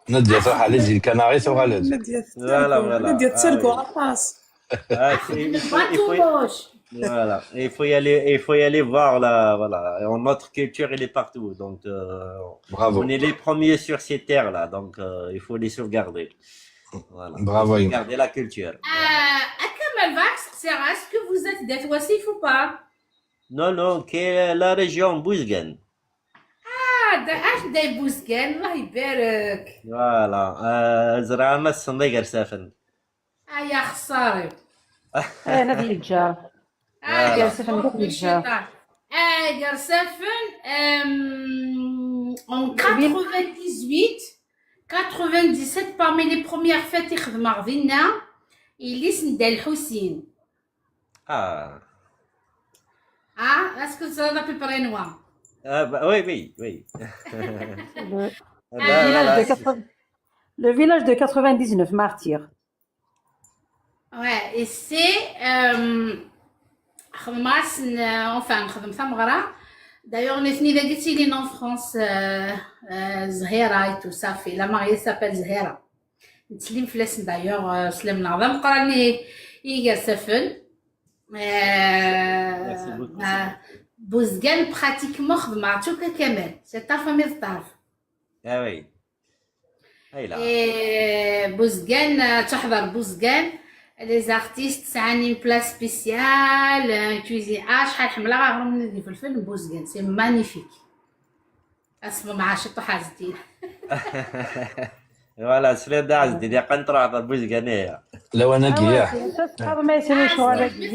Nadia truḥ ɣer les îles Canaries, tuɣal-d. Nadia tettargu. Voilà, voilà. Nadia tettargu aṭas. Ah, c'est, il faut, il faut, voilà. Il faut y aller, il faut y aller voir là, voilà. Et notre culture, elle est partout. Donc, euh, bravo. On est les premiers sur ces terres-là. Donc, euh, il faut les sauvegarder. Voilà. Bravo. Sauvegarder la culture. Euh, à Kamal Vax, est-ce que vous êtes des Wasif ou pas ? Non, non, que la région Bouzguen. Ah, d-, acu d Buzgan, Allah ibarek. Voilà, euh, ẓriɣ ama tessneḍ Igersafen. Ay, axessar-iw. Eh, nadi yeǧǧa. Ah, Igersafen, nadi yeǧǧa. Ah, Igersafen, euh, en quatre-vingt-dix-huit, quatre-vingt-dix-sept, parmi les premières fêtes i xedmeɣ dinna, yelli-s n Dda Lḥusin. Ah. Ah, est-ce que c'est à peu près noir ? Ah, bah, oui, oui, oui. Le, le village de quatre-vingts, le village de quatre-vingt-dix-neuf martyrs. Ouais, et c'est, euh, xedmeɣ-asen, euh, enfin, nexdem tameɣra, D'ailleurs, nitni dagi ttilin en France, euh, euh, Zhira et tout ça, fi la mariée s'appelle Zhira. Nettsellim fell-asen d'ailleurs, euh, slam-nneɣ d ameqqran i i Igersafen. Euh, Buzgan, pratiquement xedmeɣ-tt akk a Kamal. C'est ta famille de Tarf. Ah oui. Ayla. Et Buzgan, euh, tuḥḍer Buzgan. Les artistes sɛan une place spéciale, euh, cuisine. Ah, acḥal ḥemmleɣ aɣrum n ifelfel n Buzgan. C'est magnifique. Asma m'a ciṭuḥ Ɛezdin. Voilà, sliɣ-d Ɛezdin, yeqqen truḥ ɣer Buzgan, ihi. Lawan-agi, ah, ya. Txedmeḍ ma yesɛa lecɣal-agi.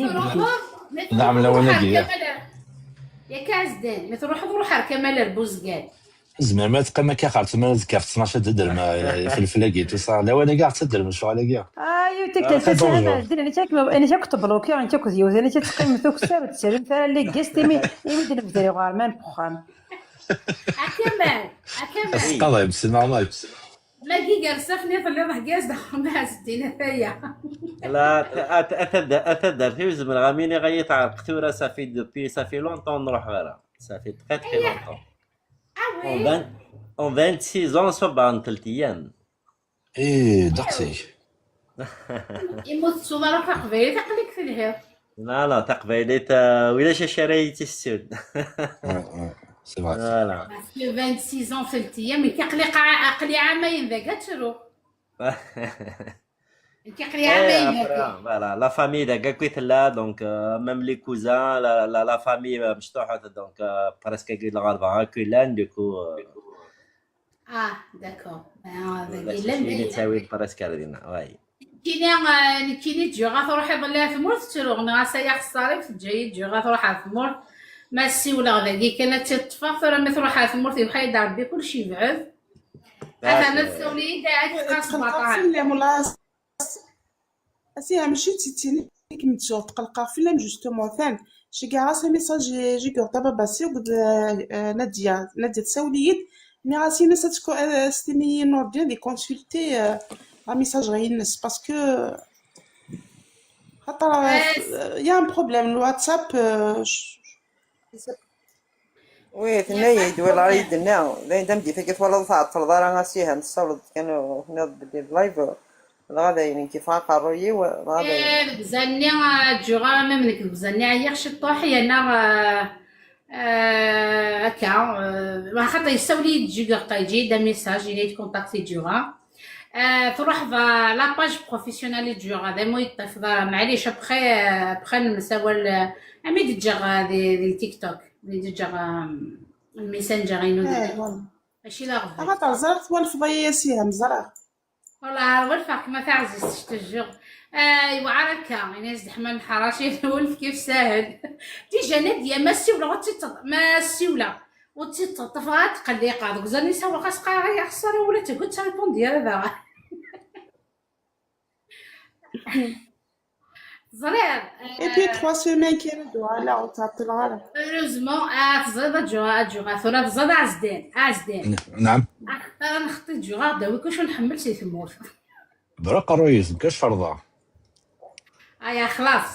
Neɛm, lawan-agi, ya. Yak Ɛezdin, mi truḥeḍ, ruḥ ar Kamal ar Buzgan. Tzemrem ad teqqim akka ɣer tmara azekka ɣef ttnac ad d-teddrem, eh, ifelfel-agi, tout ça. Lawan-agi ad ɣ-teddrem lecɣal-agi. Ah, yiwet akka, ah, c'est dangereux. Nekk akk, nekk akk teblukiɣ, nekk akk d yiwet, nekk ad teqqim tukser, ur d-tettarim ara les guests, imi, imi d-nebder uɣerman n uxxam. A Kamal, a Kamal. Asqaḍ, c'est normal. Ma d Igersafen i telliḍ, heggi-as-d axxam a Ɛezdin, ataya. La, a, a, a taddart-iw, zemreɣ am iniɣ ad iyi-tɛerq tura, ça fait depuis, ça fait longtemps ur nruḥ ara. Ça fait très, très longtemps. Ah oui. En vingt, en vingt-six ans, ça va, en telt ayyam. Eh, ddeqs-ik. Imi ur tettuḍ ara taqbaylit, aql-ik telhiḍ. La, la, taqbaylit, euh, ulac acu ara yi-tt-yessun. Ouais, ouais, c'est vrai. Voilà. Parce que vingt-six ans, telt ayyam, nekk aql-i qa-, aql-i ɛamayen dagi ad ttruɣ. Nekk aql-i, eh, ɛamayen après, dagi. Voilà, la famille dagi akk i tella, donc, euh, même les cousins, la, la, la famille, euh, mecṭuḥet, donc, euh, presque akk lɣerba akk i llan, du coup, euh, Ah, d'accord. Ben, dagi llan, nekkini, euh, nekkini ǧǧiɣ ad truḥ iḍelli ar tmurt, ttruɣ, nniɣ-as ay axeṣṣar-iw, teǧǧa-yi ǧǧiɣ ad truḥ ar tmurt. Ma ssiwleɣ dagi kan ad tt-ṭṭfeɣ, tura mi truḥ ar tmurt, yebḥa-yi-d Rebbi kullec yebɛed. Atan ad tsawel-iyi-d, ad teqqar s baṭaḥ. Fell-am, والله. Asiha, mačči d titin i kem-d-tuɣ, tqelqeɣ fell-am, justement, atan. Ceggeɛ-as amiṣaj i Jiguɣ Tababasi akked, euh, Nadia. Nadia tsawel-iyi-d, nniɣ-as, ini-as ad tku-, euh, s-tini i Nurdin di consulter, euh, amiṣaj-nni-ines, parce que, euh, xaṭer, euh, euh, y a un problème, le WhatsApp, euh, je, je sais pas. Oui, tenna-yi-d, wala i d-tenna. Dayen tameddit-agi twalaḍ ur tɛeṭṭleḍ ara a Siham, tessawleḍ kan, tenniḍ belli live, dɣa dayen, nekk yeffeɣ aqerruy-iw, dɣa dayen. Eh, deg uzal-nni, ah, Ǧuɣa, même nekk deg uzal-nni ɛyiɣ ciṭuḥ, yerna, ah, ah, akka, ah, axaṭer yessawel-iyi-d Ǧuga, yeǧǧa-yi-d amisaj, yenna-yi-d contacter Ǧuɣa. Ah, truḥeḍ, ah, la page professionnelle i Ǧuɣa, d amu yeṭṭef, d, maɛlic, après, ah, après nemsawal, ah, ami d-ǧǧeɣ, ah, di, di TikTok. Di ǧǧeɣ, um, lmessenger-inu. Eh, voilà. Mačči d aɣbel. Axaṭer ẓriɣ twalfeḍ-iyi a Siham, ẓriɣ. Wala, walfeɣ-kem a taɛzizt, je te jure. Ah, yewɛer akka, ini-as-d Ḥman Lḥaraci, walef kif sahel. Déjà, Nadia, ma ssiwleɣ ur tt-id-teṭ-, ma ssiwleɣ ur tt-id-teṭṭef ara, tqelliqeɣ. Deg uzal-nni sawleɣ-as, qqareɣ ay axeṣṣar, ula d tagi ur tt-répondi ara daɣen. Teẓriḍ, et puis, euh, trois semaines kan ad uɣaleɣ, ur ttɛeṭṭileɣ ara. Heureusement, ah, teẓriḍ a Ǧuɣa, a Ǧuɣa, tura teẓriḍ a Ɛezdin, a Ɛezdin. N-, naɛam. Axaṭer ad nxeṭṭi Ǧuɣa, d awi kuc ur nḥemmel si tmurt. Bra aqerruy-is, mkac ferḍa. Aya, xlaṣ.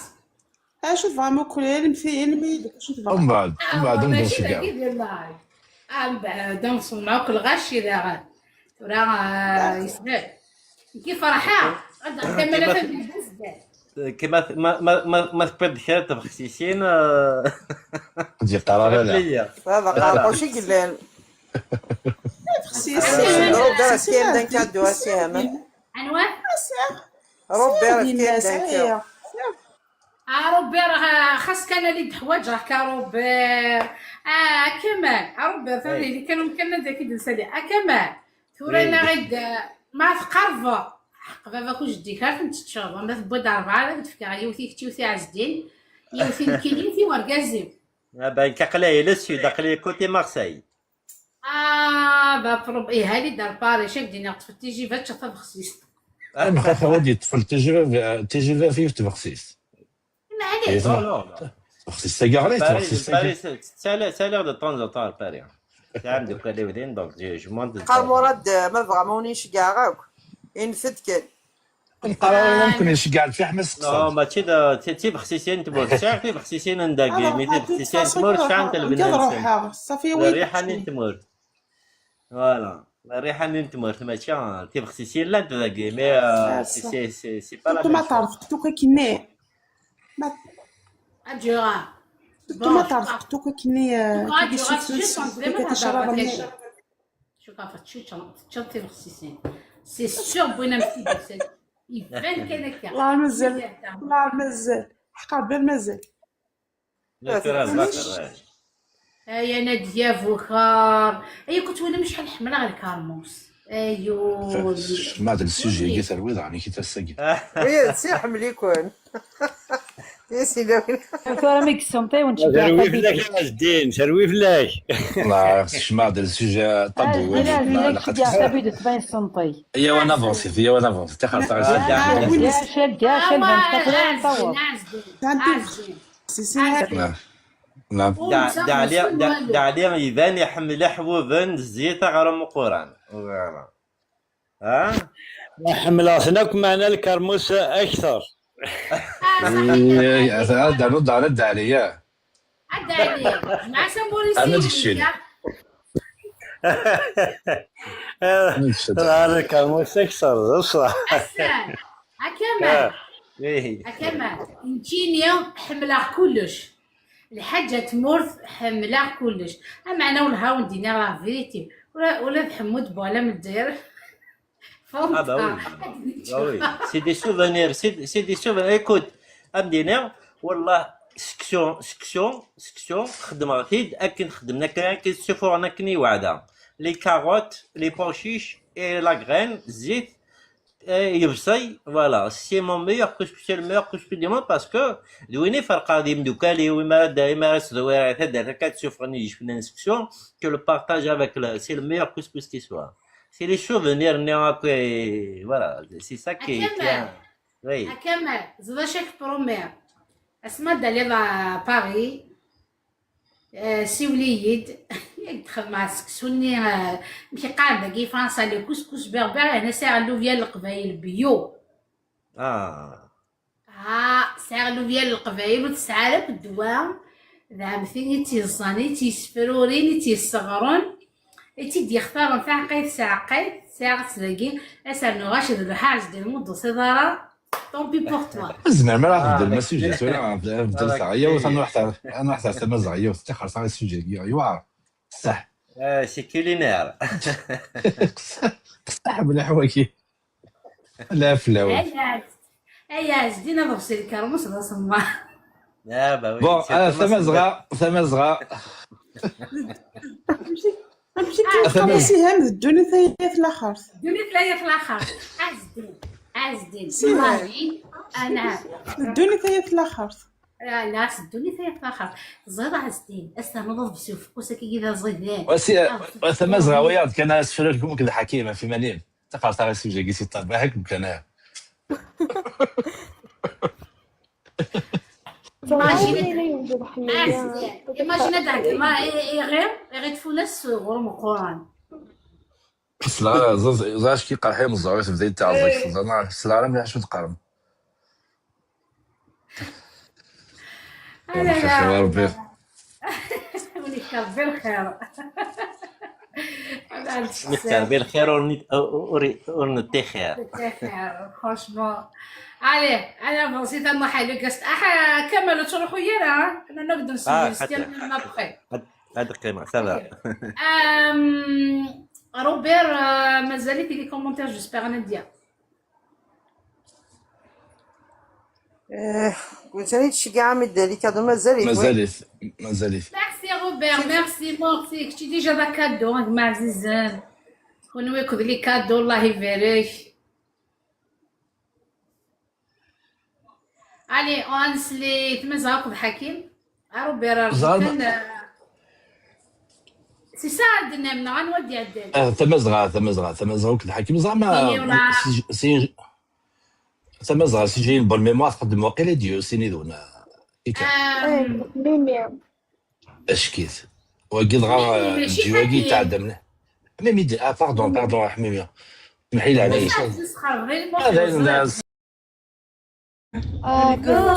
Acu tebɣam akk, almi, almi d acu tebɣam? Mbeɛd, ah, mbeɛd, mačči d agi di live. Ah, mbeɛd, ad nṣeḍmeɣ akk lɣaci daɣen. Tura, ah, yeshel. Nekk ferḥeɣ. Ad aɣ-kamel atan di Buzgan. Kma, ma, ma, ma, ma tewwiḍ-d kra n tbexsisin, ah, ad yeqqar ara la. Hada ɣerquc i yellan. Tbexsisin. Robert, tefka-yam-d un cadeau a Siham. Anwa? Robert, tefka-yam-d un cadeau. Ah, Robert, ah, xas kan ad d-ḥwaǧeɣ ka Robert. Ah, Kamal, ah, Robert, tura ili kan umkan ad ak-id-nsali. Ah, Kamal, tura neɣ-id, ah, ma tqerrbeḍ, ḥeqq baba-k u jeddi-k, ar tent-teččeḍ. Ma tewwiḍ rebɛa, ad ak-d-fkeɣ yiwet i kečč, yiwet i Ɛezdin, yiwet i nekkini, yiwet i wergaz-iw. Ah, ben, aql-i le sud, aql-i côté Marseille. Ah, d aprob-, eh, ali-d ar Paris, ak-d-iniɣ, ṭṭfet tijibat, ččeɣ tabexsist. Am xaṭer ad yeṭṭef tijibat, tijibat ɣef tbexsist. Maɛlic. Eh, non, non, non. Tbexsist-agi ɣlayet, Paris, tbexsist-agi. Paris, ttali-, ttaliɣ de temps en temps ar Paris. Sɛiɣ ameddakel-iw din, donc, je, je monte de temps en temps. Qqar Murad, ma tebɣam, ma ur nceggeɛ akk. Inef-d kan. Nqarr ara mumkin nceggeɛ lfiḥma s ttqeṣṣer. Non, mačči d ti-, tibexsisin n tmurt. Sɛiɣ tibexsisin n dagi, mi tibexsisin n tmurt sɛant lbenna-nsent. Ruḥeɣ, ṣafi. D rriḥa-nni n tmurt. Voilà. D rriḥa-nni n tmurt, mačči, tibexsisin llant dagi, mais, euh, c'est, c'est, c'est pas la même chose. Tumataṛ tqeṭṭuq akkenni. Adjura. Tumataṛ tqeṭṭuq akkenni. Adjura, tjus, tjus, tjus. Cukaf teččiḍ, teččiḍ tibexsisin. C'est sûr, wwin-am-t-id. Iban kan akka. Ɣer mazal. Ɣer mazal. Ḥqer bal mazal. Ay, Nadia Bukar. Ay, kent twalam acḥal ḥemmleɣ lkarmus. Ayuu. Tecmeɛ-d le sujet-agi, terwi daɣen-ik ass-agi. Oui, si ḥemmel-iken. Yes, il a. Tura mi yessenṭi ur nettceggiɛ. Terwi fell-ak a Ɛezdin, terwi fell-ak. Tecmeɛ-d le sujet tabewwit. Ɛezdin, Ɛezdin, ur nettceggiɛ tabewwit, tban yessenṭi. Iyyaw ad navansif, iyyaw ad navansif. Ṭixer, ṭixer. Ɛezdin, Ɛezdin, Ɛezdin, Ɛezdin. Ɛezdin. Ɛezdin. Naam. Naam. Dda, Dda Ɛli, Dda, Dda Ɛli iban iḥemmel iḥbuben d zzit aɣrum uquran. Voilà. Ha? Ḥemmleɣ-ten akk, meɛna lkermus akter. Ad d-nernu ddar Dda Ɛli, ya. Dda Ɛli, jmeɛ-as amur-is i Dda Ɛli. Lkermus akter, d ṣṣeḥ. Ass-a, a Kamal. A Kamal, nekkini ḥemmleɣ kullec. Lḥaǧa n tmurt, ḥemmleɣ kullec. Ameɛna wellah ad wen-d-iniɣ la vérité. Ula, ula d Ḥemmu d Buɛlam n Lezzayer. Ah bah oui. Ah oui. C'est des souvenirs, c'est, c'est des souvenirs. Écoute, ad m-d-iniɣ, wellah, seksu, seksu, seksu, xeddmeɣ-t-id akken xeddmen akken, akken ssufuɣen akken i weɛda. Les carottes, les pois chiches et la graine, zzit, eh, yebṣel, voilà, c'est mon meilleur couscous, c'est le meilleur couscous du monde parce que d win i ferqeɣ d imeddukal-iw, imi ara d-, imi ara sḍewreɣ taddart akka ad ssufɣen yijefnan n seksu, que le partage avec le, c'est le meilleur couscous qui soit. C'est les souvenirs-nni akk, eh, voilà, c'est ça qui, qui a, oui. A Kamal, ẓriɣ acu ak-promet. Asma d-taliḍ à Paris, Eh, siwel-iyi-d. Yak d-xedmeɣ seksu-nni, eh, amek i qqaren dagi i Fransa, le couscous berbère, yerna sɛiɣ llubya n Leqbayel bio. Ah. Ah, sɛiɣ llubya n Leqbayel ur tesɛi ara akk ddwa. D ɛemti i tt-yeẓẓan, i tt-yesfrurin, i tt-yesseɣren, i tt-id-yextaren taɛeqqayt s taɛeqqayt. Sɛiɣ-tt dagi, ad s-rnuɣ acu d lḥaǧ di lmud ur tusiḍ ara. Tant pis pour toi. Tzemrem ara tbeddlem asujet tura, beddlet-aɣ. Yiwet, ad nruḥ ɣer, ad nruḥ ɣer Tamaziɣt, yiwet, ṭixer-aɣ asujet-agi, yewɛer. Ṣṣeḥ. Ah, c'est culinaire. Ṣṣeḥ mliḥ wagi. Ala fell-awen. Ay Ɛezdin, ad ɣ-s lkermus d asemmaḍ. Ah, bah oui, bon, c'est ah, Thomas Tamazɣa, Tamazɣa. Amek i, amek i k-, Siham, d ddunit ay at laxert. Ddunit ay at laxert. Ɛezdin, Ɛezdin. Siham. Wallahi, ana. D ddunit ay at laxert. Ah, la, s ddunit ay at laxert. Teẓriḍ Ɛezdin, ad s-ternuḍ aḍebsi ufeqqus akkagi d aẓidan. Wa si-, ah, wa Tamazɣa, wa yaɣ-d kan asefru-nwen akked Ḥakim, ɣef iman-im. Ṭixer-aɣ asujet-agi si ṭṭerf, akken kan. Imagine, imagine ad d-ɛeggeḍ iɣi, iɣi tfunast s uɣrum uquran. Ẓer, ẓer, ẓer acu k-iqerḥ imeẓẓuɣ-is, bda yettaɛẓeg. Ẓer, ẓer, ẓer ara mliḥ acu teqqarem. Ala, ala, Rebbi. Win yekka Rebbi lxir. Ala, ala, win yekka Rebbi lxir ur net-, ur, ur, ur nettixir. Nettixir, franchement. Allez, allez, avancez, t'as ma حلو قست. Ah, Kamal, ur ttruḥu ara, ha? Ana nagdem s. Ah, xaṭi. Ad, ad qqimeɣ, ça va. Ok. Euh, Robert, euh, mazal-it les commentaires, j'espère, Nadia. Eh, قلت لي تشجع من ذلك، هذا مازال. Mazal-it, mazal-it. Merci Robert, merci, merci. كنتي déjà ذا كادو، راك معززين. كونوا ياخذ لي كادو، الله يبارك. Allez, on se les تمزغ أخذ حكيم. أرو بيرار زعما. C'est ça, عندنا من غنوة دي عدل. آه، تمزغة، تمزغة، تمزغة وكذا حكيم زعما. إيه، ولا. Si, si, Tamazɣa, si j'ai une bonne mémoire, تقدم واقيلا ديو سيني دونا. إيكا. آم، ميمي. أشكيت. وقيل غا ميمي، ماشي ديو وقيل حكيم. تعدمنا. ميمي دي، آه، pardon، pardon، حميمي. سمحي لي على بصح الإنسان. تسخر غير المخ هذا وزرق. الناس. Oh, Good.